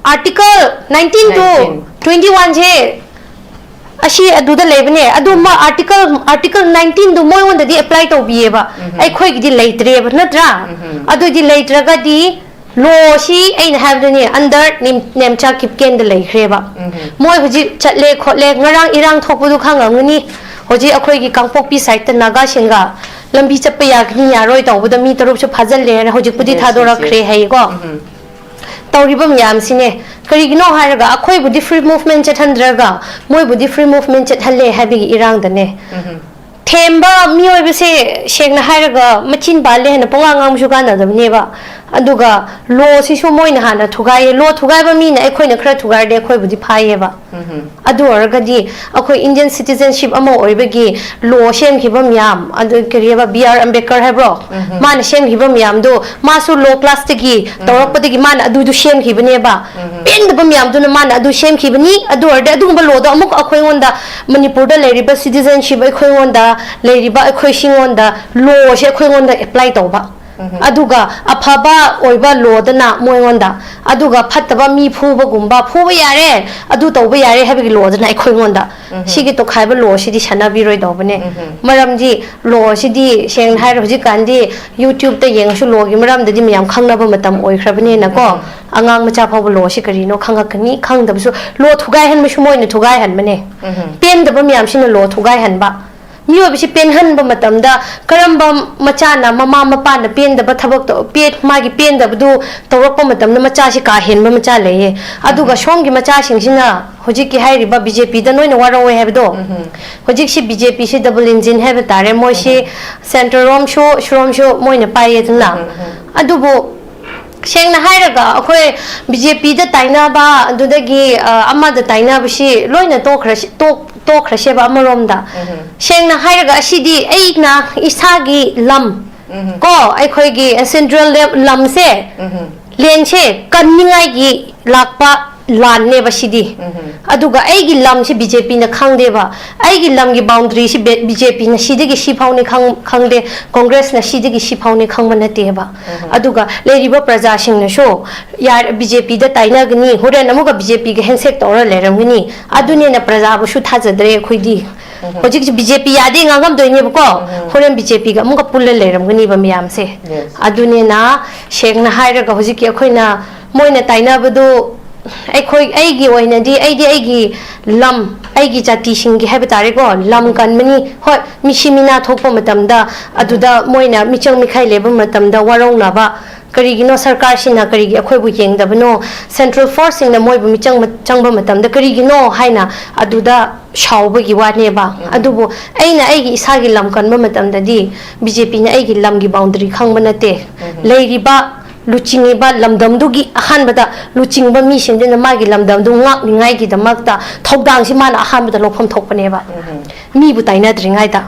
article nineteen two nineteen. Twenty ꯋꯥꯟꯁꯦ ꯑꯁꯤ ꯑꯗꯨꯗ ꯂꯩꯕꯅꯦ꯫ ꯑꯗꯨ ꯃꯥ ꯑꯥꯔꯇꯤꯀꯜ, ꯑꯥꯔꯇꯤꯀꯜ ꯅꯥꯏꯟꯇꯤꯟꯗꯨ ꯃꯣꯏꯉꯣꯟꯗꯗꯤ ꯑꯦꯄ꯭ꯂꯥꯏ ꯇꯧꯕꯤꯌꯦꯕ꯫ ꯎꯝ꯫ ꯑꯩꯈꯣꯏꯒꯤꯗꯤ ꯂꯩꯇ꯭ꯔꯦꯕ, ꯅꯠꯇ꯭ꯔꯥ? ꯎꯝ꯫ ꯑꯗꯨꯗꯤ ꯂꯩꯇ꯭ꯔꯒꯗꯤ ꯂꯣꯁꯤ ꯑꯩꯅ ꯍꯥꯏꯕꯗꯨꯅꯦ, ꯑꯟꯗꯔ ꯅꯦꯝ-, ꯅꯦꯝꯆꯥ ꯀꯤꯞꯀꯦꯟꯗ ꯂꯩꯈ꯭ꯔꯦꯕ꯫ ꯎꯝ꯫ ꯃꯣꯏ ꯍꯧꯖꯤꯛ ꯆꯠꯂꯦ ꯈꯣꯠꯂꯦ, ꯉꯔꯥꯡ ꯏꯔꯥꯡ ꯊꯣꯛꯄꯗꯨ ꯈꯪꯉꯝꯒꯅꯤ꯫ ꯍꯧꯖꯤꯛ ꯑꯩꯈꯣꯏꯒꯤ ꯀꯥꯡꯄꯣꯛꯄꯤ ꯁꯥꯏꯠꯇ ꯅꯥꯒꯥꯁꯤꯡꯒ ꯂꯝꯕꯤ ꯆꯠꯄ ꯌꯥꯒꯅꯤ ꯌꯥꯔꯣꯏ ꯇꯧꯕꯗ ꯃꯤ ꯇꯔꯨꯛꯁꯨ ꯐꯥꯖꯤꯜꯂꯦ ꯍꯥꯏꯅ ꯍꯧꯖꯤꯛꯄꯨꯗꯤ Yes, yes, ꯊꯥꯗꯣꯔꯛꯈ꯭ꯔꯦ yes. ꯍꯥꯏꯌꯦꯀꯣ꯫ ꯎꯝ꯫ ꯇꯧꯔꯤꯕ ꯃꯌꯥꯝꯁꯤꯅꯦ꯫ ꯀꯔꯤꯒꯤꯅꯣ ꯍꯥꯏꯔꯒ ꯑꯩꯈꯣꯏꯕꯨꯗꯤ ꯐ꯭ꯔꯤ ꯃꯨꯚꯃꯦꯟ ꯆꯠꯍꯟꯗ꯭ꯔꯒ ꯃꯣꯏꯕꯨꯗꯤ ꯐ꯭ꯔꯤ ꯃꯨꯚꯃꯦꯟ ꯆꯠꯍꯜꯂꯦ ꯍꯥꯏꯕꯒꯤ ꯏꯔꯥꯡꯗꯅꯦ꯫ ꯎꯝ꯫ ꯊꯦꯝꯕ ꯃꯤꯑꯣꯏꯕꯁꯦ ꯁꯦꯡꯅ ꯍꯥꯏꯔꯒ ꯃꯆꯤꯟ ꯄꯥꯜꯂꯦ ꯍꯥꯏꯅ ꯄꯨꯡꯉꯥꯡ ꯉꯥꯡꯕꯁꯨ ꯀꯥꯟꯅꯗꯕꯅꯦꯕ꯫ ꯑꯗꯨꯒ ꯂꯣꯁꯤꯁꯨ ꯃꯣꯏꯅ ꯍꯥꯟꯅ ꯊꯨꯒꯥꯏꯌꯦ꯫ ꯂꯣ ꯊꯨꯒꯥꯏꯕ ꯃꯤꯅ ꯑꯩꯈꯣꯏꯅ ꯈꯔ ꯊꯨꯒꯥꯏꯔꯗꯤ ꯑꯩꯈꯣꯏꯕꯨꯗꯤ ꯐꯥꯏꯌꯦꯕ꯫ ꯎꯝ꯫ ꯑꯗꯨ ꯑꯣꯏꯔꯒꯗꯤ ꯑꯩꯈꯣꯏ ꯏꯟꯗꯤꯌꯟ ꯁꯤꯇꯤꯖꯟꯁꯤꯞ ꯑꯃ ꯑꯣꯏꯕꯒꯤ ꯂꯣ ꯁꯦꯝꯈꯤꯕ ꯃꯌꯥꯝ, ꯑꯗꯨ ꯀꯔꯤꯑꯕ, ꯕꯤ ꯑꯥꯔ ꯑꯝꯕꯦꯗꯀꯔ ꯍꯥꯏꯕ꯭ꯔꯣ? ꯎꯝ꯫ ꯃꯥꯅ ꯁꯦꯝꯈꯤꯕ ꯃꯌꯥꯝꯗꯣ, ꯃꯥꯁꯨ ꯂꯣ ꯀ꯭ꯂꯥꯁꯇꯒꯤ ꯇꯧꯔꯛꯄꯗꯒꯤ ꯃꯥꯅ ꯑꯗꯨꯗꯨ ꯁꯦꯝꯈꯤꯕꯅꯦꯕ꯫ ꯎꯝ꯫ ꯄꯦꯟꯗꯕ ꯃꯌꯥꯝꯗꯨꯅ ꯃꯥꯅ ꯑꯗꯨ ꯁꯦꯝꯈꯤꯕꯅꯤ꯫ ꯑꯗꯨ ꯑꯣꯏꯔꯗꯤ ꯑꯗꯨꯒꯨꯝꯕ ꯂꯣꯗꯣ ꯑꯃꯨꯛ ꯑꯩꯈꯣꯏꯉꯣꯟꯗ, ꯃꯅꯤꯄꯨꯔꯗ ꯂꯩꯔꯤꯕ ꯁꯤꯇꯤꯖꯟꯁꯤꯞ ꯑꯩꯈꯣꯏꯉꯣꯟꯗ ꯂꯩꯔꯤꯕ ꯑꯩꯈꯣꯏꯁꯤꯉꯣꯟꯗ ꯂꯣꯁꯦ ꯑꯩꯈꯣꯏꯉꯣꯟꯗ ꯑꯦꯄ꯭ꯂꯥꯏ ꯇꯧꯕ꯫ ꯎꯝ꯫ ꯑꯗꯨꯒ ꯑꯐꯕ ꯑꯣꯏꯕ ꯂꯣꯗꯅ ꯃꯣꯏꯉꯣꯟꯗ, ꯑꯗꯨꯒ ꯐꯠꯇꯕ ꯃꯤ ꯐꯨꯕꯒꯨꯝꯕ, ꯐꯨꯕ ꯌꯥꯔꯦ, ꯑꯗꯨ ꯇꯧꯕ ꯌꯥꯔꯦ ꯍꯥꯏꯕꯒꯤ ꯂꯣꯗꯅ ꯑꯩꯈꯣꯏꯉꯣꯟꯗ꯫ ꯎꯝ꯫ ꯁꯤꯒꯤ ꯇꯣꯈꯥꯏꯕ ꯂꯣꯁꯤꯗꯤ ꯁꯥꯟꯅꯕꯤꯔꯣꯏꯗꯧꯕꯅꯦ꯫ ꯎꯝ꯫ ꯃꯔꯝꯗꯤ ꯂꯣꯁꯤꯗꯤ ꯁꯦꯡꯅ ꯍꯥꯏꯔ ꯍꯧꯖꯤꯛꯀꯥꯟꯗꯤ ꯌꯨꯇ꯭ꯌꯨꯕꯇ ꯌꯦꯡꯉꯁꯨ ꯂꯣꯒꯤ ꯃꯔꯝꯗꯗꯤ ꯃꯌꯥꯝ ꯈꯪꯅꯕ ꯃꯇꯝ ꯑꯣꯏꯈ꯭ꯔꯕꯅꯤꯅꯀꯣ꯫ ꯎꯝ꯫ ꯑꯉꯥꯡ ꯃꯆꯥ ꯐꯥꯎꯕ ꯂꯣꯁꯤ ꯀꯔꯤꯅꯣ ꯈꯪꯉꯛꯀꯅꯤ, ꯈꯪꯗꯕꯁꯨ꯫ ꯂꯣ ꯊꯨꯒꯥꯏꯍꯟꯕꯁꯨ ꯃꯣꯏꯅ ꯊꯨꯒꯥꯏꯍꯟꯕꯅꯦ꯫ ꯎꯝ꯫ ꯄꯦꯟꯗꯕ ꯃꯌꯥꯝꯁꯤꯅ ꯂꯣ ꯊꯨꯒꯥꯏꯍꯟꯕ꯫ ꯃꯤꯑꯣꯏꯕꯁꯤ ꯄꯦꯟꯍꯟꯕ ꯃꯇꯝꯗ ꯀꯔꯝꯕ ꯃꯆꯥꯅ ꯃꯃꯥ ꯃꯄꯥꯅ ꯄꯦꯟꯗꯕ ꯊꯕꯛꯇꯣ, ꯄꯦ-, ꯃꯥꯒꯤ ꯄꯦꯟꯗꯕꯗꯨ ꯇꯧꯔꯛꯄ ꯃꯇꯝꯗ ꯃꯆꯥꯁꯤ ꯀꯥ ꯍꯦꯟꯕ ꯃꯆꯥ ꯂꯩꯌꯦ꯫ ꯑꯗꯨꯒ ꯁꯣꯝꯒꯤ ꯃꯆꯥꯁꯤꯡꯁꯤꯅ ꯍꯧꯖꯤꯛꯀꯤ ꯍꯥꯏꯔꯤꯕ ꯕꯤ ꯖꯦ ꯄꯤꯗ ꯅꯣꯏꯅ ꯋꯥꯔꯧꯋꯦ ꯍꯥꯏꯕꯗꯣ, ꯍꯧꯖꯤꯛꯁꯤ ꯕꯤ ꯖꯦ ꯄꯤꯁꯤ double engine ꯍꯥꯏꯕ ꯇꯥꯔꯦ꯫ ꯃꯣꯏꯁꯤ central ꯔꯣꯝꯁꯨ, ꯁꯤꯔꯣꯝꯁꯨ ꯃꯣꯏꯅ ꯄꯥꯏꯌꯦꯗꯅ꯫ ꯑꯗꯨꯕꯨ ꯁꯦꯡꯅ ꯍꯥꯏꯔꯒ ꯑꯩꯈꯣꯏ ꯕꯤ ꯖꯦ ꯄꯤꯗ ꯇꯥꯏꯅꯕ, ꯑꯗꯨꯗꯒꯤ, ꯑ, ꯑꯃꯗ ꯇꯥꯏꯅꯕꯁꯤ ꯂꯣꯏꯅ ꯇꯣꯛꯈ꯭ꯔꯁꯤ-, ꯇꯣꯛ-, ꯇꯣꯛꯈ꯭ꯔꯁꯦꯕ ꯑꯃꯔꯣꯝꯗ꯫ ꯁꯦꯡꯅ ꯍꯥꯏꯔꯒ ꯑꯁꯤꯗꯤ ꯑꯩꯅ ꯏꯁꯥꯒꯤ ꯂꯝ, ꯀꯣ, ꯑꯩꯈꯣꯏꯒꯤ central ꯂꯦꯞ-, ꯂꯝꯁꯦ, ꯂꯦꯟꯁꯦ ꯀꯟꯅꯤꯡꯉꯥꯏꯒꯤ ꯂꯥꯛꯄ ꯂꯥꯟꯅꯦꯕ ꯁꯤꯗꯤ꯫ ꯑꯗꯨꯒ ꯑꯩꯒꯤ ꯂꯝꯁꯤ ꯕꯤ ꯖꯦ ꯄꯤꯅ ꯈꯪꯗꯦꯕ꯫ ꯑꯩꯒꯤ ꯂꯝꯒꯤ boundary C B-, B J ꯄꯤꯅ ꯁꯤꯗꯒꯤ ꯁꯤ ꯐꯥꯎꯅꯤ ꯈꯪ-, ꯈꯪꯗꯦ, ꯀꯣꯡꯒ꯭ꯔꯦꯁꯅ ꯁꯤꯗꯒꯤ ꯁꯤ ꯐꯥꯎꯅꯤ ꯈꯪꯕ ꯅꯠꯇꯦꯕ꯫ ꯑꯗꯨꯒ ꯂꯩꯔꯤꯕ ꯄ꯭ꯔꯖꯥꯁꯤꯡꯅꯁꯨ ꯌꯥꯔ-, ꯕꯤ ꯖꯦ ꯄꯤꯗ ꯇꯥꯏꯅꯒꯅꯤ, ꯍꯣꯔꯦꯟ ꯑꯃꯨꯛꯀ ꯕꯤ ꯖꯦ ꯄꯤꯒ handshake ꯇꯧꯔ ꯂꯩꯔꯝꯒꯅꯤ, ꯑꯗꯨꯅꯦꯅ ꯄ꯭ꯔꯖꯥꯕꯨꯁꯨ ꯊꯥꯖꯗ꯭ꯔꯦ ꯑꯩꯈꯣꯏꯗꯤ꯫ ꯍꯧꯖꯤꯛꯁꯤ ꯕꯤ ꯖꯦ ꯄꯤ ꯌꯥꯗꯦ ꯉꯥꯡꯉꯝꯗꯣꯏꯅꯦꯕꯀꯣ, ꯍꯣꯔꯦꯟ ꯕꯤ ꯖꯦ ꯄꯤꯒ ꯑꯃꯨꯛꯀ ꯄꯨꯜꯂ ꯂꯩꯔꯝꯒꯅꯤꯕ ꯃꯌꯥꯝꯁꯦ꯫ ꯑꯗꯨꯅꯦꯅ ꯁꯦꯡꯅ ꯍꯥꯏꯔꯒ ꯍꯧꯖꯤꯛꯀꯤ ꯑꯩꯈꯣꯏꯅ ꯃꯣꯏꯅ ꯇꯥꯏꯅꯕꯗꯨ ꯑꯩꯈꯣꯏ, ꯑꯩꯒꯤ ꯑꯣꯏꯅꯗꯤ, ꯑꯩꯗꯤ ꯑꯩꯒꯤ ꯂꯝ, ꯑꯩꯒꯤ ꯖꯥꯇꯤꯁꯤꯡꯒꯤ ꯍꯥꯏꯕ ꯇꯥꯔꯦꯀꯣ, ꯂꯝ ꯀꯟꯕꯅꯤ꯫ ꯍꯣꯏ, ꯃꯤꯁꯤ ꯃꯤꯅꯥ ꯊꯣꯛꯄ ꯃꯇꯝꯗ, ꯑꯗꯨꯗ ꯃꯣꯏꯅ ꯃꯤꯆꯪ ꯃꯤꯈꯥꯏ ꯂꯩꯕ ꯃꯇꯝꯗ ꯋꯥꯔꯧꯅꯕ, ꯀꯔꯤꯒꯤꯅꯣ ꯁꯔꯀꯥꯔꯁꯤꯅ ꯀꯔꯤꯒꯤ ꯑꯩꯈꯣꯏꯕꯨ ꯌꯦꯡꯗꯕꯅꯣ, central force ꯁꯤꯡꯅ ꯃꯣꯏꯕꯨ ꯃꯤꯆꯪ ꯆꯪꯕ ꯃꯇꯝꯗ ꯀꯔꯤꯒꯤꯅꯣ ꯍꯥꯏꯅ ꯑꯗꯨꯗ ꯁꯥꯎꯕꯒꯤ ꯋꯥꯅꯦꯕ꯫ ꯑꯗꯨꯕꯨ ꯑꯩꯅ ꯑꯩꯒꯤ ꯏꯁꯥꯒꯤ ꯂꯝ ꯀꯟꯕ ꯃꯇꯝꯗꯗꯤ ꯕꯤ ꯖꯦ ꯄꯤꯅ ꯑꯩꯒꯤ ꯂꯝꯒꯤ boundary ꯈꯪꯕ ꯅꯠꯇꯦ꯫ ꯂꯩꯔꯤꯕ ꯂꯨꯆꯤꯡꯉꯤꯕ ꯂꯝꯗꯝꯗꯨꯒꯤ ꯑꯍꯥꯟꯕꯗ ꯂꯨꯆꯤꯡꯕ ꯃꯤꯁꯤꯡꯗꯨꯅ ꯃꯥꯒꯤ ꯂꯝꯗꯝꯗꯨ ꯉꯥꯛꯅꯤꯉꯥꯏꯒꯤꯗꯃꯛꯇ ꯊꯧꯗꯥꯡꯁꯤ ꯃꯥꯅ ꯑꯍꯥꯟꯕꯗ ꯂꯧꯐꯝ ꯊꯣꯛꯄꯅꯦꯕ꯫ ꯃꯤꯕꯨ ꯇꯥꯏꯅꯗ꯭ꯔꯤꯉꯩꯗ꯫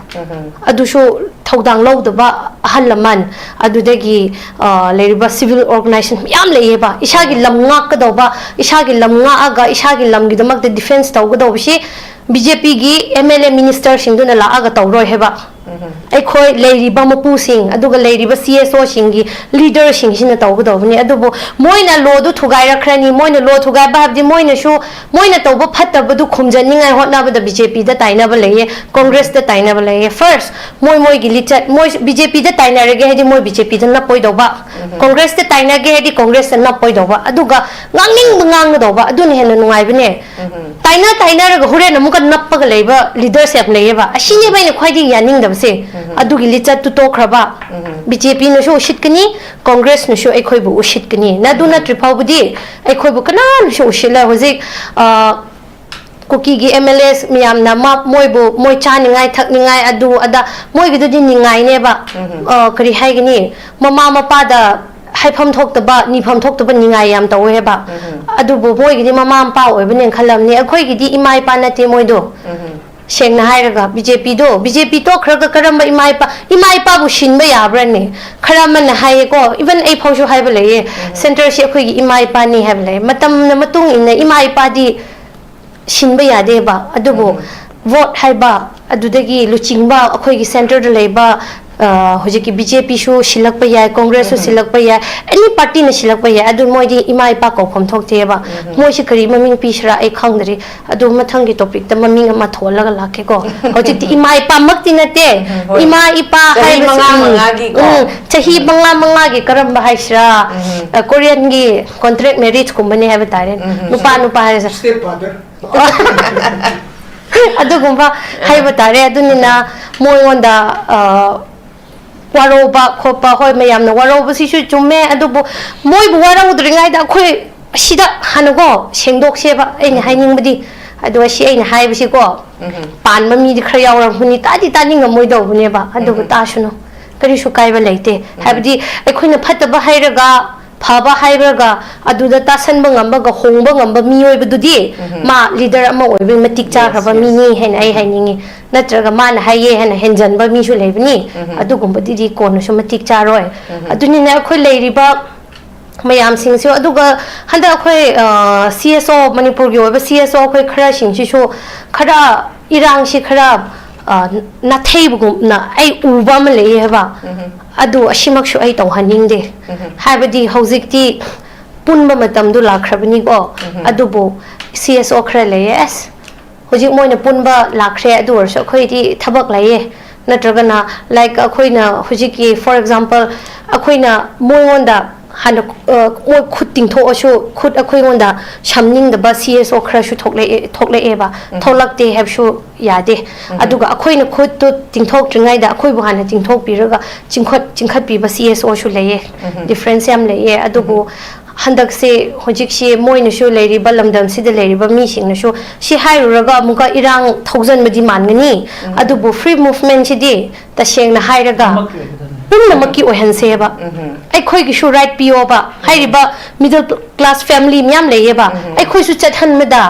ꯑꯗꯨꯁꯨ ꯊꯧꯗꯥꯡ ꯂꯧꯗꯕ ꯑꯍꯜ ꯂꯃꯟ, ꯑꯗꯨꯗꯒꯤ, ꯑ, ꯂꯩꯔꯤꯕ civil organization ꯃꯌꯥꯝ ꯂꯩꯌꯦꯕ꯫ ꯏꯁꯥꯒꯤ ꯂꯝ ꯉꯥꯛꯀꯗꯧꯕ, ꯏꯁꯥꯒꯤ ꯂꯝ ꯉꯥꯛꯑꯒ ꯏꯁꯥꯒꯤ ꯂꯝꯒꯤꯗꯃꯛꯇ defence ꯇꯧꯒꯗꯧꯕꯁꯤ ꯕꯤ ꯖꯦ ꯄꯤꯒꯤ ꯑꯦꯝ ꯑꯦꯜ ꯑꯦ minister ꯁꯤꯡꯗꯨꯅ ꯂꯥꯛꯑꯒ ꯇꯧꯔꯣꯏ ꯍꯥꯏꯕ꯫ ꯑꯩꯈꯣꯏ ꯂꯩꯔꯤꯕ ꯃꯄꯨꯁꯤꯡ ꯑꯗꯨꯒ ꯂꯩꯔꯤꯕ C S O ꯁꯤꯡꯒꯤ leader ꯁꯤꯡꯁꯤꯅ ꯇꯧꯒꯗꯧꯕꯅꯤ꯫ ꯑꯗꯨꯕꯨ ꯃꯣꯏꯅ ꯂꯣꯗꯨ ꯊꯨꯒꯥꯏꯔꯛꯈ꯭ꯔꯅꯤ꯫ ꯃꯣꯏꯅ ꯂꯣ ꯊꯨꯒꯥꯏꯕ ꯍꯥꯏꯕꯗꯤ ꯃꯣꯏꯅꯁꯨ, ꯃꯣꯏꯅ ꯇꯧꯕ ꯐꯠꯇꯕꯗꯨ ꯈꯨꯝꯖꯟꯅꯤꯡꯉꯥꯏ ꯍꯣꯠꯅꯕꯗ B J P ꯗ ꯇꯥꯏꯅꯕ ꯂꯩꯌꯦ, Congress ꯇ ꯇꯥꯏꯅꯕ ꯂꯩꯌꯦ꯫ First, ꯃꯣꯏ ꯃꯣꯏꯒꯤ ꯂꯤꯆꯠ, ꯃꯣꯏ B J P ꯗ ꯇꯥꯏꯅꯔꯒꯦ ꯍꯥꯏꯗꯤ ꯃꯣꯏ B J P ꯗ ꯅꯞꯄꯣꯏꯗꯧꯕ, Congress ꯇ ꯇꯥꯏꯅꯒꯦ ꯍꯥꯏꯗꯤ Congress ꯇ ꯅꯞꯄꯣꯏꯗꯧꯕ, ꯑꯗꯨꯒ ꯉꯥꯡꯅꯤꯡꯕ ꯉꯥꯡꯒꯗꯧꯕ, ꯑꯗꯨꯅ ꯍꯦꯟꯅ ꯅꯨꯡꯉꯥꯏꯕꯅꯦ꯫ ꯇꯥꯏꯅ ꯇꯥꯏꯅꯔꯒ ꯍꯣꯔꯦꯟ ꯑꯃꯨꯛꯀ ꯅꯞꯄꯒ ꯂꯩꯕ leaders ꯌꯥꯝ ꯂꯩꯌꯦꯕ꯫ ꯑꯁꯤꯅꯦꯕ ꯑꯩꯅ ꯈ꯭ꯋꯥꯏꯗꯒꯤ ꯌꯥꯅꯤꯡꯗꯕꯁꯦ꯫ ꯑꯗꯨꯒꯤ ꯂꯤꯆꯠꯇꯨ ꯇꯣꯛꯈ꯭ꯔꯕ, B J P ꯅꯁꯨ ꯎꯁꯤꯠꯀꯅꯤ, Congress ꯅꯁꯨ ꯑꯩꯈꯣꯏꯕꯨ ꯎꯁꯤꯠꯀꯅꯤ꯫ ꯅ ꯑꯗꯨ ꯅꯠꯇ꯭ꯔꯤ ꯐꯥꯎꯕꯗꯤ ꯑꯩꯈꯣꯏꯕꯨ ꯀꯅꯥꯅꯁꯨ ꯎꯁꯤꯠꯂꯣꯏ꯫ ꯍꯧꯖꯤꯛ, ꯑ, ꯀꯨꯀꯤꯒꯤ M L As ꯃꯌꯥꯝꯅ ꯃ-, ꯃꯣꯏꯕꯨ, ꯃꯣꯏ ꯆꯥꯅꯤꯡꯉꯥꯏ ꯊꯛꯅꯤꯡꯉꯥꯏ ꯑꯗꯨ ꯑꯗꯥ, ꯃꯣꯏꯒꯤꯗꯨꯗꯤ ꯅꯤꯡꯉꯥꯏꯅꯦꯕ꯫ ꯑ, ꯀꯔꯤ ꯍꯥꯏꯒꯅꯤ, ꯃꯃꯥ ꯃꯄꯥꯗ ꯍꯥꯏꯐꯝ ꯊꯣꯛꯇꯕ, ꯅꯤꯐꯝ ꯊꯣꯛꯇꯕ ꯅꯤꯡꯉꯥꯏ ꯌꯥꯝ ꯇꯧꯋꯦꯕ꯫ ꯑꯗꯨꯕꯨ ꯃꯣꯏꯒꯤꯗꯤ ꯃꯃꯥ ꯃꯄꯥ ꯑꯣꯏꯕꯅꯦꯅ ꯈꯜꯂꯝꯅꯤ, ꯑꯩꯈꯣꯏꯒꯤꯗꯤ ꯏꯃꯥ ꯏꯄꯥ ꯅꯠꯇꯦ ꯃꯣꯏꯗꯣ꯫ ꯁꯦꯡꯅ ꯍꯥꯏꯔꯒ B J P ꯗꯣ, B J P ꯇꯣꯛꯈ꯭ꯔꯒ ꯀꯔꯝꯕ ꯏꯃꯥ ꯏꯄꯥ, ꯏꯃꯥ ꯏꯄꯥꯕꯨ ꯁꯤꯟꯕ ꯌꯥꯕ꯭ꯔꯅꯦ? ꯈꯔ ꯑꯃꯅ ꯍꯥꯏꯌꯦꯀꯣ, even ꯑꯩ ꯐꯥꯎꯁꯨ ꯍꯥꯏꯕ ꯂꯩꯌꯦ, Centre ꯁꯤ ꯑꯩꯈꯣꯏꯒꯤ ꯏꯃꯥ ꯏꯄꯥꯅꯤ ꯍꯥꯏꯕ ꯂꯩꯌꯦ꯫ ꯃꯇꯝꯅ ꯃꯇꯨꯡ ꯏꯟꯅ ꯏꯃꯥ ꯏꯄꯥꯗꯤ ꯁꯤꯟꯕ ꯌꯥꯗꯦꯕ꯫ ꯑꯗꯨꯕꯨ vote ꯍꯥꯏꯕ, ꯑꯗꯨꯗꯒꯤ ꯂꯨꯆꯤꯡꯕ ꯑꯩꯈꯣꯏꯒꯤ centre ꯗ ꯂꯩꯕ, ꯑ, ꯍꯧꯖꯤꯛꯀꯤ B J P ꯁꯨ ꯁꯤꯜꯂꯛꯄ ꯌꯥꯏ, Congress ꯁꯨ ꯁꯤꯜꯂꯛꯄ ꯌꯥꯏ, any party ꯅ ꯁꯤꯜꯂꯛꯄ ꯌꯥꯏ, ꯑꯗꯨ ꯃꯣꯏꯗꯤ ꯏꯃꯥ ꯏꯄꯥ ꯀꯧꯐꯝ ꯊꯣꯛꯇꯦꯕ꯫ ꯃꯣꯏꯁꯤ ꯀꯔꯤ ꯃꯃꯤꯡ ꯄꯤꯁꯤꯔꯥ ꯑꯩ ꯈꯪꯗ꯭ꯔꯤ꯫ ꯑꯗꯨ ꯃꯊꯪꯒꯤ topic ꯇ ꯃꯃꯤꯡ ꯑꯃ ꯊꯣꯜꯂꯒ ꯂꯥꯛꯀꯦꯀꯣ꯫ ꯍꯧꯖꯤꯛꯇꯤ ꯏꯃꯥ ꯏꯄꯥꯃꯛꯇꯤ ꯅꯠꯇꯦ꯫ ꯎꯝ, ꯍꯣꯏ꯫ ꯏꯃꯥ ꯏꯄꯥ ꯆꯍꯤ ꯍꯥꯏꯕꯁꯤ, ꯃꯉꯥ ꯎꯝ, ꯃꯉꯥꯒꯤꯀꯣ꯫ ꯎꯝ, ꯆꯍꯤ ꯃꯉꯥ ꯃꯉꯥꯒꯤ ꯀꯔꯝꯕ ꯍꯥꯏꯁꯤꯔꯥ? ꯑ, Korean ꯒꯤ contract marriage ꯀꯨꯝꯕꯅꯦ ꯍꯥꯏꯕ ꯇꯥꯔꯦ꯫ ꯅꯨꯄꯥ ꯅꯨꯄꯥ ꯍꯥꯏꯔꯁꯨ꯫ Step father꯫ ꯑꯗꯨꯒꯨꯝꯕ ꯍꯥꯏꯕ ꯇꯥꯔꯦ꯫ ꯑꯗꯨꯅꯤꯅ ꯃꯣꯏꯉꯣꯟꯗ, ꯑ, ꯋꯥꯔꯧꯕ ꯈꯣꯠꯄ, ꯍꯣꯏ, ꯃꯌꯥꯝꯅ ꯋꯥꯔꯧꯕꯁꯤꯁꯨ ꯆꯨꯝꯃꯦ, ꯑꯗꯨꯕꯨ ꯃꯣꯏꯕꯨ ꯋꯥꯔꯧꯗ꯭ꯔꯤꯉꯩꯗ ꯑꯩꯈꯣꯏ ꯑꯁꯤꯗ ꯍꯥꯟꯅꯀꯣ ꯁꯦꯡꯗꯣꯛꯁꯦꯕ꯫ ꯑꯩꯅ ꯍꯥꯏꯅꯤꯡꯕꯗꯤ, ꯑꯗꯣ ꯑꯁꯤ ꯑꯩꯅ ꯍꯥꯏꯕꯁꯤꯀꯣ, ꯄꯥꯟꯕ ꯃꯤꯗꯤ ꯈꯔ ꯌꯥꯎꯔꯝꯒꯅꯤ, ꯇꯥꯗꯤ ꯇꯥꯅꯤꯡꯉꯝꯃꯣꯏꯗꯧꯕꯅꯦꯕ, ꯑꯗꯨꯕꯨ ꯇꯥꯁꯅꯨ, ꯀꯔꯤꯁꯨ ꯀꯥꯏꯕ ꯂꯩꯇꯦ꯫ ꯍꯥꯏꯕꯗꯤ ꯑꯩꯈꯣꯏꯅ ꯐꯠꯇꯕ ꯍꯥꯏꯔꯒ, ꯐꯕ ꯍꯥꯏꯔꯒ, ꯑꯗꯨꯗ ꯇꯥꯁꯟꯕ ꯉꯝꯕꯒ ꯍꯣꯡꯕ ꯉꯝꯕ ꯃꯤꯑꯣꯏꯕꯗꯨꯗꯤ ꯃꯥ leader ꯑꯃ ꯑꯣꯏꯕꯒꯤ ꯃꯇꯤꯛ ꯆꯥꯈ꯭ꯔꯕ ꯃꯤꯅꯤ ꯍꯥꯏꯅ ꯑꯩ ꯍꯥꯏꯅꯤꯡꯉꯤ꯫ ꯅꯠꯇ꯭ꯔꯒ ꯃꯥꯅ ꯍꯥꯏꯌꯦ ꯍꯥꯏꯅ ꯍꯦꯟꯖꯟꯕ ꯃꯤꯁꯨ ꯂꯩꯕꯅꯤ꯫ ꯑꯗꯨꯒꯨꯝꯕꯗꯨꯗꯤ ꯀꯣꯟꯅꯁꯨ ꯃꯇꯤꯛ ꯆꯥꯔꯣꯏ꯫ ꯑꯗꯨꯅꯤꯅ ꯑꯩꯈꯣꯏ ꯂꯩꯔꯤꯕ ꯃꯌꯥꯝꯁꯤꯡꯁꯨ, ꯑꯗꯨꯒ ꯍꯟꯗꯛ ꯑꯩꯈꯣꯏ, ꯑ, C S O, ꯃꯅꯤꯄꯨꯔꯒꯤ ꯑꯣꯏꯕ C S O ꯑꯩꯈꯣꯏ ꯈꯔꯁꯤꯡꯁꯤꯁꯨ ꯈꯔ ꯏꯔꯥꯡꯁꯤ ꯈꯔ, ꯑ, ꯅꯥꯊꯩꯕꯒꯨꯝꯅ ꯑꯩ ꯎꯕ ꯑꯃ ꯂꯩꯌꯦ ꯍꯥꯏꯕ꯫ ꯑꯗꯨ ꯑꯁꯤꯃꯛꯁꯨ ꯑꯩ ꯇꯧꯍꯟꯅꯤꯡꯗꯦ꯫ ꯍꯥꯏꯕꯗꯤ ꯍꯧꯖꯤꯛꯇꯤ ꯄꯨꯟꯕ ꯃꯇꯝꯗꯨ ꯂꯥꯛꯈ꯭ꯔꯕꯅꯤꯀꯣ꯫ ꯑꯗꯨꯕꯨ ꯁꯤ ꯑꯦꯁ ꯑꯣ ꯈꯔ ꯂꯩꯌꯦ, ꯑꯁ, ꯍꯧꯖꯤꯛ ꯃꯣꯏꯅ ꯄꯨꯟꯕ ꯂꯥꯛꯈ꯭ꯔꯦ, ꯑꯗꯨ ꯑꯣꯏꯔꯁꯨ ꯑꯩꯈꯣꯏꯗꯤ ꯊꯕꯛ ꯂꯩꯌꯦ꯫ ꯅꯠꯇ꯭ꯔꯒꯅ, like, ꯑꯩꯈꯣꯏꯅ ꯍꯧꯖꯤꯛꯀꯤ, for example, ꯑꯩꯈꯣꯏꯅ ꯃꯣꯏꯉꯣꯟꯗ ꯍꯥꯟꯅ, ꯑ, ꯃꯣꯏ ꯈꯨꯠ ꯇꯤꯡꯊꯣꯛꯑꯁꯨ, ꯈꯨꯠ ꯑꯩꯈꯣꯏꯉꯣꯟꯗ ꯁꯝꯅꯤꯡꯗꯕ ꯁꯤ ꯑꯦꯁ ꯑꯣ ꯈꯔꯁꯨ ꯊꯣꯛꯂꯛꯑꯦ, ꯊꯣꯛꯂꯛꯑꯦꯕ꯫ ꯊꯣꯛꯂꯛꯇꯦ ꯍꯥꯏꯕꯁꯨ ꯌꯥꯗꯦ꯫ ꯑꯗꯨꯒ ꯑꯩꯈꯣꯏꯅ ꯈꯨꯠꯇꯨ ꯇꯤꯡꯊꯣꯛꯇ꯭ꯔꯤꯉꯩꯗ ꯑꯩꯈꯣꯏꯕꯨ ꯍꯥꯟꯅ ꯇꯤꯡꯊꯣꯛꯄꯤꯔꯒ ꯆꯤꯡꯈꯠ-, ꯆꯤꯡꯈꯠꯄꯤꯕ ꯁꯤ ꯑꯦꯁ ꯑꯣꯁꯨ ꯂꯩꯌꯦ꯫ ꯗꯤꯐ꯭ꯔꯦꯟꯁ ꯌꯥꯝ ꯂꯩꯌꯦ꯫ ꯑꯗꯨꯕꯨ ꯍꯟꯗꯛꯁꯦ, ꯍꯧꯖꯤꯛꯁꯦ ꯃꯣꯏꯅꯁꯨ ꯂꯩꯔꯤꯕ ꯂꯝꯗꯝꯁꯤꯗ ꯂꯩꯔꯤꯕ ꯃꯤꯁꯤꯡꯅꯁꯨ ꯁꯤ ꯍꯥꯏꯔꯨꯔꯒ ꯑꯃꯨꯛꯀ ꯏꯔꯥꯡ ꯊꯧꯖꯟꯕꯗꯤ ꯃꯥꯟꯒꯅꯤ꯫ ꯑꯗꯨꯕꯨ ꯐ꯭ꯔꯤ ꯃꯨꯚꯃꯦꯟꯁꯤꯗꯤ ꯇꯁꯦꯡꯅ ꯍꯥꯏꯔꯒ ꯄꯨꯝꯅꯃꯛꯀꯤ ꯑꯣꯏꯒꯗꯕꯅꯤ꯫ ꯄꯨꯝꯅꯃꯛꯀꯤ ꯑꯣꯏꯍꯟꯁꯦꯕ꯫ ꯑꯩꯈꯣꯏꯒꯤꯁꯨ ꯔꯥꯏꯠ ꯄꯤꯌꯣꯕ꯫ ꯍꯥꯏꯔꯤꯕ ꯃꯤꯗꯜ ꯀ꯭ꯂꯥꯁ ꯐꯦꯃꯤꯂꯤ ꯃꯌꯥꯝ ꯂꯩꯌꯦꯕ꯫ ꯑꯩꯈꯣꯏꯁꯨ ꯆꯠꯍꯟꯕꯗ,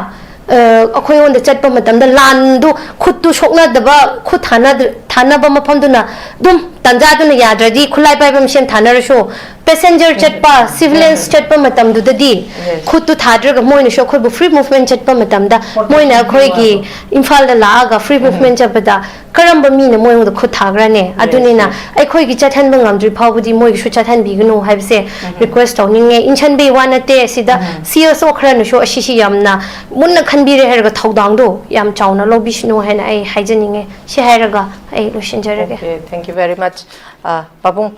ꯑ, ꯑꯩꯈꯣꯏꯉꯣꯟꯗ ꯆꯠꯄ ꯃꯇꯝꯗ ꯂꯥꯟꯗꯨ ꯈꯨꯠꯇꯨ ꯁꯣꯛꯅꯗꯕ, ꯈꯨꯠ ꯊꯥꯅꯗ-, ꯊꯥꯅꯕ ꯃꯐꯝꯗꯨꯅ ꯑꯗꯨꯝ ꯇꯥꯟꯖꯥꯗꯨꯅ ꯌꯥꯗ꯭ꯔꯗꯤ ꯈꯨꯠꯂꯥꯏ ꯄꯥꯏꯕ ꯃꯁꯦꯟ ꯊꯥꯅꯔꯁꯨ, ꯄꯦꯁꯦꯟꯖꯔ ꯆꯠꯄ, ꯁꯤꯚꯤꯂꯤꯌꯟꯁ ꯆꯠꯄ ꯃꯇꯝꯗꯨꯗꯗꯤ ꯈꯨꯠꯇꯨ ꯊꯥꯗ꯭ꯔꯒ ꯃꯣꯏꯅꯁꯨ ꯑꯩꯈꯣꯏꯕꯨ ꯐ꯭ꯔꯤ ꯃꯨꯚꯃꯦꯟ ꯆꯠꯄ ꯃꯇꯝꯗ ꯃꯣꯏꯅ ꯑꯩꯈꯣꯏꯒꯤ ꯏꯝꯐꯥꯜꯗ ꯂꯥꯛꯑꯒ ꯐ꯭ꯔꯤ ꯃꯨꯚꯃꯦꯟ ꯆꯠꯄꯗ ꯀꯔꯝꯕ ꯃꯤꯅ ꯃꯣꯏꯉꯣꯟꯗ ꯈꯨꯠ ꯊꯥꯈ꯭ꯔꯅꯤ? ꯑꯗꯨꯅꯤꯅ ꯑꯩꯈꯣꯏꯒꯤ ꯆꯠꯍꯟꯕ ꯉꯝꯗ꯭ꯔꯤ ꯐꯥꯎꯕꯗꯤ ꯃꯣꯏꯒꯤꯁꯨ ꯆꯠꯍꯟꯕꯤꯒꯅꯨ ꯍꯥꯏꯕꯁꯦ ꯔꯤꯀ꯭ꯋꯦꯁ ꯇꯧꯅꯤꯡꯉꯦ꯫ ꯏꯟꯁꯟꯕꯒꯤ ꯋꯥ ꯅꯠꯇꯦ, ꯁꯤꯗ ꯁꯤ ꯑꯦꯁ ꯑꯣ ꯈꯔꯅꯁꯨ ꯑꯁꯤꯁꯤ ꯌꯥꯝꯅ ꯃꯨꯟꯅ ꯈꯟꯕꯤꯔꯦ ꯍꯥꯏꯔꯒ ꯊꯧꯗꯥꯡꯗꯣ ꯌꯥꯝ ꯆꯥꯎꯅ ꯂꯧꯕꯤꯁꯅꯨ ꯍꯥꯏꯅ ꯑꯩ ꯍꯥꯏꯖꯅꯤꯡꯉꯦ꯫ ꯁꯤ ꯍꯥꯏꯔꯒ ꯑꯩ ꯂꯣꯏꯁꯤꯟꯖꯔꯒꯦ꯫ Okay, thank you very much. ꯑ, ꯄꯥꯕꯨꯡ,